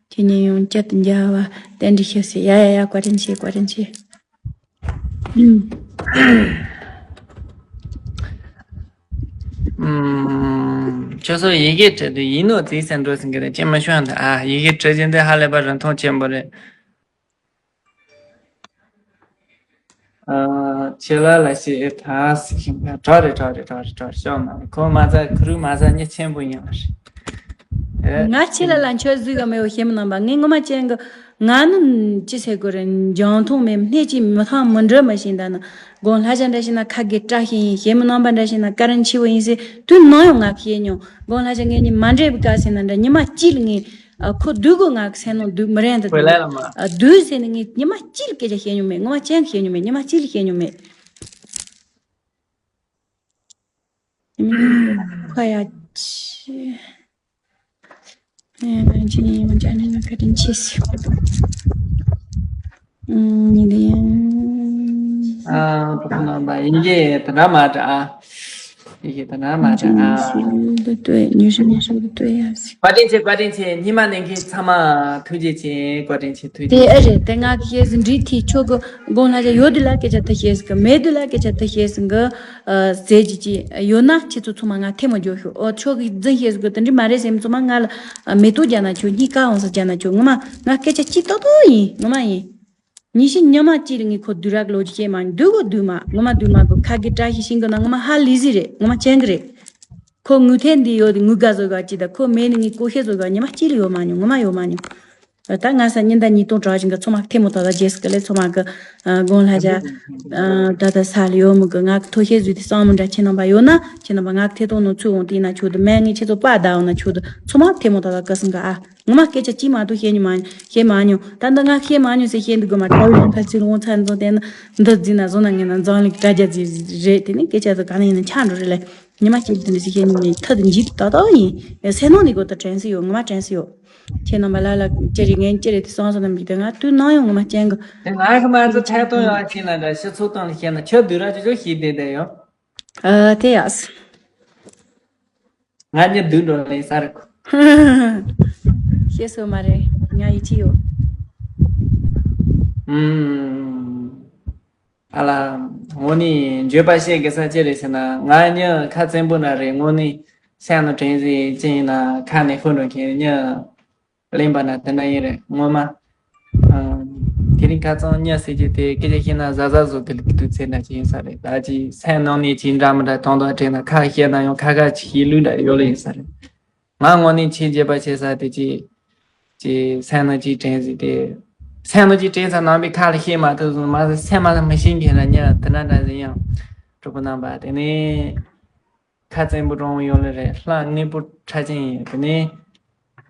ཁྱེད་ཉིད་ཡང་བསྐྱར་དུ་མཇལ་བ་རྟེན་འབྲེལ་ཞུ་ཟེར། ཡ་ཡ་ཡ། བཀའ་དྲིན་ཆེ། བཀའ་དྲིན་ཆེ། ཨུམ། ཨུམ། ཁྱོད་ཚོ་ཡི་གེ་བྲིས་དུས་ཡིན་ནོ་ཙིག་ཟེར་འགྲོ་ཟིན་གི་རེད། ཅི་མ་ཤོང་ད། ཨ། ཡི་གེ་བྲིས་ཀྱིན་དེ་ཧ་ལས་པ་རིན་ཐང་ཆེན་པོ་རེད། ཨ། ཁྱེད་ལ་ལ་ཞེས་ད་ཟིག་ཤིང་ག་གྲོགས་རེད། གྲོགས་རེད། གྲོགས་རེད། གྲོགས་རེད། ཤོག་མ་རེད། ཁོ་མ་ཚ་ཁུ་རུ་མ་ཚ་མྱི་ཆེན་པོ་ཡིན་པ་རེད། ཨེ། ང་ཁྱེད་ལ་ལ་ཁྱོད་གཟིགས་ག་མེད་པ་ཤེས་མི་ནང་པ། ངས་ངོ་མ་ཅན་གི་ང་ནི་ཅི་ཟེར་དགོས་རེད། འཇང་ཐུང་མེད་སྣེ་གཅིག་མི་ཐང་མི་འདྲ་མ་ཤེས་ད་ན། དགོང་ལྷ་བྱ་འདྲ་ཤེས་ན་ཁ་དགེ་བཀྲ་ཤིས་ཡིན། ཤེས་མི་ནང་པ་འདྲ་ཤེས་ན་ཀ་རན་ཆེ་བོ་ཡིན་ཟེར་དུས་ནང་ཡང་ང་ཤེས་མྱོང་། དགོང་ལྷ་བྱ་ངེད་གཉིས་མ་འདྲེས་པའི་སྐབས་ཟེར་ན་འདྲ། ཉི་མ་གཅིག་ལ་ངས་ཨ། ཁོ་སྡུག་གོ། ང་གི་སེམས་ནང་སྡུག་མི་རན་དུ་བོད་ལས་ལ་མ། ཨ། སྡུག་ཟེར་ནས་ངས་ཉི་མ་གཅིག་ལ་སྐད་ཆ་བཤད་མྱོང་མེད། ངོ་མ་ཅན་བཤད་མྱོང་མེད། ཉི་མ་གཅིག་ལ་བཤད་མྱོང་མེད། ཁ་ཡ་ཆི། ཨ། ཅི་ཉི་མ་ཅན་ནི་ང་བཀའ་དྲིན་ཆེ་ཟེར་གོ་དང་། ཨ། ཉི་ལི་ཡང་། ཨ། གྲོགས་པོ་རྣམ་པ། ཡིན་གྱི་དེ་འདྲ་མ་འདྲ་ཨ། ཡི་གེ་དེ་འདྲ་མ་འདྲ་ཨ། བཀའ་དྲིན་ཆེ། བཀའ་དྲིན་ཆེ། སྙིང་ཐག་པ་ནས་ཐུགས་རྗེ་ཆེ། བཀའ་དྲིན་ཆེ། ཐུགས་རྗེ་ཆེ། དེ་ཨེ་རེད། དེ་ང་གི་ཤེས་ཟིན་འདྲི་ཐི་ཆོ་གི་དགོང་ལྷ་བྱ་ཡོད་དུས་ལ་སྐད་ཆ་ཐི་ཤེས་ཟིན་གི། མེད་དུས་ལ་སྐད་ཆ་ཐི་ཤེས་ཟིན་གི། ཨ། ཟེར་གྱི་ཅི་ཡོད་ན་ཁྱེད་ཚོ་ཚང་མ་ང་ཐེ་མོ་རྒྱོ་ཤོག་ཨོ། ཆོ་གི་འཛིན་ཤེས་ཟིན་གི་དེ་འདྲི་མ་རེད་ཟེར་མི་ཚང་མ་ང་ལ་མེ་ཏོག་རྒྱག་ན་ཆོག་སྙིང་ག་འོང་ས་རྒྱག་ན་ཆོག་ངོ་མ་ང་སྐད་ཆ་ཅི་ཏོག་ཏོག་ཡིན། ངོ་མ་ཡིན། ཉི་ཤུ་ཉི་མ་གཅིག་ལ་ངས་ཁོ་བསྡུས་རག་ལོ་རྒྱུས་བཤད་མ་མྱོང་། སྡུག་གོ་སྡུག་མ། ངོ་མ་སྡུག་མ་གོ། ཁ་གི་བཀྲ་ཤིས་ཤིང་གི་ན་ངོ་མ་ཧ་ལས་ཟིག་རེད། ངོ་མ་ཅན་གི་རེད། ཁོ་ངུ་ཐེན་འདི་ཡོད་དེ་ངུ་དགའ་བཟོ་དགའ་ཅི་ད། ཁོ་མེད་ནི་ངས་ཀོ་ཤེས་བཟོ་དགའ་ཉི་མ་གཅིག་ལ་ཡོད་མ་མྱོང་། ངོ་མ་ཡོད་མ་མྱོང་། ད་ང་ས་ཉིན་ད་ཉིས་སྟོང་གྲགས་བཞིན་གི་ཚོ་མ་ཐེ་མོ་ད་ད་རྗེས་སུ་ག་ལེ་ཚོ་མ་གི། ཨ། དགོང་ལྷ་བྱ། ཨ། ད་ད་ས་ལ་ཡོད་མི་གི། ང་གི་ཐོ་ཤེས་བཟོས་དེ་སང་མི་འདྲ་ཁྱེད་རྣམ་པ་ཡོད་ན་ཁྱེད་རྣམ་པ་ང་གི་ཐེ་གཏོང་ནང་ཚུད་འོང་། དེ་ན་ཆོག་ཏུ་མེད་ངས་ཁྱེད་ཚོ་པ་ད་འོང་ན་ཆོག་ཏུ་ཚོ་མ་ཐེ་མོ་ད་ད་གི་སང་གི་ཨ། ངོ་མ་སྐད་ཆ་གཅིག་མ་གཏོགས་བཤད་མྱོང་མ། བཤད་མ་མྱོང་། ད་འདི་ང་བཤད་མ་མྱོང་ཟེར་བཤད་འདུག་གི་མ། དྲ་བའི་ལམ་ཁ་ཚུར་འོང་ཚར་འཛོམས་དེ་ན་འདི་འཛིན་ན་བཟོ་ན་ངན་ན་འཛམ་གླིང་དྲ་རྒྱ་ཟིག་རེད། དེ་ནི་སྐད་ཆ་ཚོ་ག་ནས་ཡིན་ན་ཆགས་འགྲོ་རེད་ལེ། ཉི་མ་གཅིག་དེ་འདྲ་ཞིག་བཤད་མྱོང་མེད། ཐ་དུ་འཇིག་ཏག་ཏག་ཡིན། སེམས་ནང་ནས་གོ་ད་དྲན་སྲིད་ཡོད། ངོ་མ་དྲན་སྲིད་ཡོད། ཁྱེད་རྣམ་པ་ལ་ལ་ཅི་རེད་ངན་ཅི་རེད་དེ་སང་སོང་ན་མི་དེ་ང་དུས་ནང་ཡང་ངོ་མ་ཅན་གི། དེ་ང་གི་མ་ཚོ་ཐད་གཏོང་ཡོད་ཅེ་ན་འདྲ་སྤྱི་ཚོགས་སྟེང་ལ་བཤད་ན་ཁྱོད་སྡུག་ར་ཅོ་ཅོ་ཞིག་བསྡད་བསྡད་ཡོད། ཨ། དེ་ཡག་སོ། ང་གཉིས་སྡུག་འགྲོ་ལེ་ས་རུ། ཤེས་སོ་མ་རེད། ང་ཡིད་ཆེས་ཡོད། ཨུམ། ཨ་ལ། དངོས་གནས་བརྗོད་པ་བཤད་དགོས་ས་ཅི་རེད་ཟེར་ན། ང་གཉིས་ཁ་བཙན་པོ་འདྲ་རེད། དངོས་གནས་སེམས་ནང་དྲན་ཟིག་ཅི་ཡིན་ན་ཁ་ནས་ཤོར་འགྲོ་མཁན་གཉིས། གླེན་པ་ན་དེ་འདྲ་ཡིན་རེད། ངོ་མ། ཨ། དེ་རིང་ཁ་སང་གཉིད་སད་ཀྱི་དེ་སྐད་ཆ་བཤད་ན་གཟའ་གཟའ་བཟོ་གི་ལུགས་དུས་ཚོད་འདྲ་ཅིག་ཡིན་ས་རེད། ད་ཅིག་སེམས་ནང་ནས་ཅིག་འདྲ་མི་འདྲ་དོན་དག་དྲན་ན་ཁ་བཤད་ན་ཡང་ཁ་ཁ་ཅིག་ཤེས་ལུགས་འདྲ་ཡོད་ལེ་ཡིན་ས་རེད། ང་དངོས་གནས་ཆེས་བརྗེད་པ་ཆེ་ས་དེ་ཅིག་ཅིག་སེམས་ནང་ཅིག་དྲན་ཟིག་དེ། སེམས་ནང་ཅིག་དྲན་ས་ནང་པའི་ཁ་ལ་བཤད་མ་ཐུབ་སོང་། མ་ཟད་སེམས་མ་ལ་མི་ཤེས་མཁན་ལ་གཉིད་དེ་འདྲ་འདྲ་ཟིག་ཡང་གྲོགས་པོ་རྣམ་པ། དེ་ནས། ཁ་བཙན་པོ་དྲང་པོ་ཡོད་ལེ་རེད། ལྷ་དངོས་པོ་ཁྲ་ཅན་ཡིན། དེ་ནས།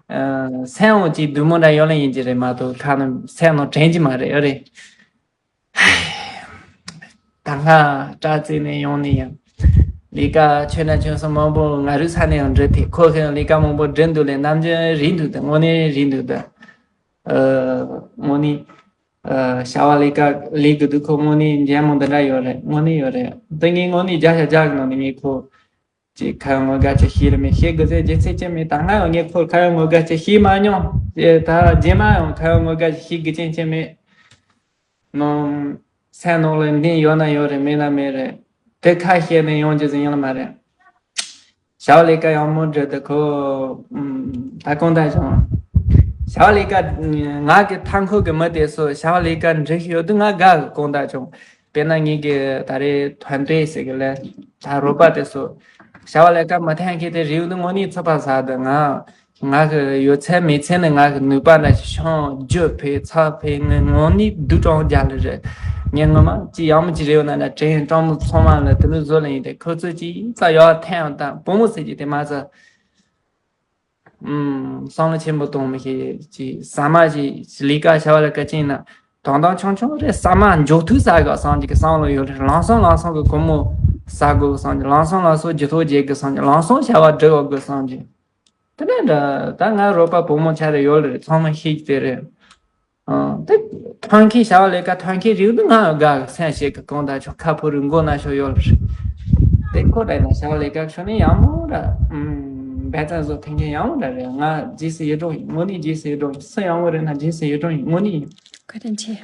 ཨ། སེམས་འོང་ཅིག་བདུད་མོ་འདྲ་ཡོད་ལེ་ཡིན་གྱི་རེད་མ་གཏོགས་ཁ་ནས་སེམས་ནང་དྲན་གྱི་མ་རེད། ཨ་རེད། ད་སྔ་དྲ་ཚིགས་ནས་ཡོང་ནས་ཡང་། ལས་ཀ་ཁྱོད་ན་ཁྱོད་སོང་མང་པོ་ང་རུ་ས་ནས་ཡང་འབྲི་ཐེ། ཁོ་ཁེ་ལས་ཀ་མང་པོ་འབྲི་འདུག་ལེ། ནམ་རྒྱུན་རིག་འདུག་ད་དངོས་གནས་རིག་འདུག་ད། ཨ། དངོས་གནས། ཨ། བྱ་བ་ལས་ཀ་ལས་དགོས་དུས་ཁོ་དངོས་གནས་འཇམ་མོ་འདི་འདྲ་ཡོད་རེད། དངོས་གནས་ཡོད་རེད། ད་ངས་དངོས་གནས་བརྒྱ་ཆ་བརྒྱ་གི་ནང་ནས་ངས་ཁོ་ཅིག་ཁ་ཡོད་ངོ་དགའ་ཅིག་ཤེས་ལ་མེད། ཤེས་དགོས་ཚེ་རྗེས་ཚེ་ཅི་མེད། ད་སྔ་ཡང་ངས་ཁོར་ཁ་ཡོད་ངོ་དགའ་ཅིག་ཤེས་མ་མྱོང་། ཨེ། ད་རྗེས་མ་ཡང་ཁ་ཡོད་ངོ་དགའ་ཅིག་ཤེས་དགོས་ཅན་ཅི་མེད། ནང་སེམས་ནང་ལ་འདི་ཡོད་ན་ཡོད་རེད། མེད་ན་མེད་རེད། དེ་ཁ་བཤད་ནས་ཡོང་རྒྱུ་ཟིག་ཡིན་ལ་མ་རེད། བྱ་བ་ལས་ཀ་ཡག་མོ་འགྲོ་དུས་ཁོ། ཨུམ། ད་གང་ལྟར་བྱུང་། བྱ་བ་ལས་ཀ་ང་གི་མཐའ་འཁོར་གྱི་མི་དེ་ཚོ་བྱ་བ་ལས་ཀ་འགྲིག་ཡོད་དུས་ང་དགའ་གི། གང་ལྟར་བྱུང་། དཔེར་ན་ངེད་ཀྱི་ད་རེས་ཐོན་དུས་ཟེར་གི་ལ། ད་རོགས་པ་དེ་ཚོ་བྱ་བ་ལས་ཀ་མི་འཐེན་མཁན་དེ་རེད་འདུག་དངོས་གནས་ཚོད་དཔག་ཟ་དུས་ང་ང་གི་ཡོད་ཚད་མེད་ཚད་ནས་ང་གི་ནུས་པ་འདྲ་ཞིག་ཤོང་། རྒྱུ་ཕེ་ཚ་ཕེ་ངས་དངོས་གནས་སྡུག་གྲང་རྒྱག་ལེ་རེད། ངས་ངོ་མ་ཅི་ཡག་མོ་ཅི་རེད་ཡོད་ན་ན་དྲན་སྤྲང་མོ་ཚང་མ་ལ་དེ་ནས་བཟོ་ལེ་ཡིན་ཏེ། ཁོ་ཚོས་ཅི་ཙ་ཡག་འཐེན་ཡང་ད་བུ་མོ་ཟེར་གྱི་དེ་མ་ཚད། ཨུམ། བསམ་བློ་ཆེན་པོ་གཏོང་མི་ཤེས་ཀྱི་ཟ་མ་ཞིག་ལས་ཀ་བྱ་བ་ལས་ཀ་ཅན་ན་དང་དང་ཆུང་ཆུང་རེད། ཟ་མ་མགྱོགས་ཐུག་ཟ་དགོས་བསམ་གྱི་བསམ་བློ་ཡོད་རེད། ལམ་སང་ལམ་སང་གི་སྒོར་མོ་ཟ་དགོས་བསམ་གྱི། ལམ་སང་ལམ་སང་ཇུས་གཏོགས་བྱེད་དགོས་བསམ་གྱི། ལམ་སང་བྱ་བ་སྒྲུབ་དགོས་བསམ་གྱི། དེ་འདྲ་འདྲ་ད་ང་རོགས་པ་བུ་མོ་ཆ་རེ་ཡོད་རེད། ཚང་མ་ཤེས་ཀྱི་དེ་རེད། ཨ། དེ་ཐོན་མཁན་བྱ་བ་ལས་ཀ་ཐོན་མཁན་རིགས་དུ་ང་དགའ་སེམས་ཤེས་ཀྱི། གང་ལྟར་ཆོག་ཁ་ཕོ་རུ་མགོ་ན་ཤོ་ཡོད་རེད། དེ་ཁོ་རེ་ན་བྱ་བ་ལས་ཀ་ཤོ་ནི་ཡང་མོ་ར། ཨུམ། འབད་བརྩོན་བཟོ་ཐེངས་ཀྱི་ཡང་མོ་ར་རེད། ང་རྗེས་སུ་ཡི་རང་ཡིན། དངོས་གནས་རྗེས་སུ་ཡི་རང་ཡིན། སུ་ཡང་མོ་རེད་ན་རྗེས་སུ་ཡི་རང་ཡིན། དངོས་གནས་ཡིན། བཀའ་དྲིན་ཆེ།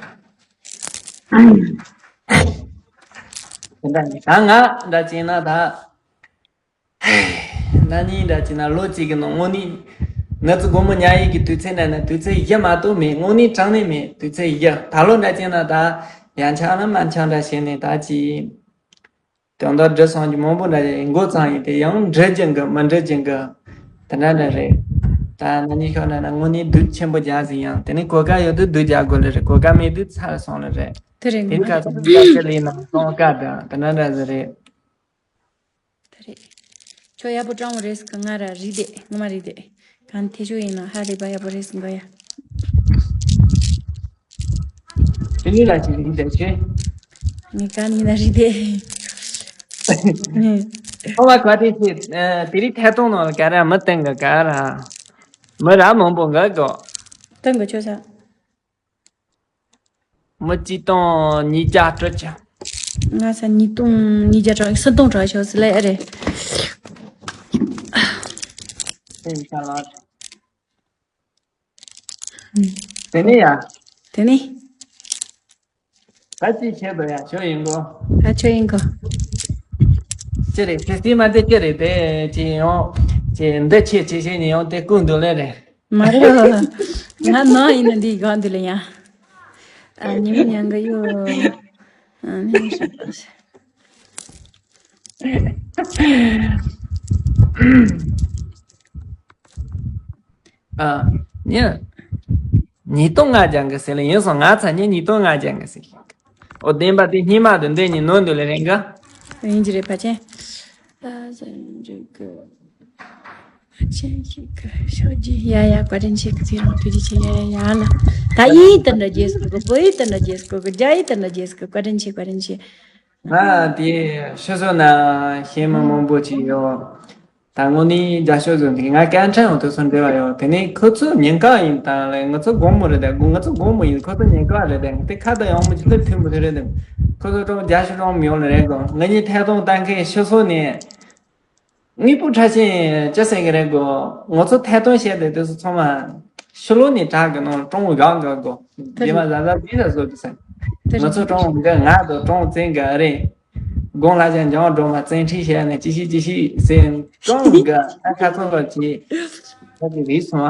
དེ་འདྲ་ཡིན། ད་ང་འདྲ་བྱས་ན་ད། ན་ནིང་འདྲ་བྱས་ན་ལོ་གཅིག་གི་ནང་དངོས་གནས་ང་ཚོ་སྒོར་མོ་ཉར་ཡས་ཀྱི་དུས་ཚོད་འདྲ་ན་དུས་ཚོད་བཞི་མ་གཏོགས་མེད། དངོས་གནས་དྲང་གནས་མེད། དུས་ཚོད་བཞི། ད་ལོ་འདྲ་བྱས་ན་ད་ཡང་ཆག་ན་མ་ཆག་འདྲ་བྱས་ནས་ད་ཅི། དོན་དག་འགྲུབ་སོང་གི་མང་པོ་འདྲ་ཡིན། འགོ་བརྩམས་ཡིན་དེ་ཡང་འགྲུབ་ཀྱི་འགི་མི་འགྲུབ་ཀྱི་འགི་དེ་འདྲ་འདྲ་རེད། ད་ན་ནིང་ཤོར་ན་ན་དངོས་གནས་སྡུག་ཆེན་པོ་རྒྱག་ཟིན། ཡང་དེ་ནས་གོ་སྐབས་ཡོད་དུས་སྡུག་རྒྱག་དགོས་ལེ་རེད། གོ་སྐབས་མེད་དུས་ཚར་སོང་ལེ་རེད། དེ་རེད། དེ་ང་ནི་ཁ་ཚོ་འདུག་ཡ་ཆེ་ལེ་ན་གཏོང་སྐབས་དང་དེ་འདྲ་འདྲ་ཟེར་རེད། དེ་རེད། ཁྱོད་ཡག་པོ་སྤྲང་བོ་རེད་ཟེར་གི། ང་ར་རིག་བསྡད། ངོ་མ་རིག་བསྡད། གང་ཐེ་ཆོ་ཡིན་ན་ཧ་རེ་བ་ཡག་པོ་རེད་ཟེར་གི་ཡ། དེ་ནི་ལ་ཞིག་རིག་བསྡད་ཆེ། ངས་གང་ཡིན་ན་རིག་བསྡད། ཁོ་བ་ག་དེ་ཚེ་དེ་རིག་ཐད་གཏོང་ནང་ག་ར་མི་བསྟན་གི་ག་ར། མི་ར་མང་པོ་འགའ་གོ། བསྟན་གི་ཁྱོད་ས། མི་གཅིག་སྟོང་ཉིས་བརྒྱ་དྲུག་ཅུ། ང་ས་ཉིས་སྟོང་ཉིས་བརྒྱ་དྲུག་སུམ་སྟོང་དྲུག་ཤོག་ཟེར་ལེ་ཨེ་རེད། དེ་ཡིན་ས་ལ། དེ་ནས་ཡ། དེ་ནས། ད་ཅི་བྱེད་དོ་ཡ་ཆོས་ཡིན་གོ། ད་ཆོས་ཡིན་གོ། ཅི་རེད་ཁྱེད་སྟིང་མ་དེ་ཅི་རེད་དེ་ཅི་ཡོང་། ཅི་འདི་ཆེ་ཆེ་བྱས་ནས་ཡོང་དེ་ཀུན་འདུག་ལེ་རེད། མ་རེད། ང་ནང་ཡིན་ན་འདི་གང་འདི་ལ་ཡ། ཨ་ཉི་མ་ཉང་གི་ཡོ། ཨ་ནི་ཨ་ཉི་ཉིས་སྟོང་ལྔ་བརྒྱ་འགི་ཟེར་ལེ་ཡིན་སོང་། ང་ཚ་ཉི་ཉིས་སྟོང་ལྔ་བརྒྱ་འགི་ཟེར་ལེ། ཨོ་བདེན་པ་དེ་སྙིང་མ་དུ་འདི་ཉིད་ནོར་འདུག་ལེ་རེད་འགི། ཡིན་གྱི་རེད་ཕ་ཆེན། ཨ་ཟེར་འགྲིག་གི། ཕ་ཆེན་ཞིག་གི་ཤོག་ཅི་ཡ་ཡ་བཀའ་དྲིན་ཆེ་གི་ཚེ་རང་ཐུགས་རྗེ་ཆེ་ཡ་ཡ་ཡ་ལ། ད་ཡིན་དེ་འདྲ་རྗེས་སུ་གི་བུ་ཡིན་དེ་འདྲ་རྗེས་སུ་གི་རྒྱ་ཡིན་དེ་འདྲ་རྗེས་སུ་གི་བཀའ་དྲིན་ཆེ་བཀའ་དྲིན་ཆེ། ང་དེ་ཤི་སོང་ན་ཤེས་མི་མང་པོ་ཅིག་ཡོད། ད་དངོས་གནས་རྒྱ་ཤོད་ཟོན་དེ་ང་སྐད་འཕྲིན་འོང་དུས་སུ་འབྲེལ་བ་ཡོད། དེ་ནས་ཁོ་ཚོ་ཉེན་ཁ་ཡིན་དང་ལས་ང་ཚོ་དགོང་མོ་རེད་དེ་ང་ཚོ་དགོང་མོ་ཡིན་ཁོ་ཚོ་ཉེན་ཁ་རེད་དེ་དེ་ཁ་ད་ཡོང་མི་ཅི་ལ་ཐུན་མོ་དེ་རེད་དེ་ཁོ་ཚོ་ཀྲོང་རྒྱ་ཤོད་ཀྲོང་མི་ཡོང་ལ་རེད་གོ། ང་གཉིས་ཐད་གཏོང་བཏང་མཁན་ཤི་སོང་ནས་དངོས་པོ་ཕྲ་ཞིང་ཅི་ཟེར་གི་རེད་གོ། ང་ཚོ་ཐད་གཏོང་བྱས་དེ་དུས་སུ་ཚང་མ་ཤི་ལོ་ནས་དྲག་གི་ནང་ཀྲོང་བཞག་གི་གོ། དེ་རྗེས་མ་ཟ་ཟ་དེ་ཟ་བཟོ་དུ་ཟེར། ང་ཚོ་ཀྲོང་འདི་ང་དང་ཀྲོང་བཙན་གི་ཨ་རེད། དགོང་ལ་ཅང་འཇང་སྒྲོལ་མ་བཙན་ཁྲིད་བྱས་ནས་ཅི་ཞིག་ཅི་ཞིག་ཟེར་ཀྲོང་གི་ཨ་ཁ་ཚོ་བ་ཅི་ཁ་ཅི་རིག་སོང་ཨ།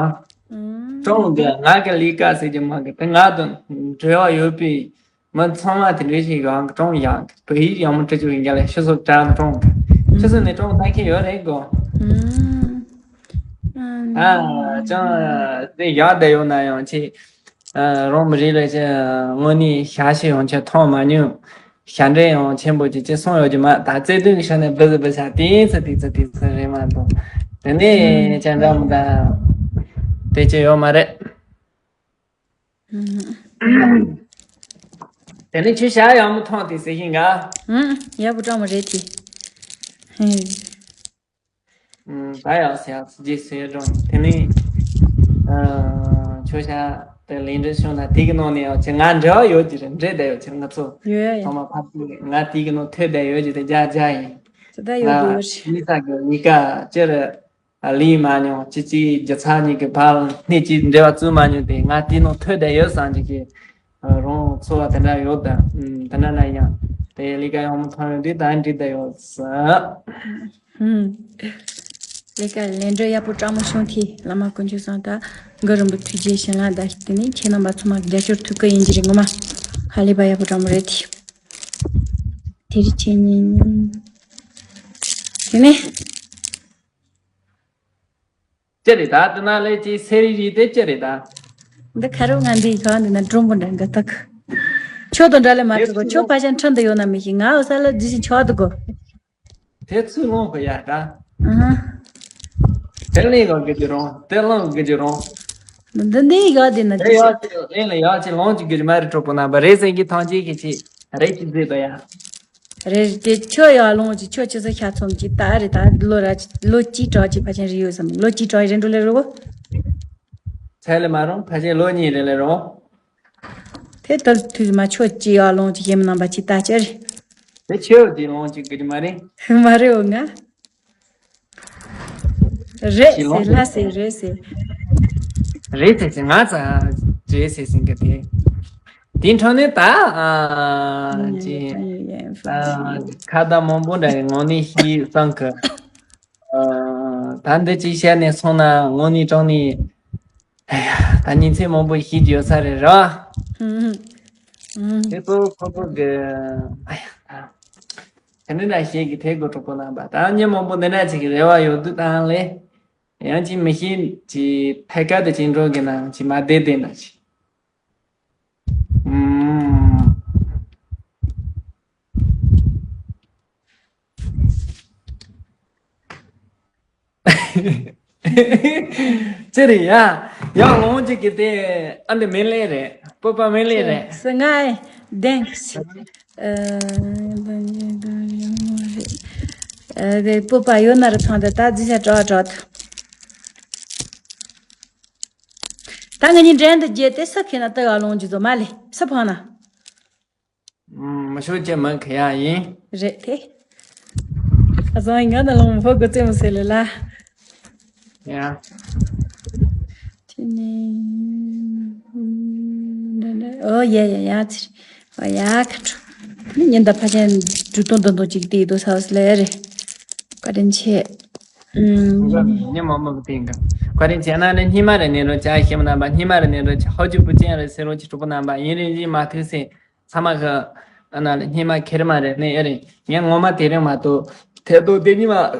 ཀྲོང་གི་ང་གི་ལས་ཀ་ཟེར་གྱི་མ་གི་དེ་ང་དང་འབྲེལ་བ་ཡོད་པའི་མི་ཚང་མ་དེ་འདྲ་ཞིག་གང་གི་ཀྲོང་ཡང་བོད་ཡིག་ཡག་མོ་འབྲི་རྒྱུ་ཡིན་ག་ལས་ཤི་སོ་ཀྲང་ཀྲོང་ཤི་སོ་ནས་ཀྲོང་ལྟ་མཁན་ཡོད་རེད་གོ། ཨ་ཅང་དེ་ཡག་བསྡད་ཡོད་ན་ཡང་ཆེ། རང་མི་རིགས་ལ་ཆེ་དངོས་གནས་ཤ་ཤེད་ཡང་ཆེ་མཐོང་མ་མྱོང་། ཤ་འདྲེ་ཡང་ཆེན་པོ་ཅིག་ཅེས་གསུངས་ཡོད་ཀྱི་མ་ད་བརྩེ་དུང་གི་ཤ་ནས་བི་ཟི་བི་ཤ་ཏིང་ཚ་ཏིང་ཚ་ཏིང་ཚ་རེད་མ་གཏོགས། དེ་ནས་ཅང་འདྲ་མི་འདྲ་དེ་ཅི་ཡོད་མ་རེད། དེ་ནས་ཁྱོད་ཤ་ཡག་མོ་མཐོང་དེ་ཟེར་ཤིང་ག་ཡག་པོ་སྤྲང་མོ་རེད་དེ། ད་ཡག་ཟེར་ཡག་ཟེར་རྗེས་ཟེར་རུང་དེ་ནས་ཁྱོད་ཤ་དེ་ལས་འབྲེལ་བྱུང་ན་དེ་གི་ནང་ནས་ཡང་ཅི་ང་འབྲེལ་བ་ཡོད་ཀྱི་རེད། འབྲེལ་བསྡད་ཡོད་ཀྱི་རེད། ང་ཚོ་ཡོད་ཡ་ཡ། ཚང་མ་ཕར་ཚུར་ང་དེ་གི་ནང་ཐོད་བསྡད་ཡོད་ཀྱི་རེད། རྒྱ་རྒྱ་ཡིན། དེ་ད་ཡོད་དགོས་ཡོད་རེད། ང་གཉིས་ཀ་ཅི་རེད། ལས་མ་མྱོང་ཅི་ཅི་རྒྱུ་ཚ་གཉིས་ཀྱི་བར་སྣེ་གཅིག་འབྲེལ་བ་བཙུགས་མ་མྱོང་དེ་ང་དེ་ནང་ཐོད་བསྡད་ཡོད་བསམ་གྱི་གི་རང་ཚོར་བ་དེ་འདྲ་ཡོད་ད། དེ་འདྲ་ན་ཡང་དེ་ལས་ཀ་ཡག་མོ་ཐོན་ཡོད་དུས་ད་འགྲིག་བསྡད་ཡོད་ཟེར། ལས་ཀ་ལས་འབྲས་ཡག་པོ་སྤྲང་མོ་བྱུང་དེ་བླ་མ་དཀོན་མཆོག་གསུམ་ད་གུ་རུ་རིན་པོ་ཐུགས་རྗེ་བྱིན་རླབས་ད་དེ་ནས་ཁྱེད་རྣམ་པ་ཚང་མ་རྒྱ་ཤོར་ཐུགས་ཀ་ཡིན་གྱི་རེད་ངོ་མ། ཧ་ལས་པ་ཡག་པོ་སྤྲང་མོ་རེད་དེ། དེ་རིང་ཁྱེད་གཉིས་དེ་ནས། ཅི་རེད་ད། དེ་ན་ལས་ཀྱི་སེ་རི་རི་དེ་ཅི་རེད་ད། འདི་ཁ་རོག་ང་འདི་གང་འདི་ན་ཀྲུང་གོ་འདྲ་འགའ་ཐག་ཁྱོད་དང་འདྲ་ལས་མ་ཐུག་གོ། ཁྱོད་ཕ་ཞན་ཁྲིན་དུ་ཡོད་ན་མི་ཤེས། ང་འོ་ས་ལ་འདི་བཞིན་ཆོག་འདུག་གོ། དེ་ཚུར་ལོང་གོ་ཡ་ད། ཨ་ཧ། དེ་ལས་ཡག་གི་ཅི་རུང་། དེ་ལོངས་གི་ཅི་རུང་། འདི་འདི་ཡག་དེ་ན་དེ་ཅི་ཡག་ཅི་ལེན་ལ་ཡག་ཅི་ལོངས་ཅི་གི་ཅི་མ་རེད། གྲོགས་པོ་རྣམ་པ། རེད་ཟེར་གི་ཐང་ཅིག་གི་ཅི་རེད་ཅི་ཟེར་དོ་ཡ། རེད་དེ་ཁྱོད་ཡག་ལོངས་ཅི། ཁྱོད་ཅི་ཟེར་ཤ་ཚོམ་ཅི་ད་རེད། ད་ལོ་ར་ལོ་གཅིག་གྲགས་ཅི་ཕལ་ཆེར་རེད་ཡོད་བསམ། ལོ་གཅིག་གྲགས་རེད་འགྲོ་ལེ་རོ། ཚད་ལས་མ་རུང་། ཕལ་ཆེར་ལོ་གཉིས་རེད་ལེ་རོ། དེ་ལྟར་དུས་མ་ཆོད་ཅི་ཡག་ལོངས་ཅི་ཞེ་མི་སྣང་བ་ཅི་ལྟ་ཅི་རེད། དེ་ཆེའོ་དེ་ལོངས་ཅི་གི་ཅི་མ་རེད། མ་རེད་འོ་ང་། རེད་ཟེར་ལ་ཟེར་རེད་ཟེར། རེད་ཟེར་ཟེར་ང་ཚ་རེད་ཟེར་ཟིན་གི་དེ། དེ་འཕྲོ་ནས་ད་ཨ་ཅི་ཨ་ཁ་བརྡ་མང་པོ་འདྲ་ངོ་ནས་ཤེས་བསམ་གི། ཨ་ད་འདི་ཅིག་བཤད་ནས་སོང་ན་དངོས་གནས་དྲང་ནས། ཨ་ཡ། ད་ཉིན་མཚན་མང་པོ་ཤེས་རྒྱུ་ཡོད་ས་རེད་ར། ཨུམ། ཨུམ། དེ་ཚོ་ཁོ་ཚོ་གི། ཨ་ཡ། ད་དེ་འདྲ་ཞིག་གི་དེ་གོ་གྲོགས་པོ་རྣམ་པ། ད་མི་མང་པོ་འདི་འདྲ་ཅིག་གི་རེ་བ་ཡོད་དུས་དང་ལས། ཡང་ཅིག་མི་ཤེས་ཅིག་ཕལ་སྐད་དུ་ཅིག་འགྲོ་གི་ན་ཅིག་མ་བདེ་བདེ་ན་ཅིག་ཨུམ། ཅི་རེད་ཡ། ཡང་ལོངས་ཅིག་གི་དེ་ཨ་འདི་མེ་ལེ་རེད། སྤོབས་པ་མེ་ལེ་རེད། སི་ང་ཨེ་དེང་། ཨ་དེ་སྤོབས་པ་ཡོད་ན་ར་ཚང་དེ་ད་རྫི་ཤ་གྲགས་གྲགས། ད་ང་གཉིས་འགྲན་དུ་བརྗེས་ཏེ་ས་ཁེ་ན་ལྟ་ག་ལོངས་ཅི་ཚོ་མ་ལེ་ས་ཕང་ན། ཨུམ། མི་ཤོད་ཀྱི་མིན་ཁི་ཡ་ཡིན། རེད་དེ། ཨ་ཟང་ང་ན་ལོང་ཕོ་གོ་ཙེ་མོ་སེ་ལེ་ལ། ཡ། ཅི་ནི། ཨོ་ཡ་ཡ་ཡ་ཚིར། ཨོ་ཡ་ཁ་ཁྲོ། ནི་ཉིན་ད་ཕ་ཆེན་འབྲུ་སྟོང་དོན་དོན་ཅིག་དེ་དོ་ས་བ་སི་ལེ་རེད། བཀའ་དྲིན་ཆེ། ཨུམ། ཉི་མ་མོ་དེ་འགའ། བཀའ་དྲིན་ཆེ་ན་ནི་སྙེ་མ་རེ་ནས་རོ་ཅ་ཤེས་མ་ན་པ་སྙེ་མ་རེ་ནས་རོ་ཅ་ཧོ་ཅུ་པུ་ཅན་རེ་སེ་རོ་ཅི་གྲུ་པུ་ན་པ་ཡིན་རེ་ཡིན་མ་ཐུག་སེ། ཚང་མ་གི་ཨ་ན་ལ་སྙེ་མ་ཁེར་མ་རེད་ནི་ཨེ་རེད། ངས་ངོ་མ་དེ་རིང་མ་གཏོགས་ཐད་གཏོང་དེ་ཉི་མ་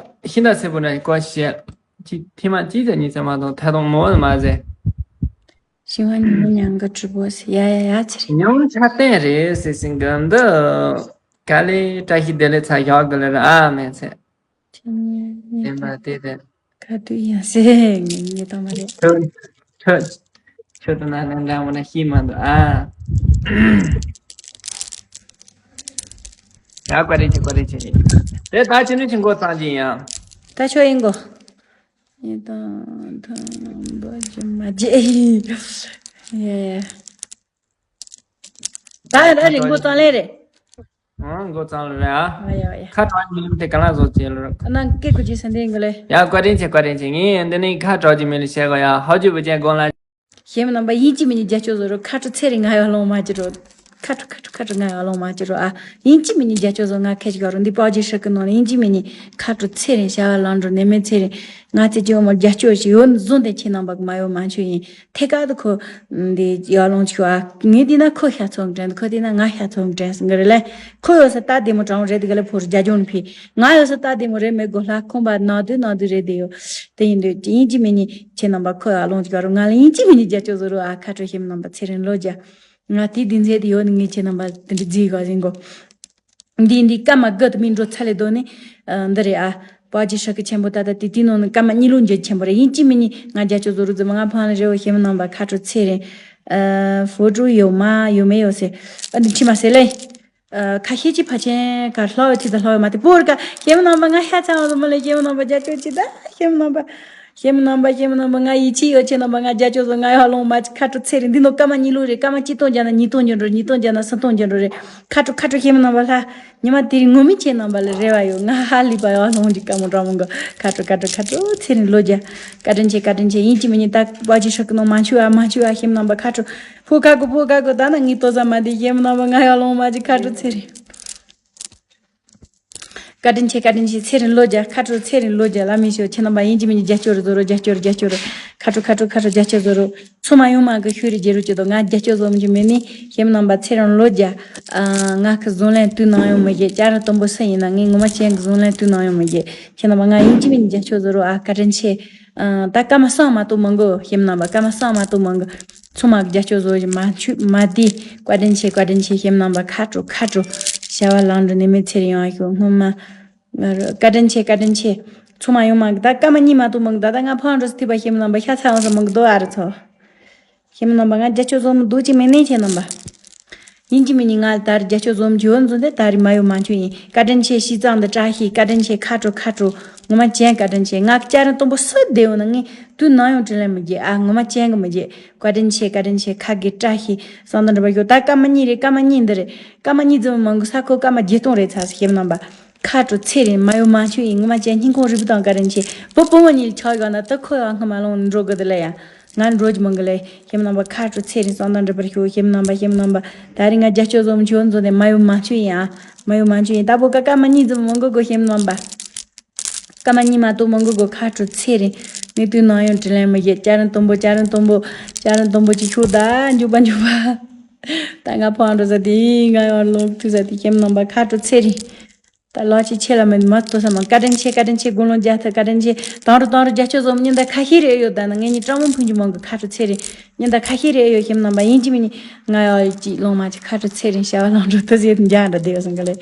ཤིན་ཏུ་སེ་པོ་ན་ཀོ་ཤེ་ཅི་ཐི་མ་ཅི་ཟེར་ཉི་ཚེ་མ་གཏོགས་ཐད་གཏོང་མོ་མ་ཟེར། ཞི་བ་ཉི་མ་ཉང་གི་གྲུ་པོ་ཟེར་ཡ་ཡ་ཡ་ཚེ་རེད། ཉུང་ཆ་བརྟན་རེད་ཟེར་ཟིན་གི་འདི། ག་ལེ་བཀྲ་ཤིས་བདེ་ལེགས་ཚ་ཞོག་གི་ལེ་ར་ཨ་མེ་ཚེ། ཁྱེད་ཉིད་ཉིད་བདེན་པ་དེ་དེ། ཁ་ཐུག་ཡང་སེ་ངེད་ཉིད་དང་མ་རེད། ཁྱོད་ཁྱོད་ཁྱོད་དང་ན་ལན་འདྲ་མོ་ན་ཤེས་མ་འདུག་ཨ། ཡ་བཀའ་དྲིན་ཆེ་བཀའ་དྲིན་ཆེ། དེ་ད་ཕྱི་ནས་ཕྱི་མགོ་གཙང་གྱི་ཡང་། ད་ཆོ་ཡིན་གོ། ཡིན་དང་དང་འབའ་ཇི་མ་ཇི། ཡ་ཡ། ད་ཡ་ད་རིང་མགོ་གཙང་ལེ་རེད། ཨང་མགོ་གཙང་ལེ་རེད་ཨ། ཨ་ཡ་ཡ། ཁ་གྲག་མིན་དེ་ག་ལ་བཟོ་བྱེད་ལོ། ཨ་ན་སྐད་གོ་ཇི་སན་དེ་ཡིན་གོ་ལེ། ཡ་བཀའ་དྲིན་ཆེ་བཀའ་དྲིན་ཆེ། ངས་འདི་ནས་ཁ་གྲག་ཅིག་མིན་ལ་བཤད་གོ་ཡ། ཧོ་ཇུ་བུ་ཅན་དགོན་ལ། ཞེ་མི་ནང་པ་ཡིན་གཅིག་མིན་གཉིས་རྒྱ་སྐྱོར་བཟོ་རོགས། ཁ་དྲོ་ཚེ་རིང་ང་ཡོང་ལོང་མ་གྱུར་རོགས། ཁ་དྲོ་ཁ་དྲོ་ཁ་དྲོ་ང་ཡོང་ལོང་མ་གྱུར་རོགས་ཨ། ཡིན་གཅིག་མིན་གཉིས་རྒྱ་སྐྱོར་བཟོ། ང་ཁད་ཅིག་ག་རོ་འདི་པའོ་ཇི་ཧྲི་ཀི་ནང་ལ་ཡིན་གཅིག་མིན་གཉིས་ཁ་དྲོ་ཚེ་རིང་བྱ་བ་ལང་འགྲོ་ནད་མེད་ཚེ་རིང་། ང་ཚེ་ཇོ་མོ་རྒྱ་སྐྱོར་ཞིག་ཡོད་བཟུང་དེ་ཁྱེད་ནང་པ་གི་མ་ཡོང་མ་ཆོད་ཡིན། ཐད་ཀར་དུ་ཁོ་འདི་ཡར་ལོངས་ཆོག་ཨ། ངས་འདི་ན་ཁོ་ཤ་ཚོང་དྲན། ཁོ་འདི་ན་ང་ཤ་ཚོང་དྲན་ཟེར་གི་རེད་ལེ། ཁོ་ཡོད་ས་ད་བདེ་མོ་གྲང་རེད། དེ་ག་ལེ་ཕོར་རྒྱ་ལྗོངས་ཕི། ང་ཡོད་ས་ད་བདེ་མོ་རེད། མེད་དགོས་ལྷ་ཁོང་པ་ནག་དུས་ནག་དུས་རེད་དེ་ཡོད། དེ་ཡིན་དུས་ཡིན་གཅིག་མིན་གཉིས་ཁྱེད་རྣམ་པ་ཁོ་ཡར་ལོངས་ཀྱི་ག་རུ་ང་ལ་ཡིན་གཅིག་མིན་གཉིས་རྒྱ་སྐྱོར་བཟོ་རུ་ཨ། ཁ་དྲོ་ཞེ་མི་ནང་པ་ཚེ་རིང་ལོ་རྒྱ། ང་དེ་འདི་མཛད་དེ་ཡོད་ནི་ངས་ཁྱེད་རྣམ་པ་དེ་འདྲ་རྫིག་ག་ཟིན་གོ། འདི་འདི་སྐར་མ་དགུ་དུ་མི་འགྲོ་ཚ་ལེ་དོ་ནི། འདི་རེད་ཨ། པ་ཇི་ཧྲ་གི་ཆེན་པོ་ད་ལྟ་དེ་དེ་ནང་ནི་སྐར་མ་གཉིས་ལོ་འགྱོད་ཆེན་པོ་རེད། ཡིན་གཅིག་མིན་གཉིས་ང་རྒྱ་སྐྱོར་བཟོ་རུ་རྫི་མ་ང་ཕང་ལ་རེ་བ་ཞེ་མི་ནང་པ་ཁ་དྲོ་ཚེ་རིང་། ཨ་ཧྥོ་ཊོ་ཡོད་མ་ཡོད་མེད་ཡོད་ཟེར། ཨ་འདི་ཕྱི་མ་ཟེར་ལེ། ཨ་ཁ་ཤས་ཀྱིས་ཕ་ཆེན་ག་ལྷོ་བའི་ཚིག་དང་ལྷོ་བའི་མ་དེ་པོར་ཀ་ཞེ་མི་ནང་པ་ང་ཤ་ཚ་བ་ཟོ་མ་ལེ། ཞེ་མི་ནང་པ་རྒྱ་སྐྱོར་ཅི་ད་ཞེ་མི་ནང་པ། ཞེ་མི་ནང་པ་ཞེ་མི་ནང་པ་ང་ཡིད་ཆེས་ཡོད་ཁྱེད་རྣམ་པ་ང་རྒྱ་སྐྱོར་བཟོ། ང་ཡར་ལོངས་མ་ཁ་དྲོ་ཚེ་རིང་འདི་ནོ་སྐར་མ་གཉིས་ལོ་རེད། སྐར་མ་གཅིག་སྟོང་བརྒྱབ་ན་ཉིས་སྟོང་འགྱོ་འགྲོ། ཉིས་སྟོང་བརྒྱབ་ན་སུམ་སྟོང་འགྱོ་འགྲོ་རེད། ཁ་དྲོ་ཁ་དྲོ་ཞེ་མི་ནང་པ་ལྷ། ཉི་མ་དེ་རིང་ངོ་མི་ཁྱེད་རྣམ་པ་ལ་རེ་བ་ཡོད། ང་ཧ་ལས་པ་ཡར་ལོངས་ཀྱི་སྐར་མོ་འདྲ་མོ་འགོ། ཁ་དྲོ་ཁ་དྲོ་ཁ་དྲོ་ཚེ་རིང་ལོ་རྒྱ། བཀའ་དྲིན་ཆེ་བཀའ་དྲིན་ཆེ། ཡིན་གཅིག་མིན་གཉིས་ད་པ་ཇི་ཧྲ་གི་ནོ་མ་འཆུ་ཨ་མ་འཆུ་ཨ། ཞེ་མི་ནང་པ་ཁ་དྲོ། ཕོ་ཁ་གོ་ཕོ་ཁ་གོ་ད་ན་ངའི་ལྟོ་ཟ་མ་དེ་ཞེ་མི་ནང་པ་ང་ཡར་ལོངས་མ་ཅི་ཁ་དྲོ་ཚེ་རིང་། བཀའ་དྲིན་ཆེ་བཀའ་དྲིན་ཆེ། ཚེ་རིང་ལོ་བརྒྱ། ཁ་དྲོ་ཚེ་རིང་ལོ་བརྒྱ། ལ་མི་ཤོ་ཁྱེད་རྣམ་པ་ཡིན་གཅིག་མིན་གཉིས་རྒྱ་སྐྱོར་བཟོ་རོགས། རྒྱ་སྐྱོར་རྒྱ་སྐྱོར། ཁ་དྲོ་ཁ་དྲོ་ཁ་དྲོ་རྒྱ་སྐྱོར་བཟོ་རོགས། ཚོ་མ་ཡོང་མ་གི་ཤུ་རི་རྒྱལ་རུ་ཅི་དོ་ང་རྒྱ་སྐྱོར་བཟོ་མི་གི་མེད་ནི་ཞེ་མི་ནང་པ་ཚེ་རིང་ལོ་བརྒྱ། ང་གི་བཟུང་ལན་དུས་ནང་ཡོང་མི་རྒྱལ། ཅ་ར་དུམ་བུ་སུ་ཡིན་ན་ངས་ངོ་མ་ཅན་གི་བཟུང་ལན་དུས་ནང་ཡོང་མི་རྒྱལ། ཁྱེད་རྣམ་པ་ང་ཡིན་གཅིག་མིན་གཉིས་རྒྱ་སྐྱོར་བཟོ་རོགས་ཨ། བཀའ་དྲིན་ཆེ། ཨ་ད་སྐར་མ་གསུམ་མ་གཏོགས་མང་གི་ཞེ་མི་ནང་པ། སྐར་མ་གསུམ་མ་གཏོགས་མང་གི། ཚང་མ་གི་རྒྱ་སྐྱོར་བཟོ་བཞིན་མ་འཆུ་མ་དེ། བཀའ་དྲིན་ཆེ་བཀའ་དྲིན་ཆེ་ཞེ་མི་ནང་པ། ཁ་དྲོ་ཁ་དྲོ། བྱ་བ་ལང་འགྲོ་ནི་མི་ཚེ་རིང་ཡོང་ཤོག་སྔོན་མ། ང་རོ་བཀའ་དྲིན་ཆེ་བཀའ་དྲིན་ཆེ། ཚང་མ་ཡོང་མ་གི། ད་སྐར་མ་གཉིས་མ་གཏོགས་མང་གི། ད་ད་ང་ཕ་འགྲོ་སི་ཐུས་པ་ཤེས་མི་རྣམ་པ་ཤ་ཚ་ཡང་ས་མང་གི་དོ་ཨ་རི་ཚོ། ཤེས་མི་རྣམ་པ་ང་རྒྱ་ཆོས་བཟོ་མི་འདུག་ཅི་མེད་ནས་ཁྱེད་རྣམ་པ། ཡིན་གཅིག་མིན་གཉིས་ང་ལ་ད་རེས་རྒྱ་ཆོས་བཟོ་མི་བྱོས་འཛུལ་འདི་ད་རེས་མ་ཡོང་མ་འཆུ་ཡིན། བཀའ་དྲིན་ཆེ། ཤིས་ཙང་འདི་བཀྲ་ཤིས། བཀའ་དྲིན་ཆེ། ཁ་དྲོ་ཁ་དྲོ། ངོ་མ་ཅན་བཀའ་དྲིན་ཆེ། ང་སྐྱ་རིན་དུམ་བུ་སུ་བདེ་བོ་ན་ངས་དུས་ནམ་ཡང་དྲིན་ལན་མི་རྒྱག་ཨ། ངོ་མ་ཅན་གི་མི་རྒྱག་བཀའ་དྲིན་ཆེ། བཀའ་དྲིན་ཆེ། ཁ་དགེ་བཀྲ་ཤིས་བསམ་དོན་འགྲུབ་པར་ཤོག་ད་སྐར་མ་གཉིས་རེད། སྐར་མ་གཉིས་འདི་རེད། སྐར་མ་གཉིས་ཙམ་མང་གི་ས་ཁོ་སྐར་མ་བརྒྱད་སྟོང་རེད་ཚར་སོང་ཤེས་མི་རྣམ་པ། ཁ་དྲོ་ཚེ་རིང་། མ་ཡོང་མ་འཆུ་ཡིན། ངོ་མ་ཅན་སྙིང་ཁོང་རུས་པ་དང་བཀའ་དྲིན་ཆེ། བུ་བུ་མོ་གཉིས་ལ་ཆགས་ཡོད་ན་ད་ཁོ་ཡང་སྔ་མ་ལོང་འགྲོ་དགོས་དེ་ལ་ཡ། ང་འགྲོ་རྒྱུ་མང་གི་ལས་ཤེས་མི་རྣམ་པ། ཁ་དྲོ་ཚེ་རིང་བསམ་དོན་འགྲུབ་པར་ཤོག་ཤེས་མི་རྣམ་པ། ཤེས་མི་རྣམ་པ། ད་རེས་ང་རྒྱ་ཆོས་བཟོ་མི་བྱོས་འཛུལ་འདི་མ་ཡོང་མ་འཆུ་ཡིན་ཨ། མ་ཡོང་མ་འཆུ་ཡིན། ད་བོ་ཀ་སྐར་མ་གཉིས་ཙམ་མང་གི་དགོས་ཤེས་མི་རྣམ་པ། སྐར་མ་གཉིས་མ་གཏོགས་མང་གི་དགོས། ཁ་དྲོ་ཚེ་རིང་། ངས་དུས་ནམ་ཡང་དྲིན་ལན་མི་རྒྱག་སྐྱ་རིན་དུམ་བུ། སྐྱ་རིན་དུམ་བུ། སྐྱ་རིན་དུམ་བུ་ཅིག་ཤོག་ད་འཇུག་པ་འཇུག་པ། ད་ང་ཕ་འགྲོ་ས་དེ་ང་ཡང་ལོང་ཐུག་ས་དེ་ཤེས་མི་རྣམ་པ། ཁ་དྲོ་ཚེ་རིང་། ད་ལོ་ཅི་ཆེ་ལ་མེད་མ་ཏོ་ས་མ། བཀའ་དྲིན་ཆེ། བཀའ་དྲིན་ཆེ། དགུང་ལོ་བརྒྱ་ཐུབ། བཀའ་དྲིན་ཆེ། དང་རུ་དང་རུ་རྒྱ་ཆོས་བཟོ་མི་ཉིན་ད་ཁ་ཤས་རེ་ཡོད། ད་ནི་ངེད་གཉིས་སྤྲང་མོ་ཕུན་གྱི་མང་གི། ཁ་དྲོ་ཚེ་རིང་། ཉིན་ད་ཁ་ཤས་རེ་ཡོད་ཤེས་མི་རྣམ་པ། ཡིན་གཅིག་མིན་གཉིས་ང་ཡང་ཅིག་ལོང་མ་ཅིག་ཁ་དྲོ་ཚེ་རིང་བྱ་བ་ལོང་འགྲོ་ཐུ་ཟེར་འཇག་འདྲ་བསྡད་ཡོད་སོང་གི་ལས།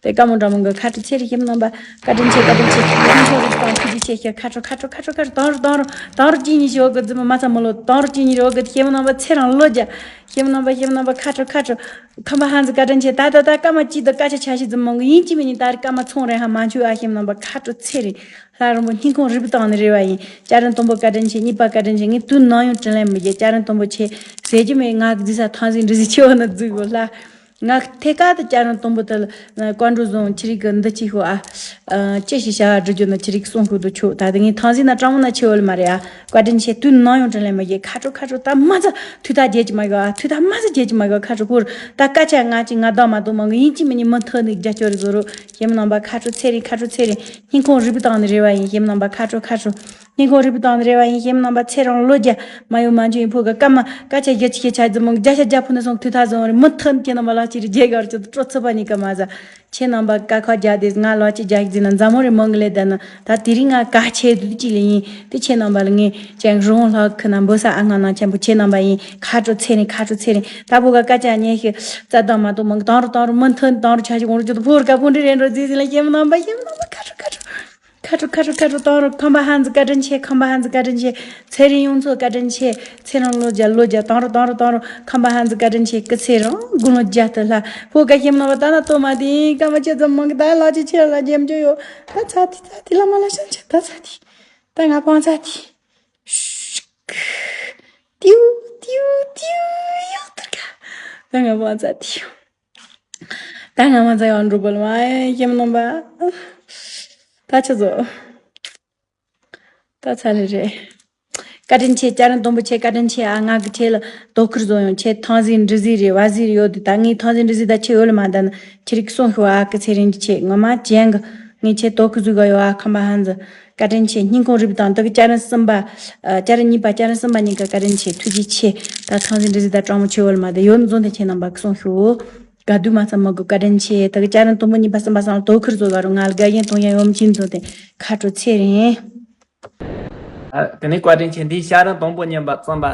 དེ་ཀ་མོ་འདྲ་མོ་གི། ཁ་དྲོ་ཚེ་རིང་ཤེས་མི་རྣམ་པ། བཀའ་དྲིན་ཆེ། བཀའ་དྲིན་ཆེ། ཁྱེད་ཚོ་རིགས་དང་ཐུགས་རྗེ་ཆེ་ཤོས། ཁ་དྲོ་ཁ་དྲོ་ཁ་དྲོ་ཁ་དྲོ། དང་རུ་དང་རུ་དང་རུ་གཅིག་གཉིས་ཤོག་གི་རྫི་མ་མ་ཚ་མོ་ལོ། དང་རུ་གཅིག་གཉིས་ཤོག་གི་ཤེས་མི་རྣམ་པ། ཚེ་རིང་ལོ་བརྒྱ། ཤེས་མི་རྣམ་པ། ཤེས་མི་རྣམ་པ། ཁ་དྲོ་ཁ་དྲོ། ཁམས་པ་ཧན་ཟི་བཀའ་དྲིན་ཆེ། ད་ད་ད་སྐར་མ་གཅིག་དང་སྐར་ཆ་ཆ་ཞིག་ཙམ་མང་གི། ཡིན་གཅིག་མིན་གཉིས་ད་རེས་སྐར་མ་ཚོང་རེ་ཧ་མ་འཆུ་ཨ་ཤེས་མི་རྣམ་པ། ཁ་དྲོ་ཚེ་རིང་། ལྷ་རིན་པོ་སྙིང་ཁོང་རུས་པ་དྭངས་ནས་རེ་བ་ཡིན། སྐྱ་རིན་དུམ་བུ་བཀའ་དྲིན་ཆེ། གཉིས་པ་བཀའ་དྲིན་ཆེ། ངས་དུས་ནམ་ཡང་དྲིན་ལན་མི་རྒྱག་སྐྱ་རིན་དུམ་བུ་ཆེ་ཟེར་རྒྱུ་མེད། ང་གི་རྫི་ས་ཐང་ཟིག་འདྲི་ཟིག་ཆེ་བ་ན་རྫི་གོ་ལ། ང་ཐད་ཀ་དུ་སྐྱ་རིན་དུམ་བུ་དེ་ལ་བཀའ་འགྲོ་བཟུང་ཁྱི་རིག་གི་འདི་ཅི་ཤོག་ཨ། ཅི་ཞིག་བྱ་བ་སྒྲུབ་རྒྱུ་ན་ཁྱི་རིག་གསུང་ཤོག་དུ་ཆོག་ད་དེ་ངས་ཐང་ཟིག་ན་སྤྲང་བོ་ན་ཆེ་བོ་ལ་མ་རེད་ཨ། བཀའ་དྲིན་ཆེ། དུས་ནམ་ཡང་དྲིན་ལན་མི་རྒྱག་ཁ་དྲོ་ཁ་དྲོ། ད་མ་ཚ་ཐུག་ད་རྒྱལ་གྱི་མ་གོ་ཨ། ཐུག་ད་མ་ཚ་རྒྱལ་གྱི་མ་གོ་ཁ་དྲོ་ཕུར། ད་སྐད་ཆ་ང་གཅིག་ང་བདག་མ་གཏོགས་མང་གི། ཡིན་གཅིག་མིན་གཉིས་མུ་མཐུད་ནས་རྒྱ་སྐྱོར་རེ་བཟོ་རོགས། ཤེས་མི་རྣམ་པ། ཁ་དྲོ་ཚེ་རིང་། ཁ་དྲོ་ཚེ་རིང་། སྙིང་ཁོང་རུས་པ་དྭངས་ནས་རེ་བ་ཡིན། ཤེས་མི་རྣམ་པ། ཁ་དྲོ་ཁ་དྲོ། སྙིང་ཁོང་རུས་པ་དྭངས་ནས་རེ་བ་ཡིན། ཤེས་མི་རྣམ་པ། ཚེ་རིང་ལོ་བརྒྱ། མ་ཡོང་མ་འཆུ་ཡིན། ཕུག་གི་སྐར་མ་སྐར་ཆ་བརྒྱད་ཅུ་ཞེ་ཆ་ཙམ་མང་གི། བརྒྱ་ཆ་བརྒྱ་ཕུ་ནས་སོང་ཐུག་ཐག་བཟང་བ་རེད། མུ་མཐུད་ཁྱེད་རྣམ་པ་ལ་ཅིག་རེ་རྒྱལ་གར་ཅིག་སྤྲོ་ཚུགས་པ་གཉིས་ཀ་མ་ཟ། ཁྱེད་རྣམ་པ་ཀ་ཁ་རྒྱག་དེ་ང་ལོ་ཅི་རྒྱག་ཟིན་ན་འཛམ་བུ་རི་མང་གི་ལས་ད་ན་ད་དེ་རིང་ང་ག་ཆེ་དུ་ཅི་ལས་ཡིན་དེ་ཁྱེད་རྣམ་པ་ལ་ངས་ཅང་རོང་ལྷག་ཁི་ན་འབུ་ས་ཨ་ང་ན་ཆེན་པོ་ཁྱེད་རྣམ་པ་ཡིན། ཁ་དྲོ་ཚེ་རིང་། ཁ་དྲོ་ཚེ་རིང་། ད་བུ་ག་སྐད་ཆ་ཉན་ཤི་རྩ་དང་མ་གཏོགས་མང་གི། དང་རུ་དང་རུ་མུ་མཐུད་དང་རུ་ཆ་ཞིག་འོང་རུ་ཅི་དུ་ཕོར་ཀ་ཕུང་འདྲི་རེ་འགྲོ་རྫི་ཟིན་ལ་ཤེས་མི་རྣམ་པ། ཤེས་མི་རྣམ་པ། ཁ་དྲོ་ཁ་དྲོ། ཁ་དྲོ་ཁ་དྲོ་ཁ་དྲོ། དང་རུ་ཁམས་པ་ཧན་ཟི་བཀའ་དྲིན་ཆེ། ཁམས་པ་ཧན་ཟི་བཀའ་དྲིན་ཆེ། ཚེ་རིང་ཡོངས་མཚོ་བཀའ་དྲིན་ཆེ། ཚེ་རིང་ལོ་བརྒྱ་ལོ་བརྒྱ། དང་རུ་དང་རུ་དང་རུ། ཁམས་པ་ཧན་ཟི་བཀའ་དྲིན་ཆེ། སྐུ་ཚེ་རིང་དགུང་ལོ་བརྒྱ་དུ་ལྷ། ཕོ་ག་ཤེས་མ་བ་ད་ན་ཏོ་མ་དེ་སྐར་མ་ཆེ་ཙམ་མང་གི། ད་ལ་ཅི་ཆེ་ལ་རྒྱལ་འཇོ་ཡོད། ད་ཚ་དི་ཚ་དི་ལ་མ་ལ་ཤང་ཆེ་ད་ཚ་དི། ད་ང་པང་ཚ་དི། ཏིའུ་ཏིའུ་ཏིའུ་ཡག་ཐུར་ག་ད་ང་པང་ཚ་དི། ད་ང་མ་ཚ་ཡང་འགྲོ་བོ་ལ་མ་ཡེ་ཤེས་མ་ནོམ་པ། ད་ཆ་ཚོ། ད་ཚ་ལེ་རེད། བཀའ་དྲིན་ཆེ། སྐྱ་རིང་དུམ་བུ་ཆེ། བཀའ་དྲིན་ཆེ་ཨ། ང་གི་ཁྲེལ་ལ་དོ་ཁུར་བཟོ་ཡོང་ཆེ། ཐང་ཟིག་འདྲི་ཟིག་རེད་བ་ཟིག་རེད་ཡོད་དེ། ད་ངའི་ཐང་ཟིག་འདྲི་ཟིག་ད་ཆེ་ཡོད་ལ་མ་ད་ན་ཁྱེད་རིག་གསུང་ཤོག་ཨ། སྐུ་ཚེ་རིང་གི་ཆེ་ངོ་མ་ཅན་གི། ངའི་ཆེ་དོ་ཁུར་ཟིག་ག་ཡོད་ཨ། ཁམས་པ་ཧན་ཟི། བཀའ་དྲིན་ཆེ། སྙིང་ཁོང་རུས་པ་དང་དུ་གི་སྐྱ་རིང་གསུམ་པ། ཨ། སྐྱ་རིང་གཉིས་པ་སྐྱ་རིང་གསུམ་པ་གཉིས་ཀ་བཀའ་དྲིན་ཆེ། ཐུགས་རྗེ་ཆེ། ད་ཐང་ཟིག་འདྲི་ཟིག་ད་སྤྲང་མོ་ཆེ་ཡོད་ལ་མ་ད་ཡོད་འཛོམས་དེ་ཁྱེད་རྣམ་པ་གི་གསུང་ཤོག་དགའ་སྡུག་མ་ཚང་མ་གི་བཀའ་དྲིན་ཆེ། ད་གི་སྐྱ་རིང་དུམ་བུ་གཉིས་པ་གསུམ་པ་སང་ལ་དོ་ཁུར་བཟོ་ག་རུ་ང་ལ་དགའ་ཡན་གཏོང་ཡན་ཡོམ་ཅིན་ཚོ་དེ་ཁ་དྲོ་ཚེ་རིང་། ཨ། དེ་ནས་བཀའ་དྲིན་ཆེ། འདིའི་ཤ་རིང་དང་པོ་ཉན་པ་གསུམ་པ་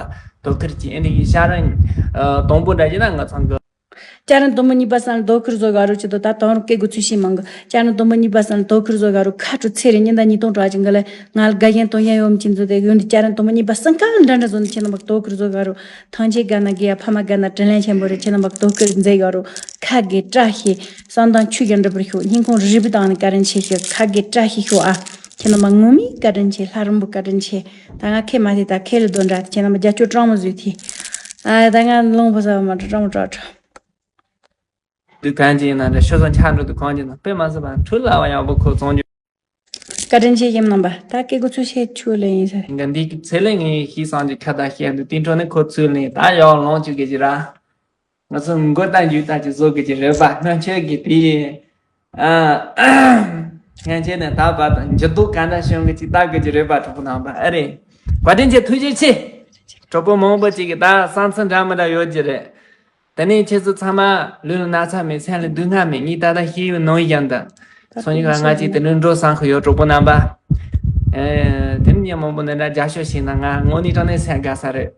དོ་ཁུར་གྱིས། ཨེ་འདི་གི་ཤ་རིང་ཨ་དང་པོ་འདྲ་ཡིན་ན་ང་ཚང་གི། སྐྱ་རིང་དང་པོ་གཉིས་པ་སང་ལ་དོ་ཁུར་བཟོ་ག་རུ་ཅི་དོ་ད་དང་རུ་སྐད་གོ་ཚུལ་ཤེས་མང་གི། སྐྱ་རིང་དང་པོ་གཉིས་པ་སང་ལ་དོ་ཁུར་བཟོ་ག་རུ་ཁ་དྲོ་ཚེ་རིང་ཉིན་ད་ཉིས་སྟོང་དྲུག་ཅིག་གི་ལ་ང་ལ་དགའ་ཡན་གཏོང་ཡན་ཡོམ་ཅིན་ཚོ་དེ་ཡོད་འདི་སྐྱ་རིང་དང་པོ་གཉིས་པ་སང་ཁ་འདྲ་འདྲ་བཟོ་འདི་ཁྱེད་རྣམ་པ་དོ་ཁུར་བཟོ་ག་རུ། ཐང་ཆེན་དགའ་ན་དགེ་ཡ། ཕ་མ་དགའ་ན་དྲིན་ལན་ཆེན་པོ་རེད། ཁྱེད་རྣམ་པ་དོ་ཁུར་མཛད་ག་རུ་ཁ་དགེ་བཀྲ་ཤིས་བསམ་དང་ཆོས་ཀྱང་འགྲུབ་པར་ཤོག་སྙིང་ཁོང་རུས་པའི་དྭངས་ནས་བཀའ་དྲིན་ཆེ་ཞུ། ཁ་དགེ་བཀྲ་ཤིས་ཤོག་ཨ། ཁྱེད་རྣམ་པ་ངོ་མའི་བཀའ་དྲིན་ཆེ། ལྷ་རིན་པོ་བཀའ་དྲིན་ཆེ། ད་ང་ཁེ་མ་ཐེ་ད་ཁེ་ལ་དོན་འདྲ་ཁྱེད་རྣམ་པ་རྒྱ་སྐྱོ་སྤྲང་མོ་བཟོས་ཐེ། ཨ་ད་ང་ལོང་པོ་ཟ་བ་མ་འགྲོ་སྤྲང་མོ་སྤྲང་སྤྲང་། དུས་གང་ཅི་ཡིན་ན་འདྲ་ཤོ་སོ་ཆ་འགྲོ་དུས་གང་ཅི་ན་དཔེ་མ་སྲིད་པ་འཕྲུལ་ལ་བ་ཡག་པོ་ཁོ་བཙོང་རྒྱུ། བཀའ་དྲིན་ཆེ་ཁྱེད་རྣམ་པ། ད་སྐད་གོ་ཚུལ་བཤད་ཆོག་ལེ་ཡིན་ས་རེད། འགའ་འདི་གི་ཚེ་ལས་ངའི་ཤི་སང་གི་ཁ་བརྡ་བཤད་འདུག་དེ་འཕྲོ་ནི་ཁོ་ཚུལ་ནས་ད་ཡག་ལོང་བཅུག་གི་ཅི་ར། ང་ཚོ་མགོ་ལྟ་འཇུག་ལྟ་ཅི་བཟོ་གི་ཅི་རེད་པ། སྔ་ཆད་ཀྱི་དེ་ཡིན། ཨ། སྔ་ཆད་ནས་ད་བར་དུ་འགྱུར་ལྡོག་ག་འདྲ་བྱུང་གི་ཅི་ལྟ་གི་ཅི་རེད་པ། གྲོགས་པོ་རྣམ་པ་ཨ་རེད། བཀའ་དྲིན་ཆེ། ཐུགས་རྗེ་ཆེ། གྲོགས་པོ་མང་པོ་ཅིག་གི་ད་བསམ་ཚུལ་འདྲ་མི་འདྲ་ཡོད་ཀྱི་རེད། དེ་ནས་ཁྱེད་ཚོ་ཚང་མ་ལུས་ལ་ན་ཚ་མེད། སེམས་ལ་སྡུག་བསྔལ་མེད། ངས་ད་ལྟ་ཤེས་ཡོན་ནང་བཞིན་དུ་སང་ཉིན་ཁ་ང་ཅིག་དེ་འདྲ་འགྲོ་བསམ་གི་ཡོད། གྲོགས་པོ་རྣམ་པ། ཨེ། དེ་ནས་ཉིན་མང་པོ་འདི་འདྲ་རྒྱབ་སྐྱོར་བྱས་ན་ང་དངོས་གནས་དྲང་གནས་སེམས་དགའ་ས་རེད།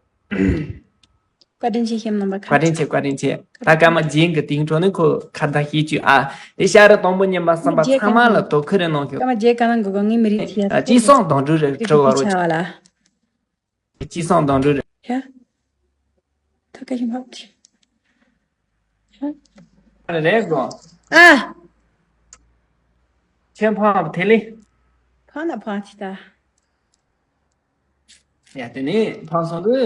བཀའ་དྲིན་ཆེ། ཁྱེད་རྣམ་པ། བཀའ་དྲིན་ཆེ། བཀའ་དྲིན་ཆེ། ད་སྐར་མ་བརྒྱད་ཀྱི་སྟེང་འགྲོ་ནི་ཁོ་ཁ་བརྡ་ཞིག་བྱོས་ཨ། དེ་ཤ་རི་དང་པོ་ཉིན་པ་གསུམ་པ་ཚང་མ་ལ་དོ་ཁུར་རེ་གནང་ཤོག་སྐར་མ་བརྒྱད་ག་ལ་འགོར་ག་ངའི་མི་རིགས་ཐི་ཡ་ཨ། ཅི་སོང་དང་འགྲུལ་རེ་ཁྲི་བ་རོ། ཆ་བ་ལ། ཅི་སོང་དང་འགྲུལ་རེ། ཡ། ཐུག་ག་ཡིན་ཧབ་ཀྱི། རེད་གོ། ཨ། ཁྱོད་ཕངས་དེ་ལི། ཕངས་ན་ཕངས་ཅི་ད། ཡ་དེ་ནི་ཕངས་སོང་གི།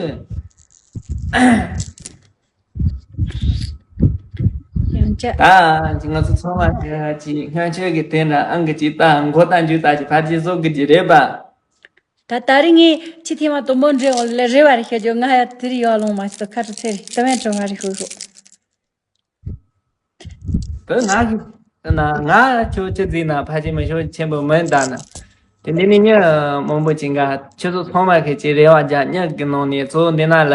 ཡང་ཅག་ད་ང་ཚོ་ཚང་མ་ཅིག་སྔོན་ཆད་ཀྱི་དེ་འདྲ་ཨང་གི་ཅིག་ད་མགོ་ད་འཇུ་ད་ཅིག་ཕར་ཅིག་བཟོ་གི་ཅིག་རེད་པ། ད་ད་རིང་ངས་ཁྱི་ཐེངས་མ་དུམ་བུ་འདྲེ་འོང་ལས་རེ་བ་རེ་ཤོད་རྒྱུ་ང་ཡ་དེ་རིང་ཡོད་ལོང་མ་ཤི་ད་ཁ་ཁྲོ་ཚེ་རེད་ད་བན་ཁྲོ་ང་རེ་ཤོད་ཤོད། དེ་ང་གི་དེ་ན་ང་ཁྱོད་ཁྱི་རྫིག་ན་ཕ་ཆེ་མི་ཤོད་ཆེན་པོ་མི་འདའ་ན། དེ་འདི་ནི་མྱི་མང་པོ་ཅིག་ག་ཁྱོད་ཚོ་ཚང་མ་གི་ཅིག་རེ་བ་རྒྱ་མྱི་གི་ནང་ནས་གཙོ་བོ་འདི་ན་ལ།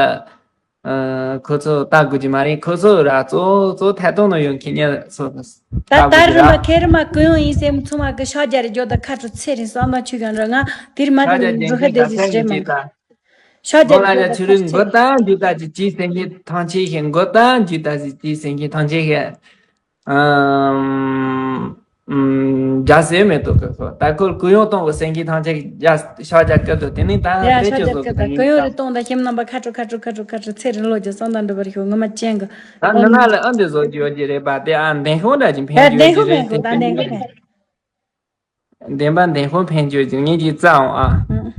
ཁོ་ཚོ་ལྟ་དགོས་ཀྱི་མ་རེད། ཁོ་ཚོ་ར་གཙོ་གཙོ་ཐད་གཏོང་ནང་ཡོད་མཁན་ཉེ་ཚོ་ད་ལྟ་ལྟ་དགོས་ཀྱི་ར། རིམ་པ་ཁེ་རི་མ་གུ་ཡོང་ཡིན་སེམས་ཚུ་མ་གི་ཤོག་རྒྱ་རེ་རྒྱོ་ད་ཁ་ཁྲོ་ཚེ་རིང་སོང་ན་ཆུ་གང་ར་ང་དེར་མ་ཤོག་རྒྱ་དང་རྒྱུ་ཧ་ཅན་དེ་གྱི་ཟིག་རེད་ཁ་མ་ཚད་ཀྱི་ད། ཤོག་རྒྱ་མགོ་ལ་རྒྱོ་ཡ་ད་ཆུ་ཁ་རུས་ཁྲོ་མགོ་ཚེ་རིང་ད་འཇུ་ད་ཅི་ཅི་སེང་གེ་ཐང་ཆེ་ཤེ་མགོ་ད་འཇུ་ད་ཅི་ཅི་སེང་གེ་ཐང་ཆེ་ཤེ། ཨམ། ཨམ། རྒྱ་སེ་མེ་ཏོག་གི་ཁོ་ད་ཁོར་གུ་ཡོང་གཏོང་གི་སེང་གེ་ཐང་ཆེ་རྒྱ་ཤོག་རྒྱ་སྐད་དུ་དེ་ནི་ད་ཡ་ལས་ཤོག་ཅི་རྒྱ་བཟོ་གི་སྐད་ད་ད་གུ་ཡོང་ཡིན་རེ་ད། གཏོང་ད་ཁྱིམ་རྣམ་པ་ཁ་ཁྲོ་ཁ་ཁྲོ་ཁ་ཁྲོ་ཁ་ཁྲོ་ཚེ་རིང་ལོ་རྒྱུ་སང་ད་འགྲུབ་པར་ཤོག་ངོ་མ་ཅན་གི། ད་ནི་ན་ལ་ཨ་འདི་བཟོ་རྒྱུ་ཡོད་ཀྱི་རེད་པ་དེ་ཨ་འདེན་ཁོང་འདྲ་ཅིག་ཕན་ད་རྒྱུ་འདེན་ཡོད་ཀྱི་ཁོ་རེད་མེད་གོ་དེ་ད་འདེན་ཁོ་ཕན་མེད། བདེན་པ་འདེན་ཁོ་ཕན་ཆོད་ཅིག་ངེད་ཀྱིས་བཙལ་འོང་ཨ། ཨང་།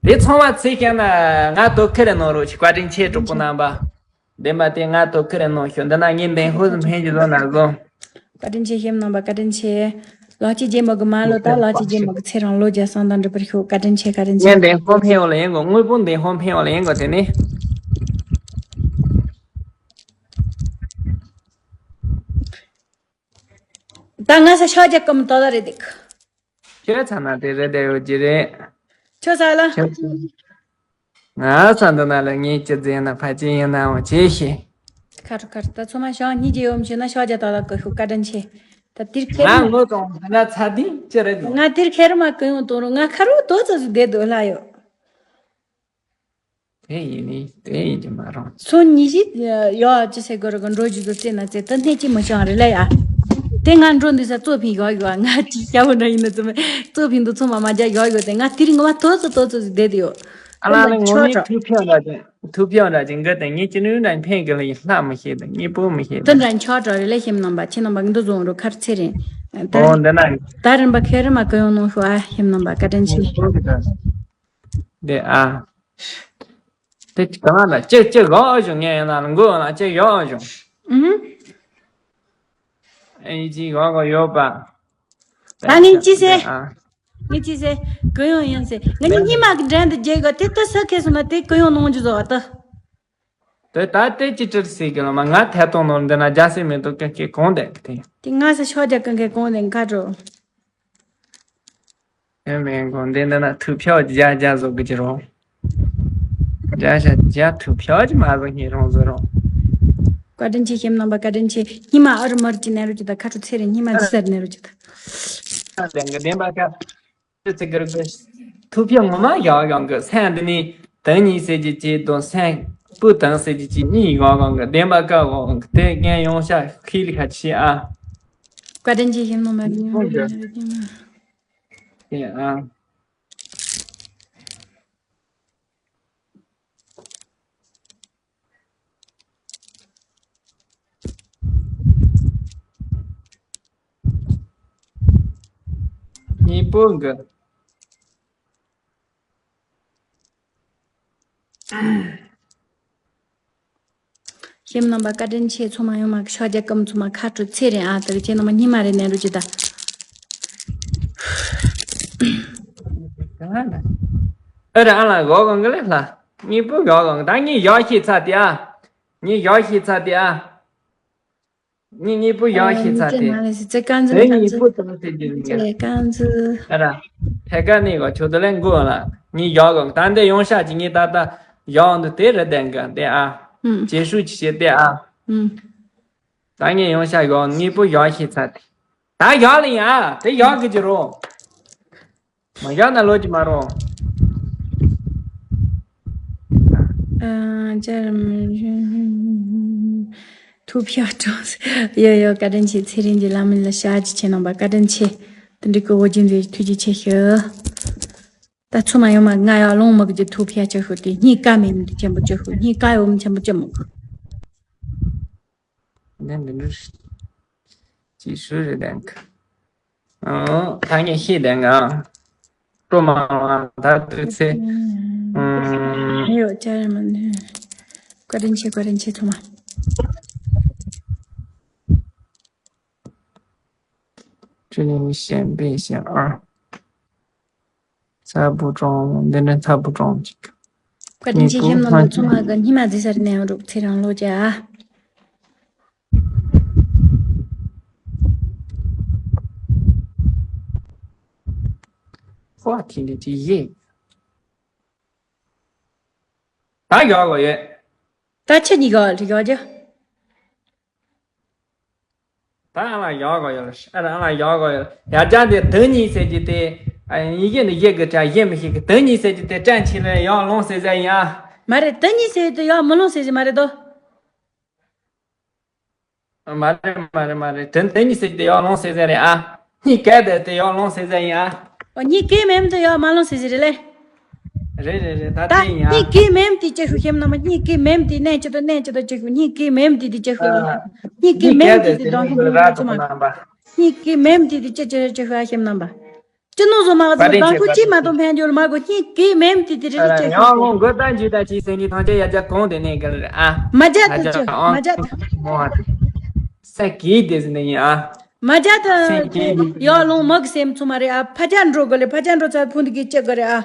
དེ་ཚང་མ་ཚེ་ཤང་ན་ང་དོ་ཁུར་གནང་རོགས་ཞིག་བཀའ་དྲིན་ཆེ་གྲོགས་པོ་རྣམ་པ། བདེན་པ་དེ་ང་དོ་ཁུར་གནང་ཤོག་འདི་ན་ངས་འདེན་ཁོ་ཕན་གྱི་བཟོ་ན་བཟོ། བཀའ་དྲིན་ཆེ་ཁྱིམ་རྣམ་པ་བཀའ་དྲིན་ཆེ། ལགས་ཀྱི་རྗེས་མ་གི་མ་ལོ་ད་ལགས་ཀྱི་རྗེས་མ་གི་ཚེ་རིང་ལོ་བརྒྱ་སང་དང་འགྲུབ་པར་ཤོག་བཀའ་དྲིན་ཆེ་བཀའ་དྲིན་ཆེ། ངས་འདེན་ཁོ་ཕན་འོ་ལ་ཡིན་གོ་དངོས་པོ་འདེན་ཁོ་ཕན་འོ་ལ་ཡིན་གོ་དེ་ནི། ད་ང་ས་ཤོག་རྒྱག་གི་མི་དོ་ད་རེད་འདུག་ཁྱོད་ཚ་ན་དེ་རེད་དེ་ཡོད་ཀྱི་རེད། ཁྱོད་ས་ལ། ཁྱོད་ཚ་ན། ང་ས་འདི་ན་ལ་ངས་ཅི་ཟེར་ན་ཕལ་ཆེར་ཡིན་ནའང་བྱེད་ཤེས། ཁ་རུ་ཁ་རུ་ད་ཚོ་མ་ཤོག་གཉིས་ཀྱི་ཡོམ་ཤེས་ན་ཤོག་རྒྱག་ད་ལ་གི་ཤུགས་བཀའ་དྲིན་ཆེ། ད་དེར་ཁྱེད་ང་ངོ་དང་འདི་ན་ཚ་དེ་ཅི་རེད་ང་དེར་ཁྱེད་རུ་མ་གི་ཡོང་དོ་རུ་ང་ཁ་རུ་དོ་ཚོ་ཟིག་བསྡད་འདུག་ལ་ཡོད། དེ་ཡིན་ནི་དེ་ཡིན་གྱི་མ་རུང་། སོ་ཉི་ཤི་ཡོ་ཅི་སེ་གོ་ར་གོ་འགྲོ་རྒྱུ་དུ་རྩེ་ན་རྩེ་ད་ནས་ཅི་མི་ཤང་རེ་ལ་ཡ། དེ་ང་འགྲོ་འདི་ས་གཙོ་ཕིན་ཡོ་ཡོ་ང་ཅི་ཡ་བོ་འདྲ་ཡིན་ན་ཙི་མེ་གཙོ་ཕིན་དུ་ཚོ་མ་མ་རྒྱ་ཡོ་ཡོ་དེ་ང་དེ་རིང་ང་མ་ཏོ་ཙི་ཏོ་ཙི་ཟི་བསྡད་དེ་ཡོ། ཨ་ལ་ལ་ངོ་མི་ཐུག་ཕྱོགས་འདྲ་ཅིང་ཐུག་ཕྱོགས་འདྲ་ཅིང་གི་དེ་ངས་ཅི་ནུས་འདྲ་ཕན་གི་ལ་ཡི་ལྷ་མི་ཤེས་དང་གཉིས་པོ་མི་ཤེས་དང་། དེ་འདྲ་ཆོག་འགྲོ་རེ་ལས་ཤེམ་རྣམ་པ་ཁྱེད་རྣམ་པ་འདི་བཟུང་རུ་ཁར་ཚེ་རིང་། ད་ཨོ་འདི་ན་ད་རིམ་པ་ཁེ་རི་མ་གི་ཡོང་ནོ་ཤོ་ཨ་ཤེམ་རྣམ་པ་བཀའ་དྲིན་ཆེ། དེ་ཨ། དེ་ག་ལ་ལ་ཅི་ཅི་གོ་བྱུང་ངས་ཡིན་ན་མགོ་ལ་ཅི་ཡོག་བྱུང་། ཨུ་ཨེ་ཅི་གོ་གོ་ཡོད་པ། ད་ངས་ཅི་ཟེར། ཨ། ངས་ཅི་ཟེར། གུ་ཡོང་ཡིན་ཟེར། ང་ནི་ཉི་མ་གི་འགྲན་དུ་རྒྱལ་གོ་དེ་ལྟ་ས་ཁེ་སོང་ན་དེ་གུ་ཡོང་ནོང་རྒྱུ་བཟོ་བ་ད། དེ་ད་དེ་ཅི་ཅིར་ཟེར་གི་ལ་མ་ང་ཐད་གཏོང་ནོར་འདི་ན་རྒྱ་སེ་མེ་ཏོག་ཀེ་ཀེ་གོང་དེ་གི་དེ། དེ་ང་ས་ཤོག་རྒྱག་ཀེ་ཀེ་གོང་དེ་ཁ་དྲོ། ཨེ་མེ་གོང་དེ་འདི་ན་ཐུག་ཕྱོགས་རྒྱ་རྒྱ་བཟོ་གི་ཅི་རོ། རྒྱ་ཤ་རྒྱ་ཐུག་ཕྱོགས་ཀྱི་མ་བཟོ་ངེས་རང་བཟོ་རོ། བཀའ་དྲིན་ཆེ་ཤེམ་རྣམ་པ་བཀའ་དྲིན་ཆེ། ཉི་མ་ཨ་རུ་མར་གྱི་ནེ་རུ་གྱི་ད་ཁ་ཁྲོ་ཚེ་རིང་ཉི་མ་ཟི་སར་ནེ་རུ་གྱི་ད། ལན་གི་བདེན་པ་ཀ་ཚེ་གི་རུ་གི་ཐུག་ཕྱོགས་ངོ་མ་ཡག་ཡང་གི་སེམས་འདི་ནི་དང་གཉིས་ཟེར་གྱི་གཅིག་དང་སེམས་སྤུ་དང་ཟེར་གྱི་གཅིག་གཉིས་ཡག་ཡང་གི་བདེན་པ་ཀ་ཡག་གི་དེ་ངན་ཡོང་ཤ་ཁི་ལི་ཁ་ཆེ་ཨ། བཀའ་དྲིན་ཆེ་ཤེམ་རྣམ་པ་ཉི་མ་ཨེ་ཨ། གཉིས་པོ་གི། ཤེམ་རྣམ་པ་བཀའ་དྲིན་ཆེ། ཚང་མ་ཡོང་མ་ཤོག་རྒྱག་གམ་ཚང་མ་ཁ་དྲོ་ཚེ་རིང་ཨ་དེ་ཁྱེད་རྣམ་པ་ཉི་མ་རེ་ནས་རུ་ཅི་ད། ཨ་ར་ཨ་ལ་གོ་གང་གི་ལེ་ལ། གཉིས་པོ་གོ་གང་ད་ངས་ཡག་ཤེས་ཚ་དེ་ཨ། ངས་ཡག་ཤེས་ཚ་དེ་ཨ། ངས་གཉིས་པོ་ཡག་ཤེས་ཚ་དེ། ཙེ་ནང་ལས་སི་ཙེ་ཀན་ཙི་དེ་ཀན་གཉིས་ཙི། པོ་དང་དེ་རྒྱུ་ནི་ཙེ་ཀན་ཙི། ཨ་ར། ཐད་ཀ་ནས་གོ་ཆོག་དེ་ལས་འགོ་ལ་ངས་ཡག་གང་ད་འདི་ཡོང་ཤ་ཅིག་ངས་ད་ལྟ་ཡག་འདུག་དེ་རེད་དེ་འགའ་དེ་ཨ། ཨུམ། རྗེས་ཤུལ་ཅིག་བྱེད་དེ་ཨ། ཨུམ། ད་ངས་ཡོང་ཤ་ཡོང་དངོས་པོ་ཡག་ཤེས་ཚ་དེ། ད་ཡག་ལ་ཡིན་ཨ་དེ་ཡག་གི་ཅི་རོ། མ་ཡག་ན་ལོ་ཅི་མ་རོ། ཐུགས་ཕྱག་སྤྲོ། ཡོ་ཡོ། བཀའ་དྲིན་ཆེ། ཚེ་རིང་གི་བླ་མ་ལ་ཞབས་ཀྱིས་མཆོད་གནང་བ། བཀའ་དྲིན་ཆེ། དེ་འདྲའི་སྐུ་འོ་རྒྱན་མཛད། ཐུགས་རྗེ་ཆེ་ཞུ། ད་ཚང་མ་ཡོང་མ། ང་ཡར་ལོངས་མ་གི་ཐུགས་ཕྱག་ཅིག་ཞུ། དེ་སྙིང་དཀར་མེད་མི་འདི་ཆེན་པོ་ཅིག་ཞུ། སྙིང་དཀར་ཡོད་མི་ཆེན་པོ་ཅིག་མ་གི། ནས་འདི་འདྲ་ཅིག་ཞུ་རེད་དེང་གི། ཨོ། ཐ་སྙད་ཤེས་དེང་གི། ཨ། སྤྲོ་མ་ལ་ད་དུས་ཚེ། ཨུམ། ཡོད་ཅར་མ་ནི། བཀའ་དྲིན་ཆེ། བཀའ་དྲིན་ཆེ་ཚང་མ། ཅི་ནས་མི་ཤེས་པས་ཤེས་ཨ། ཚ་བུ་གྲོང་། འདི་ནི་ཚ་བུ་གྲོང་ཅིག་བཀའ་དྲིན་ཆེ། ཉིད་དུ་སེམས་ནང་དུ་ཚང་མ་གི་སྙིང་མ་བརྗེད་ས་རེད། ནས་རུག་ཚེ་རིང་ལོ་ཅེ་ཨ། ཧོ་ཐི་ནི་ཏི་ཡེ། ད་ཡག་གོ་ཡོད། ད་ཁྱེད་གཉིས་ཀ་ལ་ཡག་རྒྱུ། ད་ཨ་ལ་ཡག་གོ་ཡོད། ཨ་ལ་ཡག་གོ་ཡོད། ཡར་རྒྱ་དེ་དོན་གཉིས་ཟེར་གྱི་དེ། ཨ། ཡི་གེ་འདི་ཡི་གེ་དྲ་ཡེ་མི་ཤེས་གི། དོན་གཉིས་ཟེར་གྱི་དེ་དྲན་ཆེ་ལ་ཡར་ལོངས་ཟེར་ཟེར་ཡིན་ཨ། མ་རེད། དོན་གཉིས་ཟེར་དེ་ཡར་མི་ལོངས་ཟེར་ཟེར་མ་རེད་དོ། མ་རེད་མ་རེད་མ་རེད། དོན་དོན་གཉིས་ཟེར་གྱི་དེ་ཡར་ལོངས་ཟེར་ཟེར་རེད་ཨ། སྙིང་ག་དེ་དེ་ཡར་ལོངས་ཟེར་ཟེར་ཡིན་ཨ། ཨོ། སྙིང་གི་མེམ་དེ་ཡར་མ་ལོངས་ཟེར་ཟེར་རེད་ལེ། རེད་རེད་རེད། ད་ད་དེ་ཡིན་ཨ། སྙིང་གི་མེམ་དེ་ཅི་ཞིག་ཤེས་ནམ། སྙིང་གི་མེམ་དེ་ནས་ཅི་དང་ནས་ཅི་དང་ཅི་ཞིག་སྙིང་གི་མེམ་དེ་དེ་ཅི་ཞིག་སྙིང་གི་མེམ་དེ་དེ་གདོང་ཁ་མི་ཚོ་མ། སྙིང་གི་མེམ་དེ་དེ་ཅི་ཅི་ཅི་ཞིག་ཤེས་ནམ་པ། ཅི་ནོ་བཟོ་མ་ག་ཚོད་བདག་པོ་ཅི་མ་གཏོང་ཕན་ཡོད་མ་གོ། སྙིང་གི་མེམ་དེ་དེ་རེ་རེ་ཅི་ཡང་ལོང་གོ་ད་འཇུ་ད་ཅི་སེང་གེ་ཐང་ཅེ་ཡ་ཇ་གོང་དེ་ནས་ག་ལ་རེད་ཨ། མ་ཇ་ད་ཅི་མ་ཇ་ད། སེ་གི་དེ་ཟིན་ནས་ཡིན་ཨ། མ་ཇ་ད། ཡང་ལོང་མ་གི་སེམས་ཚོ་མ་རེད་ཨ། ཕ་ཇ་འགྲོ་ག་ལེ། ཕ་ཇ་འགྲོ་ཚར་ཕུན་དེ་གི་ཅི་ག་རེད་ཨ།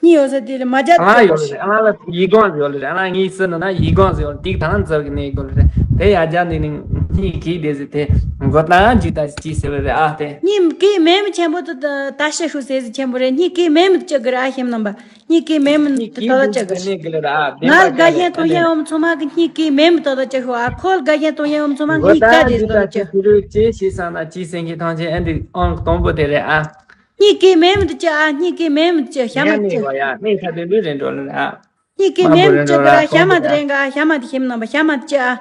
གཉིས་ཡོད་ས་དེ་ལ་མ་རྒྱ་ཨ་ལ་ཡོད་ལ་རེད། ཨ་ལ་ཡི་གོང་ཟེར་ཡོད་ལ་རེད། ཨ་ལ་ངའི་སུ་ནི་ན་ཡི་གོང་ཟེར་ཡོད་ལ་ཏིག་ཐང་ཟེར་གི་ནས་གོ་ལ་རེད། དེ་ཡ་རྒྱ་འདི་ནི་སྙིང་གི་དེ་ཟེར་དེ་མགོ་ཏང་ཅིག་ད་ཅི་ཟེར་བ་རེད་ཨ། དེ་སྙིང་གི་མེ་མི་ཆེན་པོ་དུ་ད་ཤི་ཤུ་ཟེར་ཟེར་ཆེན་པོ་རེད། སྙིང་གི་མེ་མི་ཅི་གི་རེད་ཨ། ཤེམ་རྣམ་པ་སྙིང་གི་མེ་མི་དེ་ད་ད་ཅི་གི་རེད། ང་རྒ་ཤན་དུང་ཡང་འོམ་ཚོ་མ་གི་སྙིང་གི་མེ་མི་ད་ད་ཅི་ཤུ་ཨ། ཁོ་རྒ་ཤན་དུང་ཡང་འོམ་ཚོ་མ་སྙིང་ག་དེ་ད་ཅི་ཤུ་རུ་ཅི་ཤི་ས་ན་ཅི་སེང་གི་ཐང་ཆེན་ཨ་འདི་ཨང་སྟོང་པོ་དེ་རེད་ཨ། སྙིང་གི་མེ་མི་དུ་ཅི་ཨ། སྙིང་གི་མེ་མི་དུ་ཅི་ཤ་མ་དུ་ཅི། ཡ་ནི་ཁ་དུ་ལུས་རེ་འགྲོ་ལ་ཨ། སྙིང་གི་མེ་མི་དུ་ཅི་གི་ར་ཤ་མ་དུ་རེ་འགའ་ཤ་མ་དུ་ཤེམ་རྣམ་པ་ཤ་མ་དུ་ཅི་ཨ།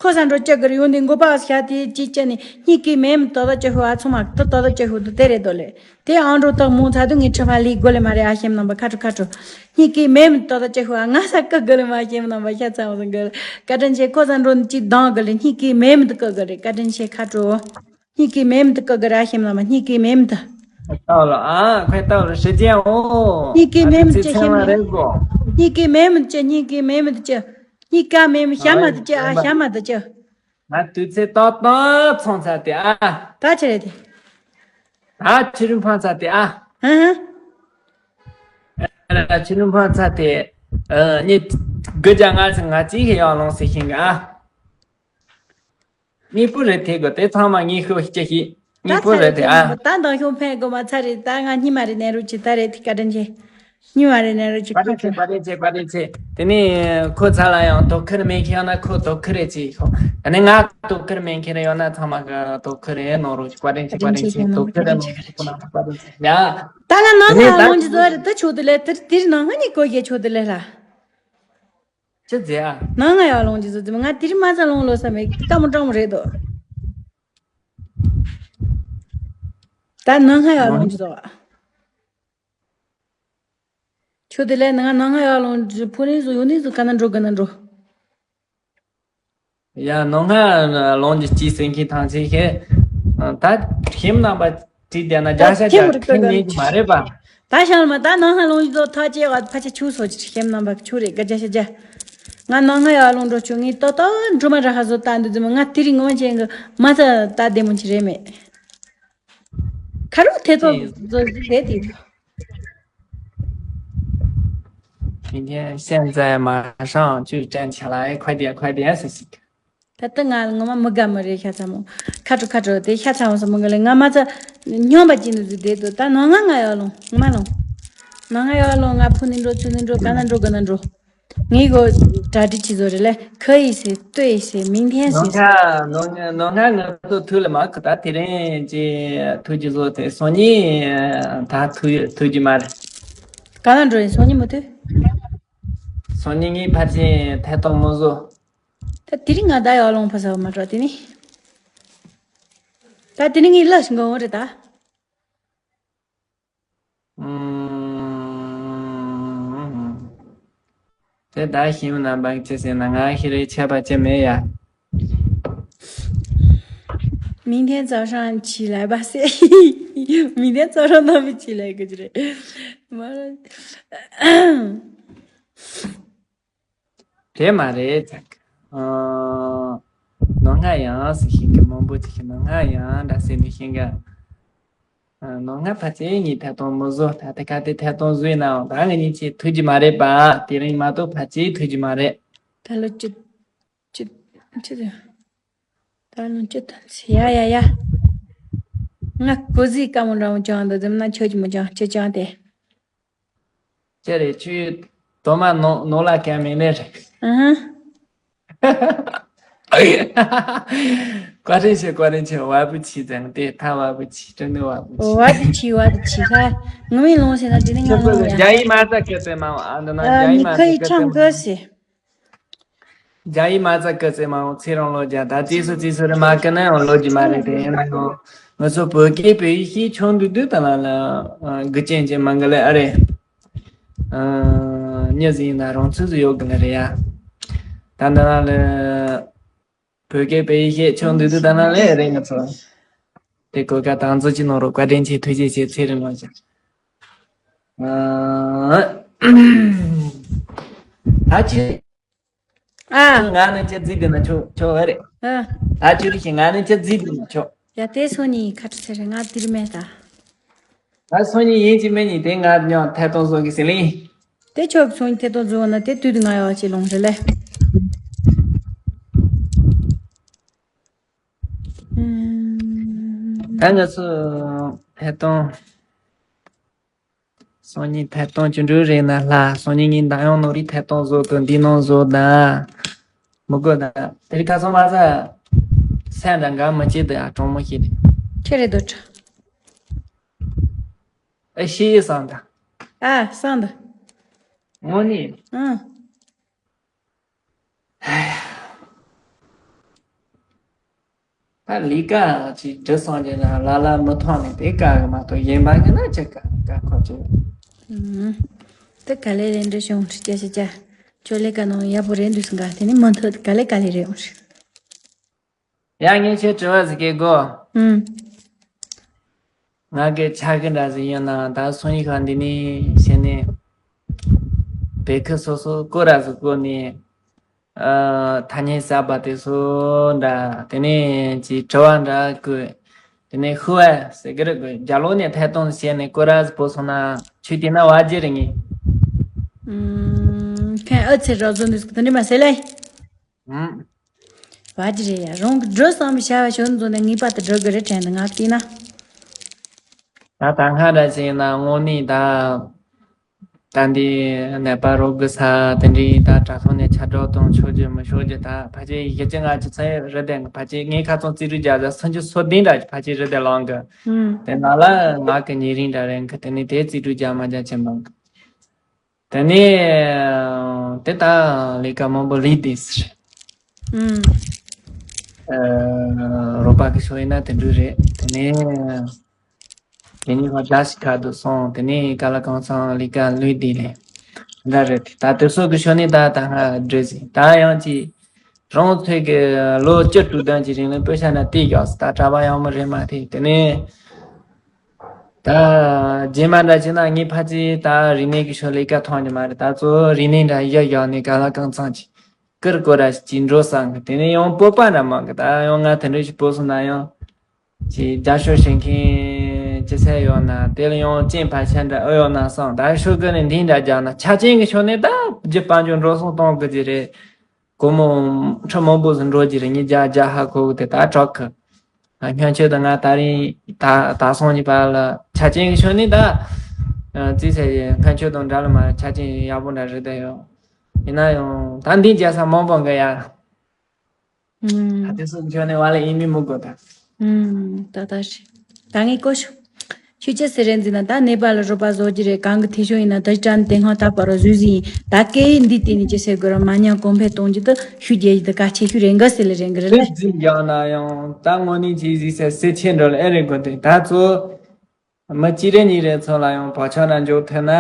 ཁོ་ས་འགྲོ་ཅི་གི་ར་ཡོང་དེ་མགོ་པ་ཤ་དེ་ཅི་ཅི་ནི་སྙིང་གི་མེ་མི་དོ་དོ་ཅི་ཤུ་ཨ། ཚོ་མ་དོ་དོ་དོ་ཅི་ཤུ་དུ་དེ་རེ་དོ་ལེ། དེ་ཨང་འགྲོ་ཐག་མོ་ཚ་དུ་ངའི་ཁྲི་ཕ་ལི་གོ་ལེ་མ་རེ་ཨ། ཤེམ་རྣམ་པ་ཁ་ཁྲོ་ཁ་ཁྲོ། སྙིང་གི་མེ་མི་དོ་དོ་ཅི་ཤུ་ཨ། ང་ས་ཀི་གི་ལེ་མ་ཤེམ་རྣམ་པ་ཤ་ཚ་བ་གི་ལེ། བཀའ་དྲིན་ཆེ། ཁོ་ས་འགྲོ་ཅི་དང་གི་ལེ། སྙིང་གི་མེ་མི་དུ་ཀི་གི་རེ། བཀའ་དྲིན་ཆེ་ཁ་ཁྲོ། སྙིང་གི་མེ་མི་དུ་ཀི་གི་ར་ཤེམ་ལ་མ། སྙིང་གི་མེ་མི་དུ། ཏའོ་ལ་ཨ་ཁོས་ཏའོ་ལ་ཧྲི་ཅན་ཨོ། སྙིང་གི་མེ་མི་ཅི་ཤེམ་ལ་རེ་གོ། སྙིང་གི་མེ་མི་ཅི། སྙིང་གི་མེ་མི་དུ་ཅི། སྙིང་ག་མེ་མི་ཤ་མ་དུ་ཅི་ཨ། ཤ་མ་དུ་ཅི། ང་དུས་ཚེ་ཏོག་ཏོག་ཚོང་ཚ་དེ་ཨ། ད་ཆི་རེད་དེ། ད་ཆི་རིན་ཕང་ཚ་དེ་ཨ། ཧ་ཧ། ཆི་རིན་ཕང་ཚ་དེ། ཨ་ནི་དགུ་བརྒྱ་ལྔ་བཅུ་ང་གཅིག་གི་ཡང་ལོངས་སེ་ཤིང་གི་ཨ། གཉིས་པོ་རེད་དེ་གོ། དེ་ཚང་མ་ངས་ཤོད་ཅི་ཞིག་གཉིས་པོ་རེད་དེ་ཨ། ད་འདང་ཤོང་ཕན་གོ་མ་ཚ་རེད། ད་ང་གཉིས་མ་རེད་ནས་རུ་ཅི་ད་རེད་དེ་བཀའ་དྲིན་ཆེ། གཉིས་མ་རེད་ནས་རུ་ཅི་བཀའ་དྲིན་ཆེ། བཀའ་དྲིན་ཆེ། བཀའ་དྲིན་ཆེ། དེ་ནས་ཁོ་ཚ་ལ་ཡང་དོ་ཁུར་མེད་མཁན་ཡོད་ན་ཁོ་དོ་ཁུར་རེད་ཅི་ཤོག་ད་ནས་ང་དོ་ཁུར་མེད་མཁན་ཡོད་ན་ཚང་མ་གི་དོ་ཁུར་རེད་ནོ་རུ་ཅི། བཀའ་དྲིན་ཆེ། བཀའ་དྲིན་ཆེ། དོ་ཁུར་རེད་ནོ་རུ་ཅི། ཁོ་ན་བཀའ་དྲིན་ཆེ། ཡ། ད་ང་ནང་ང་ལོང་ཅི་ཟོ་རེད། ད་ཆོག་དེ་ལས་དེར་དེར་ནང་ང་ནི་གོ་གེ་ཆོག་དེ་ལས་ལ། ཅི་མཛད་ཨ། ནང་ང་ཡར་ལོངས་ཀྱི་བཟོ་ཙམ། ང་དེ་རིང་མ་ཚ་ལོངས་ལོ་ས་མེད་ཀི་ཀ་མོ་ཀྲང་མོ་རེད་དོ། ད་ནང་ང་ཡར་ལོངས་ཀྱི་བཟོ། ཁྱོད་དེ་ལས་ནང་ང་ནང་ང་ཡར་ལོངས་ཀྱི་ཕུ་ནི་བཟོ་ཡོང་ནི་བཟོ་ག་ན་འགྲོ་ག་ན་འགྲོ། ཡ་ནང་ང་ལོངས་ཀྱི་སྐྱིད་སེང་གི་ཐང་ཆེན་ཤེ། ད་ཁྱིམ་ནང་པ། དྲིས་བསྡད་ན་རྒྱ་ཤ་རྒྱ་ཁྱིམ་རུ་ཁྱིམ་ཡིན་གི་མ་རེད་པ། ད་ཤང་མ་ད་ནང་ཧ་ལོང་ཡི་ཐོག་ཐག་བཅད་བ་ཕ་ཆ་ཆུ་སོ་ཅི་ཁྱིམ་ནང་པ་ཆུ་རེད་ག་རྒྱ་ཤ་རྒྱ། ང་ནང་ང་ཡར་ལོང་འགྲོ་ཆུ་ངའི་ཏོ་ཏོ་འགྲོ་མ་ར་ཧ་བཟོ་ལྟ་འདུག་ཙི་མ་ང་དེ་རིང་ངོ་ཅན་གི་མ་ཚ་ད་བདེ་མོ་ཅི་རེད་མེད། ཁ་རུ་དེ་ཚོ་བཟོ་རེད་དེ། 明天现在马上就站起来，快点快点，谢谢。 ད་ལྟ་ང་ལ་ངོ་མ་མི་དགའ་མི་རེད་ཤ་ཚ་མོ། ཁ་དྲོ་ཁ་དྲོ་དེ་ཤ་ཚ་མོ་སོ་མི་དགའ་ལེ། ང་མ་ཚ་སྙོམས་པ་ཅི་འདུག་ཟེར་བསྡད་དོ། ད་ནང་ང་ང་ཡར་ལོང་ངོ་མ་ལོང་། ནང་ང་ཡར་ལོང་ང་ཕུ་ནི་འགྲོ་ཚུ་ནི་འགྲོ་ག་ན་འགྲོ་ག་ན་འགྲོ། ངའི་གོ་གྲ་སྒྲིག་ཅི་བཟོ་རེད་ལེ། 可以 ཟེར་对 ཟེར་明天 ཟེར། ནང་ང་ནང་ང་ནང་ང་ང་ཚོ་ཐུག་ལ་མ་ཁུ་ད་དེ་རིང་ཅི་ཐུག་ཅི་བཟོ་དེ་སང་ཉིན་ད་ཐུག་ཐུག་ཅི་མ་རེད། ག་ན་འགྲོ་ཡིན་སང་ཉིན་མ་ཐུག་སང་ཉིན་ངའི་ཕལ་ཆེར་ཐད་གཏོང་མི་བཟོ། ད་དེ་རིང་ང་ད་ཡར་ལོང་ཕ་ཟ་བ་མ་འགྲོ་དེ་ནི། ད་དེ་ནི་ངའི་ལ་ཞིག་འགོ་འོང་རེད་ད། ཨུམ། དེ་ད་ཤིང་རྣམ་པ་ཅི་ཟེར་ན་ང་ཤི་རེ་ཆད་པ་ཅི་མེད་ཡ། 明天早上起来吧噻。 明天早上他们起来个之类。 དེ་མ་རེད་ཙག་ཨ། ནོར་ང་ཡང་ཟེར་ཤིང་གི་མང་པོ་ཅིག་གི་ནོར་ང་ཡང་འདྲ་ཟེར་ནས་ཤིང་ག་ཨ། ནོར་ང་ཕལ་ཆེར་ངའི་ཐད་གཏོང་མི་བཟོ། ད་ལྟ་ག་དེ་ཐད་གཏོང་བཟོས་ནའང་ད་ང་གཉིས་ཆེ་ཐུག་རྒྱུ་མ་རེད་པ། དེ་རིང་མ་གཏོགས་ཕལ་ཆེར་ཐུག་རྒྱུ་མ་རེད། ད་ལོ་ཅི་ཅི་ཅི་ཟེར། ད་ལོ་ཅི་ད་ཡ་ཡ་ཡ། ང་ཀོ་ཟི་ཀ་མོ་འདྲ་མོ་ཅང་འདུག་འཛེམ་ན་ཁྱོད་ཀྱི་མོ་ཅང་ཁྱེད་ཅང་དེ། ཅི་རེད་ཁྱོད་དོ་མ་ནོ་ནོ་ལ་ཀ་མེ་ནེ་རེད། ཨ་ཧ། བཀའ་དྲིན་ཆེ། བཀའ་དྲིན་ཆེ། བ་བུ་ཆི་ཙང་དེ་ཐ་བ་བུ་ཆི་ཀྲི་ནི་བ་བུ་ཆི། བ་དུ་ཆི་བ་དུ་ཆི་ཁ། ངུ་མི་ལོང་ཟེར་ན་དེ་ནི་ང་ལོང་ཡ། རྒྱ་ཡིག་མ་རྩ་སྐད་ཙེ་མ་འོང་ཨ། འདི་ན་རྒྱ་ཡིག་མ་རྩ་སྐད་ཙེ་མ་འོང་། རྒྱ་ཡིག་མ་རྩ་སྐད་ཙེ་མ་འོང་། ཚེ་རིང་ལོ་རྒྱ་ད་ཅེས་སུ་ཅེས་སུ་རེ་མ་ཀི་ན་ཡང་ལོ་རྒྱུས་མ་རེད་དེ། ཡིན་ན་ཡང་ང་ཚོ་བོད་སྐད་བོད་ཡིག་ཤེས་ཆུང་དུས་དུས་ད་ལ་ལ་དགུ་ཅན་ཅན་མ་འགི་ལེ་ཨ་རེད། ཨ། མྱི་ཟིག་ཡིན་ན་རང་ཚུགས་སུ་ཡོད་གི་ལེ་རེད་ཡ། ད་ད་ལ་ལ་བོད་སྐད་བོད་ཡིག་ཤེས་ཆུང་དུས་དུས་ད་ལ་ལེ་རེད་ང་ཚོ། དེ་གོ་ཀ་དང་ཚོ་ཅི་ནོ་རོ་བཀའ་དྲིན་ཆེ། ཐུགས་རྗེ་ཆེ། ཚེ་རིང་ལོ་རྒྱ། ཨ། ད་ཅི། ཨ། ང་ནི་ཅི་རྫི་གི་ན་ཆོ་ཆོ་བ་རེད། ཨ། ད་ཅི་རི་ཤི་ང་ནི་ཅི་རྫི་གི་ན་ཆོ། ཡ་དེ་སོ་ནི་ཁ་ཁྲི་ཟེར་ང་དིར་མེད་ད། ད་སོ་ནི་ཡིན་གཅིག་མིན་གཉིས་དེ་ང་ཉོ་ཐད་གཏོང་བཟོ་གི་ཟེར་ལིང་། དེ་ཆོག་སོ་ནི་ཐད་གཏོང་བཟོ་ན་དེ་དུས་དུ་ང་ཡོ་ཅི་ལོང་རེ་ལེ། ཨུམ། ད་ང་ཚོ་ཐད་གཏོང་། སང་ཉིན་ཐད་གཏོང་བཅུ་དྲུག་རེད་ན་ལྷ། སང་ཉིན་ངས་འདང་ཡོང་ནོ་རི་ཐད་གཏོང་བཟོ་དོ་འདི་ནང་བཟོ་ད། མི་དགོས་ད། དེ་རིང་ཁ་སང་མ་ཟ། སེམས་དང་འགའ་མི་བྱེད་དུ་ཡ་གྲོང་མོ་ཞིག་རེད། ཁྱེད་རེད་དོ་ཁྲ། ཨེ་ཤེས་ཡི་སང་ད། ཨ་སང་ད། དངོས་གནས། ཨང་། ད་ལས་ཀ་ཅིག་འབྲི་སོང་རྗེས་ལ་ལ་ལ་མི་མཐོང་ནས་དེ་དཀའ་གི་མ་གཏོགས་གཞན་པ་གི་ན་ཅི་དཀའ་དཀའ་ཁོ་ཅི། ཨུམ། དེ་ག་ལེ་རེད་འདྲ་བྱུང་ཧྲི་ཅ་ཤི་ཅ། ཅོ་ལེ་ཀ་ནང་ཡག་པོ་རེད་འདུག་སུ་འགའ་དེ་ནི་མི་མཐོ་ག་ལེ་ག་ལེ་རེད་འོང་ཧྲི། ཡ་ངས་ཁྱེད་དྲི་བ་ཟིག་གི་གོ། ཨུམ། ང་གི་ཆ་གི་འདྲ་ཟིག་ཡིན་ན་ད་སོང་ཡིག་ཁ་འདི་ནས་བྱས་ནས་བེ་ཁི་སོ་སོ་སྐོར་ར་ཟིག་བསྐོར་ནས། ཨ། ཐ་སྙད་གསར་པ་དེ་ཚོ་འདྲ། དེ་ནས་ཅིག་དྲི་བ་འདྲ་བཀོད། དེ་ནས་ཤུ་བ་ཟེར་གི་རེད་གོ། རྒྱ་ལོ་ནས་ཐད་གཏོང་བྱས་ནས་སྐོར་ར་ཟིག་བོ་སོང་ན་ཆུ་དེ་ན་བ་རྒྱུ་རེད་ངེས། ཨུམ། ཁན་ཨ་ཚེ་ར་བཟོ་འདུག་དེ་འདྲ་མ་ཟེར་ལེ། ཨུམ། བ་རྒྱུ་རེད་ཡ། རང་གི་འགྲོ་བསམ་པའི་བྱ་བ་ཞོར་འཛོམས་ནས་ངེས་པར་དུ་འགྲོ་དགོས་རེད་དྲན་འདུག་ང་བལྟས་ན། ད་ད་སྔ་འདྲ་ཞིག་ཡིན་ན་དངོས་གནས་ད། ད་འདི་ནད་པ་རོགས་དགུ་ས་དེ་འདྲའི་ད་དྲ་ཐོག་ནས་ཁྱབ་བསྒྲགས་གཏོང་ཆོག་རྒྱུ་མི་ཆོག་རྒྱུ་ད་ཕལ་ཆེར་བཞི་བཅུ་ལྔ་བཅུ་ཚན་རེ་བསྡད་འགི། ཕལ་ཆེར་ངའི་ཁ་ཚང་རྩིས་སྤྲོད་རྒྱག་ས་སུམ་ཅུ་སོ་བདུན་འདྲ་ཕལ་ཆེར་རེ་བསྡད་ལང་གི། ཨུམ། དེ་ནང་ལ་ང་གི་ཉེ་རིང་འདྲ་རེད་འགི། དེ་ནས་དེ་རྩིས་སྤྲོད་རྒྱག་མ་རྒྱག་ཅི་མང་གི། དེ་ནས་དེ་ད་ལས་ཀ་མང་པོ་ལས་དེ་ཟེར། ཨུམ། ཨ། རོགས་པ་གི་ཤོག་ཡིན་ན་དེ་འདྲ་རེད། དེ་ནས། དེ་ནས་ང་བརྡ་ཞིག་ཁ་དུ་སོང་། དེ་ནས་ག་ལ་གང་ཚང་ལས་ཀ་ལུས་དེ་ལས་འདྲ་རེད། ད་དེ་སོགས་ཀྱི་ཤོག་ནི་ད་ད་ང་འདྲི་ཟིན། ད་ཡང་ཅི་རང་ཚོད་ཀྱི་ལོ་བཅུ་དྲུག་ལྡན་གྱི་རིང་ལ་པོ་ཤ་ན་དེ་བཞག་སི་ད་གྲྭ་པ་ཡང་མི་རེད་མ་དེ། དེ་ནས་ད་རྗེས་མ་འདྲ་བྱས་ན་ངས་ཕལ་ཆེར་ད་རིག་གནས་ཀྱི་ཤོག་ལས་ཀ་མཐོང་རྒྱུ་མ་རེད། ད་གཙོ་བོ་རིག་གནས་འདྲ་གཞི་བཞག་ནས་ག་ལ་གང་ཚང་ཅི་ཀིར་ཀོ་ར་ཅིག་འགྲོ་བསམ་གི། དེ་ནས་ཡང་སྤོབས་པ་འདྲ་མང་གི། ད་ཡང་ང་དེ་འདྲ་ཞིག་སྤོ་སོང་ན་ཡང་། ཅིག་རྒྱབ་སྐྱོར་བྱེད་མཁན་ཅི་ཚད་ཡོད་ན་དེ་ལ་ཡང་རྐྱེན་ཕལ་ཆེར་འདྲ་ཨེ་ཡོད་ན་བསམ། ད་ཤོག་གི་ནས་འདི་འདྲ་རྒྱག་ན་ཆ་རྐྱེན་གྱི་ཕྱོགས་ནས་ད་རྒྱུ་དཔལ་འབྱོར་འགྲོ་སོང་གཏོང་དགོས་ཀྱི་རེད། སྒོར་མོ་ཁྲི་མང་པོ་ཟིག་འགྲོ་གི་རེད། ངས་རྒྱ་རྒྱ་ཧ་གོ་གི། དེ་ད་དྲག་གི། སྔོན་ཆད་དུ་ང་ད་རིང་ད་ད་སོང་གི་བར་ལ་ཆ་རྐྱེན་གྱི་ཕྱོགས་ནས་ད་རྩིས་ཚད་སྔོན་ཆད་དང་འདྲ་ལ་མ་ཆ་རྐྱེན་ཡག་པོ་འདྲ་རེད་ད་ཡོད། ཡིན་ན་ཡང་ད་འདི་རྒྱག་ས་མང་པོ་འགའ་ཡ། ཨུམ། ད་དེ་སོགས་ཀྱི་ཕྱོགས་ནས་བ་ལ་ཡིན་མིན་མི་དགོས་ད། ཨུམ། ད་ད་ཞིག་ད་ངས་བཀོད་ཤོག་ཁྱོད་ཅི་ཟེར་རེད་འཛིན་ན། ད་ནེ་པ་ལ་རོགས་པ་བཟོ་རྒྱུ་རེད། གང་གི་ཐེ་ཤོ་ཡིན་ན་ད་ཅི་དྲན་དེ་སྔོན་ད་པར་བཟོས་ཟིན་ཡིན། ད་སྐད་ཡིག་འདི་བལྟས་ནས་ཅི་ཟེར་དགོས་ར། མ་ཉམས་གོང་འཕེལ་གཏོང་རྒྱུ་དེ་ཤུགས་རྒྱག་རྒྱུ་དེ་གལ་ཆེ་ཤོས་རེད་འགའ་ཟེར་ལེ་རེད་འགའ་རེད་ལ། ཟིག་ཟིག་རྒྱག་ན་ཡང་ད་དངོས་གནས་ཅིག་ཟིག་ཟེར་སེ་ཆེ་འགྲོ་ལ་ཨེ་རེད་དགོས་དེ། ད་ཚོ་མི་གཅིག་རེ་གཉིས་རེ་ཚོ་ལ་ཡང་བག་ཆགས་ན་འཇོག་ཐུབ་ན།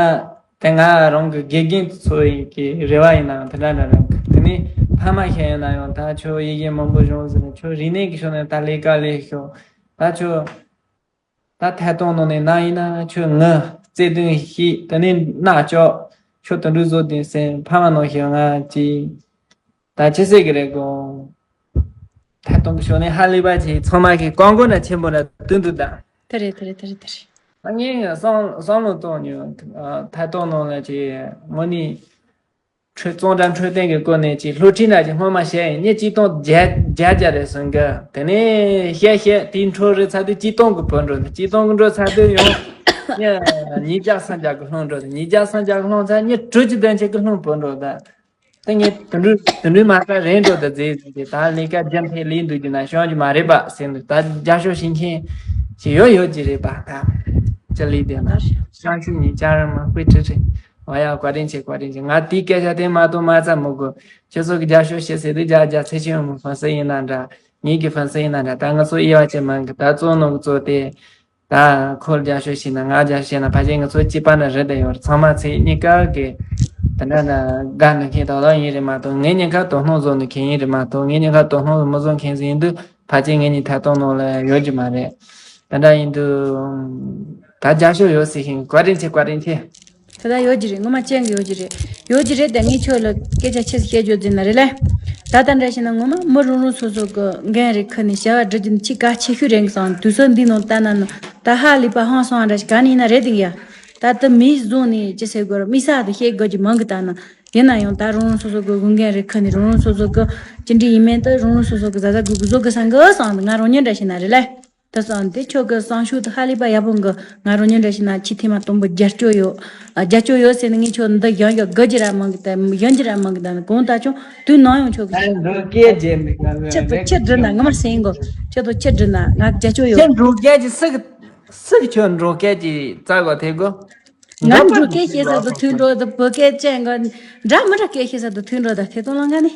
དེ་ང་རང་གི་དགེ་རྒན་ཚོ་ཡི་གི་རེ་བ་ཡིན་ན་ཡང་དེ་འདྲ་འདྲ་རེད། དེ་ནས་ཕ་མ་ཤེས་ཡིན་ན་ཡང་ད་ཁྱོད་ཡི་གེ་མང་པོ་སྦྱོང་ཟེར་ན། ཁྱོད་རིག་གནས་ཀྱི་ཕྱོགས་ནས་ད་ལས་ཀ་ལས་ཤོག་ད་ཁྱོད། ད་ཐད་གཏོང་ནང་ནས་ན་ཡིན་ན་ཁྱོད་ངི་བརྩེ་དུང་ཞིག་དེ་ནས་མནར་གཅོག་ཁྱོད་དུད་འགྲོ་བཟོ་དུས་སེམས་ཕ་མ་ནང་བཞིན་ང་ཅི་ད་ཅི་ཟེར་གི་རེད་གོ། ཐད་གཏོང་གི་ཕྱོགས་ནས་ཧ་ལས་པ་ཅིག་ཚང་མ་གི་ཀོང་ཀོ་ན་ཆེན་པོ་ར་དུད་འདུག་ད། དེ་རེད་དེ་རེད་དེ་རེད་དེ་རེད། ངས་བསམ་བསམ་བློ་གཏོང་ཉོ། ཐད་གཏོང་ནང་ལ་ཅིག་དངོས་གནས། འཕྲོད་གཙང་སྦྲ་འཕྲོད་བསྟེན་གྱི་སྐོར་ནས་ཅིག་སློབ་ཁྲིད་ན་ཅིག་སྔོན་མ་བཤད་ཡིན། ཉིན་གཅིག་སྟོང་བརྒྱ་བརྒྱ་བརྒྱ་རེ་སོན་གི། དེ་ནས་བཤད་བཤད་དེའི་འཕྲོ་རེ་ཚར་དུས་གཅིག་སྟོང་གི་བུད་འགྲོ་ནི། གཅིག་སྟོང་གི་འགྲོ་ཚར་དུས་ཡང་ཉིན་ཉིས་བརྒྱ་སུམ་བརྒྱ་གི་ལྷུང་འགྲོ། ཉིས་བརྒྱ་སུམ་བརྒྱ་གི་ལྷུང་ཚར་ཉིན་དྲུག་ཅུ་བདུན་ཅུ་གི་ལྷུང་བུད་འགྲོ་ད། དེ་ངས་དུད་འགྲོ་དུད་འགྲོའི་མ་རྩ་རེད་འགྲོ་ད་རྫས་ཟིན་ཏེ། ད་ལས་ཀ་རྒྱུན་མཐུད་ལས་འདུག་རྒྱུ་ན་བྱང་རྒྱུ་མ་རེད་པ་ཟེར་འདུག་ད་རྒྱབ་སྐྱོར་བྱེད་མཁན་ཞིག་ཡོད་ཡོད་ཀྱི་རེད་པ། ད་ཅི་ལས་དེ་ན་བྱང་ཆུབ་ཉིན་བྱང་རིང་མ་དཔེ་ཁྲི་ཁྲི། ཨོ་ཡ། བཀའ་དྲིན་ཆེ། བཀའ་དྲིན་ཆེ། ང་དེའི་སྐད་ཆ་དེ་མ་གཏོགས་མ་རྩ་མི་དགོས། ཁྱེད་ཚོ་གི་རྒྱབ་སྐྱོར་བྱེད་ཟེར་དུས་རྒྱ་རྒྱ་ཚེ་ཆེན་མོ་ཕན་སེ་ཡིན་ན་འདྲ། ངེད་ཀྱི་ཕན་སེ་ཡིན་ན་འདྲ། ད་ང་ཚོ་དབྱེ་བ་ཅན་མང་གི། ད་གཙོ་ནོ་གི་གཙོ་དེ་ད་ཁོར་རྒྱབ་སྐྱོར་བྱས་ན་ང་རྒྱབ་བྱས་ན་ཕལ་ཆེར་ང་ཚོ་གཅིག་པ་ན་རེད་དེ་ཡོད། ཚང་མ་ཚེ་གཉིས་ཀ་གི་དེ་འདྲ་ན་དགའ་འདུག་མཁན་དག་དག་ཡིན་རེད་མ་གཏོགས། ངེད་གཉིས་ཀ་དོ་སྣང་བཟོ་ནི་མཁན་ཡིན་རེད་མ་གཏོགས། ངེད་གཉིས་ཀ་དོ་སྣང་མི་བཟོ་མཁན་ཟིག་ཡིན་དུས་ཕལ་ཆེར་ངེད་གཉིས་ཐད་གཏོང་ནང་ལ་ཡོད་རྒྱུ་མ་རེད། དེ་འདྲ་ཡིན་དུས་ད་རྒྱབ་སྐྱོར་ཡོད་ཟེར་ཞིང་བཀའ་དྲིན་ཆེ། བཀའ་དྲིན་ཆེ། དེ་ད་ཡོད་ཀྱི་རེད། ངོ་མ་སྤྱན་གྱི་ཡོད་ཀྱི་རེད། ཡོད་ཀྱི་རེད་དེ། ངས་ཁྱོད་ལ་སྐད་ཆ་ཆེ་ཙམ་བཤད་རྒྱུ་ཟིན་ན་རེད་ལེ། ད་ལྟ་འདྲ་བྱས་ན་ངོ་མ་མི་རང་རང་སོ་སོ་གི་འགན་རེ་ཁུར་ནས་བྱ་བ་སྒྲུབ་རྒྱུ་ནི་ཆེས་གལ་ཆེ་ཤོས་རེད་བསམ། དུས་ཚོད་འདི་ནང་ལྟ་ན་ནི་ད་ཧ་ལས་པ་ཧང་སང་འདྲ་ཞིག་ག་ནས་ཡིན་ན་རེད་དེ་ཡ། ད་ལྟ་མིས་བཟུང་ནས་ཅི་ཟེར་དགོས་ར། མི་ས་དེ་བཤད་དགོས་ཀྱི་མང་གི། ད་ན་ཡིན་ན་ཡང་ད་རང་རང་སོ་སོ་གི་འགན་རེ་ཁུར་ནས་རང་རང་སོ་སོ་གི་ཅི་འདྲ་ཡིན་མིན་དེ་རང་རང་སོ་སོ་གི་བཟའ་བཟའ་དགོས་དགོས་བཟོ་དགོས་བསམ་གི་བསམ། ང་རང་ཉིད་འདྲ་བྱས་ན་རེད་ལེ། ད་སང་དེ་ཁྱོད་ཀྱི་བསམ་ཤུགས་དེ་ཧ་ལས་པ་ཡག་པོ་འགི། ང་རང་ཉིད་འདྲ་ཞིག་ན་ཆེས་ཐེངས་མ་དང་པོ་རྒྱབ་སྐྱོར་ཡོད། ཨ། རྒྱབ་སྐྱོར་ཡོད་ཟེར་ནས་ངས་ཁྱོད་འདི་གཞན་གྱི་དགའ་རྒྱུ་ར་མང་གི། ད་གཞན་གྱི་ར་མང་གི། ད་ནི་གང་ལྟར་ཀྱང་དུས་ནམ་ཡང་ཁྱོད་ཀྱི་ཨ། འགྲོ་སྐད་རྒྱབ་མི་དགའ་བའི་ཁྱེད་ཚོ་རེད་ཁྱེད་འདྲི་ན་ཀྱང་ངོ་མ་སེང་གོ། ཁྱེད་ཚོ་ཁྱེད་འདྲི་ན་ང་རྒྱབ་སྐྱོར་ཡོད། ཁྱེད་འགྲོ་སྐད་ཀྱི་སུ་གི་སུ་གི་ཁྱོད་འགྲོ་སྐད་ཀྱི་རྩ་གོ་ཐེ་གོ། ང་འགྲོ་སྐད་བཤད་ས་དུ་ཐུག་འགྲོ་དུ་བོད་སྐད་ཅན་གོ། འདྲ་མི་འདྲ་སྐད་བཤད་ས་དུ་ཐུག་འགྲོ་ད་ཐེ་ཏོ་ལང་ག་ནི།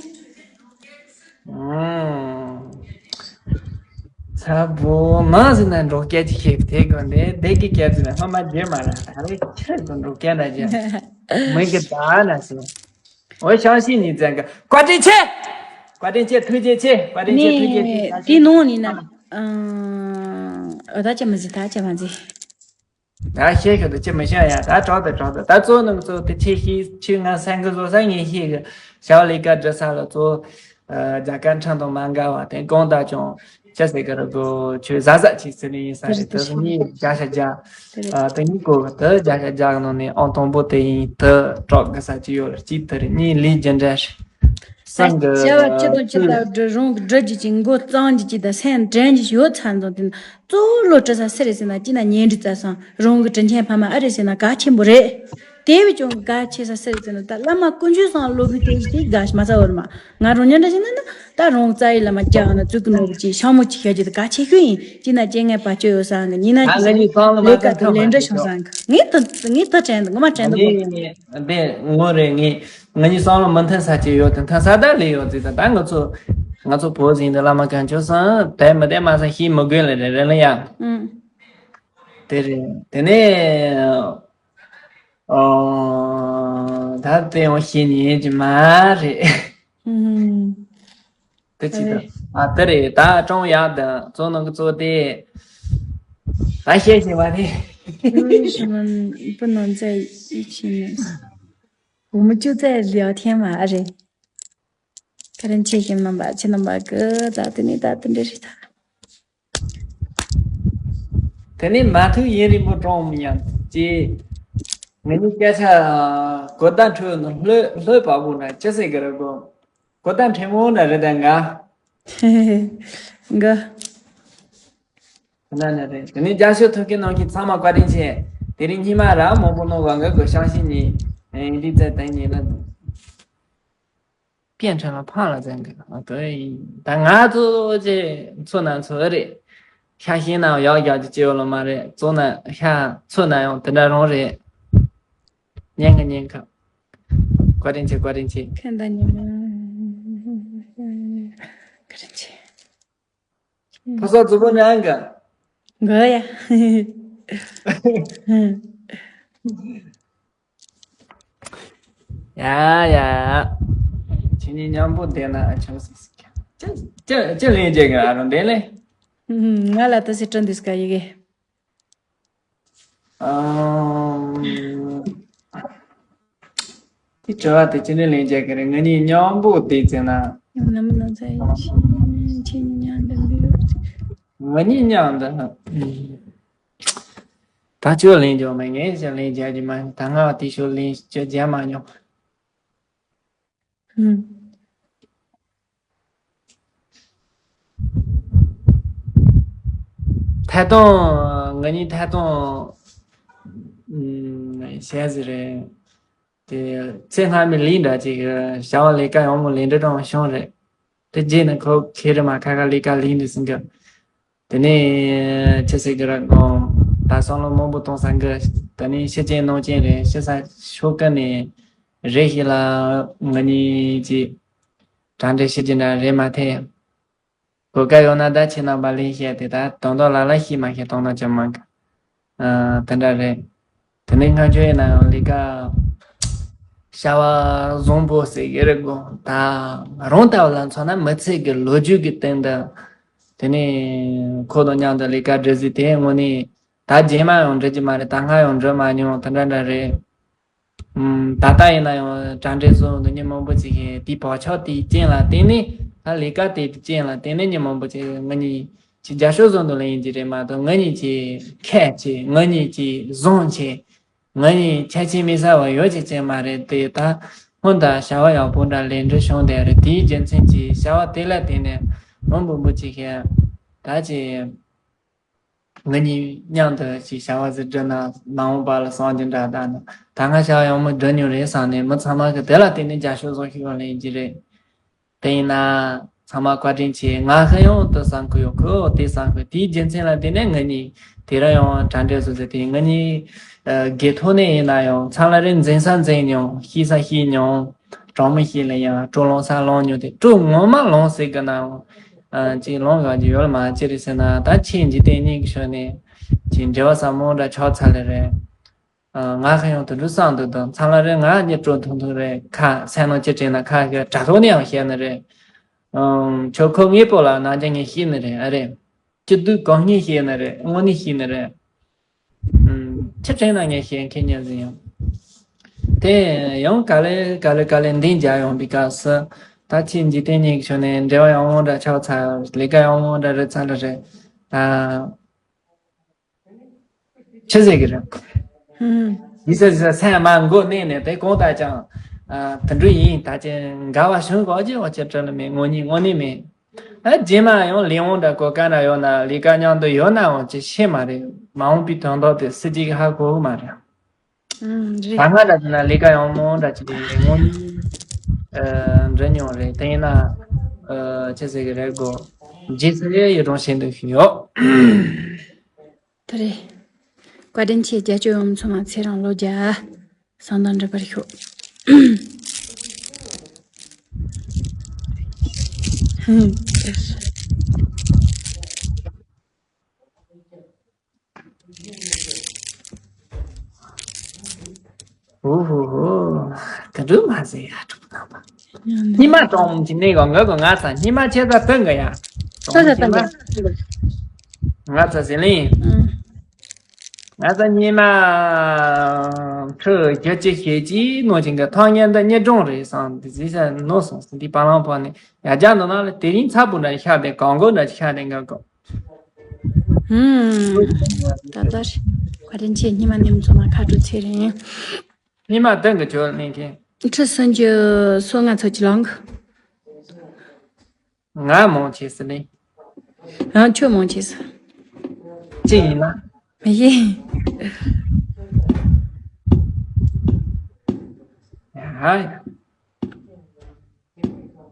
ཚ་བོ་མང་ཟིན་ན་འགྲོ་སྐད་ཅིག་ཤེས་དེ་དགོས་འདི་བདེ་སྐྱིད་སྐད་ཟིན་ན་ཧ་མ་རྗེ་མ་ར། ད་རེས་ཁྱེད་ཀྱི་འགྲོ་སྐད་འདྲ་རྒྱ་མི་གི་ད་ན་སོ། འོ་ཤང་ཤི་ཉིན་ཙན་གི་བཀའ་དྲིན་ཆེ། བཀའ་དྲིན་ཆེ། ཐུགས་རྗེ་ཆེ། བཀའ་དྲིན་ཆེ། ཐུགས་རྗེ་ཆེ། ནས་དེ་ནང་ནས་ན། ཨ། འོ་ད་ཅི་མི་ཟི་ད་ཅི་མ་ཟི། ད་ཤེས་ཤོད་དུ་ཅི་མི་ཤེས་ཡ། ད་གྲོགས་དང་གྲོགས་དང་ད་གཙོ་ནང་གཙོ་དེ་ཆེ་ཤེས་ཆེ་ང་སེང་གི་བཟོ་ས་ངེས་ཤེས་གི་ཞའོ་ལི་ཀ་འདྲི་ས་ལ་གཙོ། རྒྱ་གར་ཁྲིམས་དང་མ་འགལ་བ་དེ་གང་ལྟར་ཀྱང་ཅི་ཟེར་གི་རེད་གོ། ཆོས་ཟ་ཟ་ཆེ་ཟེར་ནི་ཡིན་ས་རེད། དེ་གཉིས་བརྒྱ་ཆ་བརྒྱ། དེ་གཉིས་གོ་གི་དེ་བརྒྱ་ཆ་བརྒྱ་གི་ནང་ནས་ཨང་དང་པོ་དེ་ཡིན། དེ་གྲོགས་གི་ས་ཅི་ཡོད་རེད། གཅིག་དེ་རེད། གཉིས་ལས་རྒྱུ་འབྲས་རེད། ད་སེམས་ཀྱི་བྱ་བ་ཁྱི་དང་ཁྱི་ལྟ་བུ་འདྲ་རང་གི་སྒྲུབ་རྒྱུ་ཅིག་མགོ་གཙང་རྒྱུ་ཅིག་དང་སེམས་དྲན་རྒྱུ་ཅིག་ཡོད་ཚར་འདུག་དེ་ན་གཙོ་བོ་བློ་གྲོས་ས་སུ་རེད་ཟེར་ན་ཅི་ན་ཉེ་འབྲེལ་རྩ་སང་རང་གི་དྲིན་ཆེན་ཕ་མ་ཨ་རེད་ཟེར་ན་གལ་ཆེན་པོ་རེད། དེ་བས་ཀྱང་གལ་ཆེ་ས་སུ་རེད་ཟེར་ན་ད་བླ་མ་དཀོན་མཆོག་སང་སློབ་བུའི་དེ་ཞིག་དེ་གལ་མ་ཚ་བར་མ་ང་རང་ཉིད་འདྲ་ཞིག་ན་ན་ད་རང་རྩ་ཡི་བླ་མ་ཅག་ན་བཙུགས་ཀྱི་ནོར་བུ་ཅིག་ཤ་མོ་ཅིག་བྱ་རྒྱུ་དེ་གལ་ཆེ་ཤོས་ཡིན། ཅི་ན་སྐྱེ་ངན་བར་ཆད་ཡོད་སང་གི་ཉིན་ན་ད་ཅི་ང་ཟིག་གཉིས་ཚང་ལ་མ་ལས་ཀ་ཚང་དུ་ཐོན་ལས་པ་འདྲ་ཞིག་བྱུང་སང་གི་ངས་ད་ངས་ད་དྲན་འདུག་ངོ་མ་དྲན་འདུག་གོ། འདི་ངོ་རེད། ངས། ང་གཉིས་བསམ་བློ་མི་མཐུན་ས་ཅིག་ཡོད་དེ་མཐུན་ས་ད་ལས་ཡོད་ཟིག་ད་ད་ང་ཚོ་ང་ཚོ་བོད་ཟིན་དུ་བླ་མ་གང་བྱོས་སང་དེ་མི་དེ་མ་སང་ཤེས་མི་དགོས་ལ་རེ་རེ་ལ་ཡ། ཨུམ། དེ་རེད། དེ་ནས་ཨོ་ད་དེ་ཡང་ཤེས་ཉན་གྱི་མ་རེད། ཨུམ། དེ་ཅི་ད་རེད། ཨ་དེ་རེད། ད་ཀྲོང་ཡག་ད་གཙོ་ནང་གི་གཙོ་དེ་ད་ཤེས་ཤེས་པ་རེད། 为什么不能在一起呢？ 我们就在聊天嘛，ཨ་རེད། ཁ་རན་ཆེ་ཁྱིམ་རྣམ་པ་ཁྱེད་རྣམ་པ་གི་ད་དེ་ནས་ད་དེ་འདྲ་རེད་ད། དེ་ནས་མ་ཐུག་ཡིན་རིང་པོ་གྲོང་མི་ཡང་ཅི། ངེད་གཉིས་སྐད་ཆ་གོ་བརྡ་འཕྲོད་ནི་ལྷོད་ལྷོད་པ་བོ་འདྲ་ཅི་ཟེར་གི་རེད་གོ། གོ་བརྡ་འཕྲོད་མོ་འདྲ་རེད་ད་ང་། གི། ཁོ་ན་ནི་རེད། དེ་ནས་རྒྱབ་སྐྱོར་ཐོབ་མཁན་ནང་བཞིན་ཚང་མ་བཀའ་དྲིན་ཆེ། དེ་རིང་ཉི་མ་ར་མང་པོ་གནང་བ་འགའ་དགོས་བྱང་ཤིང་ཉིན། ཨེ་འདི་ཚེ་དེ་ཉིན་ལ། 变成了胖了这样的。啊，对，ད་ང་ཚོ་ཅེ་ཚོ་ན་ཚོ་རེད། ཤ་ཤེད་ནའང་ཡག་ཡག་ཅིག་སྐྱེ་ཡོད་ལོ་མ་རེད། བཙོང་ན་ཤ་ཚོད་ན་ཡང་དེ་འདྲ་རང་རེད། ཉན་གི་ཉན་གི་བཀའ་དྲིན་ཆེ། བཀའ་དྲིན་ཆེ། ཁ་འདའ་ཉི་མ། བཀའ་དྲིན་ཆེ། ཕ་ས་རྫུ་བོ་ནང་གི། གོ་ཡ། ཡ་ཡ། ཁྱེད་གཉིས་མཉམ་པོ་བསྡད་ན་ཆོག་ཟེར་ཟེར། ཅི་ཅི་ཅི་ལན་རྒྱག་གི་ཨ་རོ་འདི་ལས། ང་ལ་ད་སི་ཀྲོན་འདུས་ཀ་ཡི་གེ། ཨམ། དེ་དྲི་བ་དེ་ཅི་ནས་ལན་རྒྱག་གི་རེད། ང་གཉིས་མཉམ་པོ་བསྡད་ཟེར་ན། ནམ་ནང་ཚ་ཡི་ཆི་ཆི་མཉམ་དུ་འདུས། ང་གཉིས་མཉམ་དུ། ད་ཁྱོད་ལན་རྒྱག་མེད། ངས་ཅི་ལན་རྒྱག་རྒྱུ་མ་ད་ང་དེ་ཤོད་ལན་ཅི་རྒྱག་མ་མྱོང་། ཨུམ། ཐད་གཏོང་། ང་གཉིས་ཐད་གཏོང་། ཨུམ། བྱས་ཟིག་རེད། དེ་ཚེ་སྔ་མའི་ལས་འདྲ་ཅིག་བྱ་བ་ལས་ཀ་ཡག་མོ་ལས་འདྲ་དང་བྱུང་རེད། དེ་རྗེས་ནས་ཁོ་ཁེ་རེ་མ་ཁ་ཁ་ལས་ཀ་ལས་འདི་སྲིད་གི། དེ་ནས་ཆི་ཟེར་གི་ར་གོ། ད་བསམ་བློ་མང་པོ་གཏོང་ས་གི། དེ་ནས་ཕྱི་རྐྱེན་ནང་རྐྱེན་རེད། ཕྱི་ས་ཤོག་ཀི་ནས་རེ་ཞིག་ལ་ང་གཉིས་ཀྱིས་གྲ་སྒྲིག་བྱེད་ཀྱི་འདྲ་རེད་མ་ཐེ། གོ་སྐབས་ཡོད་ན་ད་ཁྱེད་རྣམ་པ་ལེན་བཤད་དེ་ད་དོན་དག་ལ་ལ་ཤེས་མ་ཤེས་གཏོང་ན་ཅི་མང་གི། ཨ། དེ་འདྲ་རེད། དེ་ནས་ང་ཚོ་ཡིན་ན་ཡང་ལས་ཀ་བྱ་བ་བཟང་པོ་ཟེར་གི་རེད་གོ། ད་རང་ལྟ་བུ་ལ་མཚོན་ན་མི་ཚེ་གི་ལོ་རྒྱུས་ཀྱི་སྟེང་དུ། དེ་ནས་ཁོ་དང་མཉམ་དུ་ལས་ཀ་སྒྲུབ་ཟིན་དེ་དངོས་གནས་ད་རྗེས་མ་ཡང་འགྲིག་གི་མ་རེད། ད་སྔ་ཡང་འགྲིག་མ་མྱོང་། དེ་འདྲ་འདྲ་རེད། ཨུམ། ད་ལྟ་ཡིན་ན་ཡང་གྲ་སྒྲིག་བཟོ་འདི་མི་མང་པོ་ཅིག་གིས་དེའི་བག་ཆགས་དེའི་རྐྱེན་ལ་བརྟེན་ནས། ད་ལས་ཀ་དེའི་རྐྱེན་ལ་བརྟེན་ནས་མི་མང་པོ་ཅིག་ང་གཉིས་ཀྱི་རྒྱབ་སྐྱོར་བཟོ་འདི་ལ་ཡིན་གྱི་རེད་མ་གཏོགས། ང་གཉིས་ཀྱི་ཁྱད་ཆེ། ང་གཉིས་ཀྱི་བཟང་ཆེ། ང་གཉིས་ཁྱད་ཆེ་མི་ཟ་བ་ཡོད་ཀྱི་ཅན་མ་རེད་དེ། ད་སྔོན་ད་བྱ་བ་ཡག་པོ་འདྲ་ལས་འགྲོ་བྱུང་བསྡད་རེད། དེའི་རྒྱུ་མཚན་གྱིས་བྱ་བ་དེ་ལ་བརྟེན་ནས་མི་མང་པོ་ཅིག་གིས་ད་ཅི། ང་གཉིས་མཉམ་དུ་ཅིག་བྱ་བ་ཟིག་སྒྲུབ་ན་མ་འོངས་པ་ལ་བསམ་གྱི་འདྲ། ད་ནི་ད་ང་བྱ་བ་ཡག་མོ་སྒྲུབ་མྱོང་རེད་བསམ་ནས་མི་ཚང་མ་གིས་དེ་ལ་བརྟེན་ནས་རྒྱབ་སྐྱོར་བཟོ་ཤེས་ཡོད་ལེ་ཡིན་གྱི་རེད། དེ་ཡིན་ན་ཚང་མ་བཀའ་དྲིན་ཆེ། ང་ཧ་ཡང་དུ་བསམ་གི་ཡོད། ཁོ་དེ་བསམ་གི། དེའི་རྒྱུ་མཚན་ལ་བརྟེན་ནས་ང་གཉིས་དེ་རིང་ཡང་གྲ་སྒྲིག་བཟོ་ཟེར་དེ། ང་གཉིས་ཨ་སྒེར་ཐོག་ནས་ཡིན་ན་ཡང་ཚང་ལ་རེ་འཛིན་ས་འཛིན་མྱོང་། ཤེས་ས་ཤེས་མྱོང་། གྲོགས་མོ་ཞིག་ལ་ཡང་སྤྲོ་ལངས་ས་ལངས་མྱོང་སྟེ། སྤྲོ་ངོ་མ་ལངས་ཟེར་གི་ན། ཨ་ཅིག་ལངས་དགོས་ཀྱི་ཡོད་ལ་མ་ཅི་རེད་ཟེར་ན། ད་ཁྱེད་འཇིག་རྟེན་གཉིས་ཀྱི་ཕྱོགས་ནས་ཅིག་འབྲེལ་བ་ཟབ་མོ་འདྲ་ཆགས་ཚར་ལེ་རེད། ཨ་ང་ཧ་ཡང་དུ་འགྲོ་བསམ་འདུག་དང་། ཚང་ལ་རེ་ང་གཉིས་སྤྲོ་ཐུང་ཐུང་རེད། ཁ་སེམས་ནང་ཅི་དྲན་ན་ཁ་ཤས་དྲ་ཐོག་ནས་ཡང་བཤད་ནི་རེད། ཨམ་ཁྱོད་ཁོ་དངོས་པོ་ལ་ནང་ཅན་ངས་ཤེས་ནི་རེད། ཨ་རེད། སྐྱིད་སྡུག་གང་སྙིང་ཤེས་ནི་རེད། དངོས་གནས་ཤེས་ནི་རེད། ཨུམ། ཕྱིར་དྲན་ན་ངས་བཤད་མཁན་ཉན་ཟིན་ཡང་། དེ་ཡང་ག་ལེ་ག་ལེ་ག་ལེ་འདི་འཇགས་ཡོང་བའི་སྐབས་སུ། ད་ཁྱེད་འཇིག་རྟེན་གཉིས་ཀྱི་ཕྱོགས་ནས་འབྲེལ་བ་ཡག་མོ་འདྲ་ཆགས་ཚར། ལས་ཀ་ཡག་མོ་འདྲ་རེད་ཚར་ལ་རེད། ད་ཆི་ཟེར་གི་རེད། ཨུམ། ཡིན་ས་ཡིན་ས་སེམས་མ་མགོ་གནས་ནས་དེ་གང་ལྟར་ཀྱང་། ཨ་དེ་འདྲ་ཡིན། ད་ཅི་འགལ་བ་བྱུང་གོ་ཅི་འོ་ཅི་བྲལ་མེད། དངོས་གནས་དངོས་གནས་མེད། ཨ་རྗེས་མ་ཡང་ལས་དབང་འདྲ་གོ་སྐབས་འདྲ་ཡོད་ན་ལས་ཀ་མཉམ་དུ་ཡོད་ནའང་ཅི་ཤེས་མ་རེད། མ་འོངས་པའི་དོན་དག་དེ་སྲིད་ཀྱི་ཧ་གོ་གི་མ་རེད། ཨང་། ད་རེད། སྔ་འདྲ་ཅི་ན་ལས་ཀ་ཡག་མོ་འདྲ་ཅི་དེ་ངོ་ནི་ཨ་འགྲོ་མྱོང་རེད། དེ་ཡིན་ན་ཨ་ཆི་ཟེར་གི་རེད་གོ། རྗེས་སུ་ཡི་རང་བྱེད་འདུག་ཞུ་ཡོད། ད་རེད། བཀའ་དྲིན་ཆེ། རྒྱབ་སྐྱོར་ཡོང་མི་ཚང་མ་ཚེ་རིང་ལོ་བརྒྱ། བསམ་དོན་འགྲུབ་པར་ཤོག། ཧུ་ཧུ་ཧུ། དེ་འདྲ་མ་ཟེར་ཡ། གྲོགས་རྣམ་པ། སྙིང་མ་གྲོང་གི་ནས་གང་ག་གང་ང་ཚ་སྙིང་མ་ཆེ་ས་སྟོན་གི་ཡ། ཆེ་ས་སྟོན་གི། ང་ཚ་ཟི་ལིང་། ང་ཚ་སྙིང་མ་ཁྲི་བརྒྱད་ཅུ་ཞེ་གཅིག་ནང་བཞིན་གི་ཐང་ཉན་ད་སྙེ་སྒྲོན་རེད་བསམ། དེ་ཟི་ས་ནོ་སོང་སི་འདི་པ་ལང་ཕོ་ནས་ཡ་རྒྱ་ནོ་ན་ལ་དེ་རིང་ཚ་པོ་འདྲ་ཤ་དེ་གང་གོ་འདྲ་ཤ་དེ་འགའ་གོ། ཧུམ། ད་ལྟར་བཀའ་དྲིན་ཆེ། སྙིང་མ་ནེམ་ཚོ་མ་ཁ་དྲོ་ཚེ་རིང་། སྙིང་མ་སྟོན་གི་ཆོག་ལེན་མཁན། ཁྲི་སུམ་ཅུ་སོ་ལྔ་ཚོ་ཅི་ལང་གི། ང་མང་ཆེ་སི་ལེན། ཨ་ཁྱོད་མང་ཆེ་སི། ཅི་ཡིན་ན། མི་ཤེས། ཡ་ཧ་ཡ།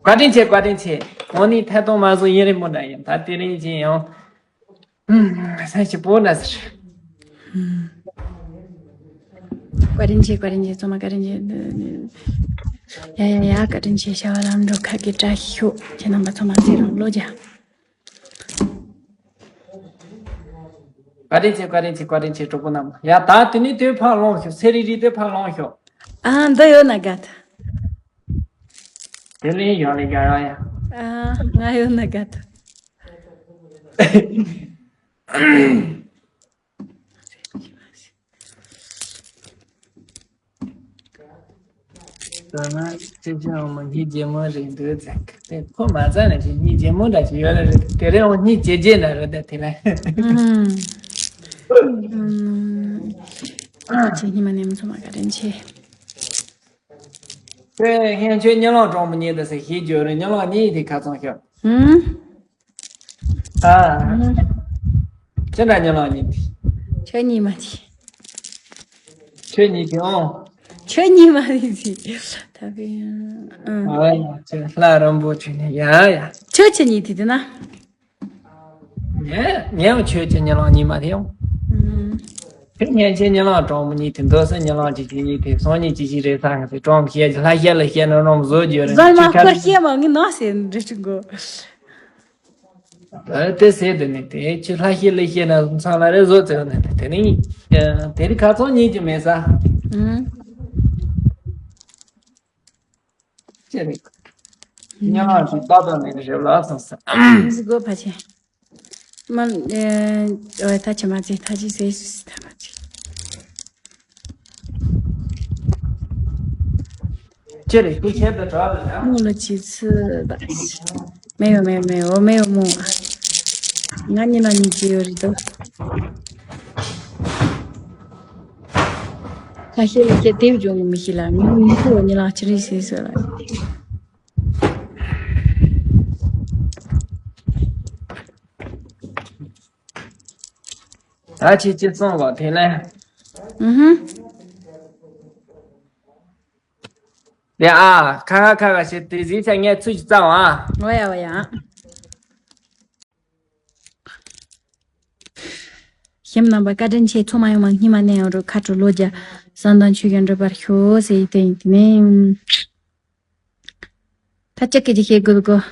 བཀའ་དྲིན་ཆེ། བཀའ་དྲིན་ཆེ། འོ་ནི་ཐད་གཏོང་མ་བཟོ་ཡིན་རེད་མོ་འདྲ་ཡིན། ད་དེ་རིང་ཅི་ཡང་། ཨུམ། སེམས་ཞིག་པོ་ན་ཟེར། བཀའ་དྲིན་ཆེ། བཀའ་དྲིན་ཆེ། ཚང་མ་བཀའ་དྲིན་ཆེ། ཡ་ཡ་ཡ། བཀའ་དྲིན་ཆེ། ཤ་བ་ལམ་འགྲོ་ཁ་གི་བཀྲ་ཤིས་ཤོག་ཁྱེད་རྣམ་པ་ཚང་མ་ཚེ་རིང་ལོ་བརྒྱ། བཀའ་དྲིན་ཆེ། བཀའ་དྲིན་ཆེ། བཀའ་དྲིན་ཆེ། གྲོགས་པོ་རྣམས། ཡ། ད་དེ་ནས་དེ་ཕར་ལོངས་ཤོག་ཚེ་རིང་རིང་དེ་ཕར་ལོངས་ཤོག་ཨ། འདི་ཡོད་ན་དགའ་ཐུ། དེ་ལས་ཡང་ལས་རྒྱག་རང་ཡ། ཨ། ང་ཡོད་ན་དགའ་ཐུ། ད་ང་ཁྱེད་ཅག་འོ་མ་གཉིས་རྗེ་མོ་རེད་འདུག་ཟེར། དེ་ཁོ་མ་ཚང་ན་ཅིག་གཉིས་རྗེ་མོ་འདྲ་ཅིག་ཡོད་ལ་རེད། དེ་རིང་འོ་གཉིས་རྗེ་རྗེ་འདྲ་རེད། ད་དེ་ལ། ཨུམ། ཨུམ། ཁྱེད་ཉི་མ་ནས་མཚོ་མ་བཀའ་དྲིན་ཆེ། ཁྱོད་ཧན་ཁྱོད་ཉི་ལང་གྲོང་མོ་གཉིས་དང་ཟེར་ཞིག་བརྗོད་རེད། ཉི་ལང་གཉིས་དེ་ཁ་ཚང་ཤོག་ཨུམ། ཨ། ཅི་འདྲ་ཉི་ལང་གཉིས་དེ། ཁྱོད་གཉིས་མ་དེ། ཁྱོད་གཉིས་དེ་ཨང་། ཁྱོད་གཉིས་མ་དེ་ཟེར། ད་གི། ཨང་། ཨ་ཡ། ཁྱོད་ལྷ་རིན་པོ་ཆེ་ནས་ཡ་ཡ། ཁྱོད་ཁྱེད་གཉིས་དེ་དེ་ན། ངས་ངས་ཁྱོད་ཀྱི་ཉི་ལང་གཉིས་མ་དེ་ཡང་། ཁྱོད་ཉན་ཆེ་ཉི་ལང་གྲོང་མོ་གཉིས་དེ་འདོད་སེམས་ཉི་ལང་གཅིག་གཅིག་གཉིས་དེ་སང་ཉིན་གཅིག་གཅིག་རེད་ས་ང་དེ་གྲོང་བཤད་ཀྱི་ལྷ་བཤད་ལ་བཤད་ན་རོང་བཟོ་རྒྱུ་རེད། ཟོལ་མ་ཁྱོད་ཁར་བཤད་མ་ངི་ནང་སེ་འདྲི་ཅིག་གོ། ཨ། དེ་ཟེར་དེ་ནི་དེ་ཁྱོད་ལྷ་བཤད་ལ་བཤད་ན་ཚང་ལ་རེ་བཟོ་ཙེ་ནི་དེ་ནི་དེ་རིང་ཁ་ཚང་ཉིད་ཀྱི་མེད་ས། ཅེ་རེད། ཉི་མ་ཞིག་ཏག་ཏག་མེད་ནི་རེད་ལ་སོང་ས། མི་གོ་ཕ་ཆེ། མ། ཨེ། ད་ཆེ་མ་ཚེ་ད་ཅི་ཟེར་སུ་ད་མ་ཚེ། ཅེ་རེད། ཁྱེད་ཁྱེད་དུ་གྲགས་རེད་ཡ། མོ་ལ་ཅི་ཚུ་ད། མེ་ཡོ་མེ་ཡོ་མེ་ཡོ་མེ་ཡོ་མོ། ང་གཉིས་ལ་གཉིས་ཀྱི་ཡོད་རེད་དོ། ཁ་ཤས་ལ་ཁྱེད་དེབ་སྦྱོང་གི་མི་ཤེས་ལ་ངའི་མི་ཁོ་གཉིས་ལ་ཅི་རེད་ཟེར་སོ་ལ། ད་ཁྱེད་ཅི་སོང་བ་དེ་ལས། ཨུ་ཧུ། ཡ་ཨ། ཁ་ཁ་ཁ་ཁ་ཞེས་དེ་ཟིག་ཚ་ངས་ཚུལ་ཞིག་བཙལ་བ། འོ་ཡ་འོ་ཡ། གཞན་རྣམ་པ་བཀའ་དྲིན་ཆེ། ཚང་མ་ཡོང་མ་སྙིང་མ་ནས་ཡོང་རོགས། ཁ་དྲོ་ལོ་བརྒྱ། བསམ་དོན་ཆོས་ཀྱང་འགྲུབ་པར་ཤོག་ཟེར་ཡི་དེ་ཡིན་དེ་ནས། ད་ཅི་སྐད་ཅིག་བཤད་དགོས་དགོས།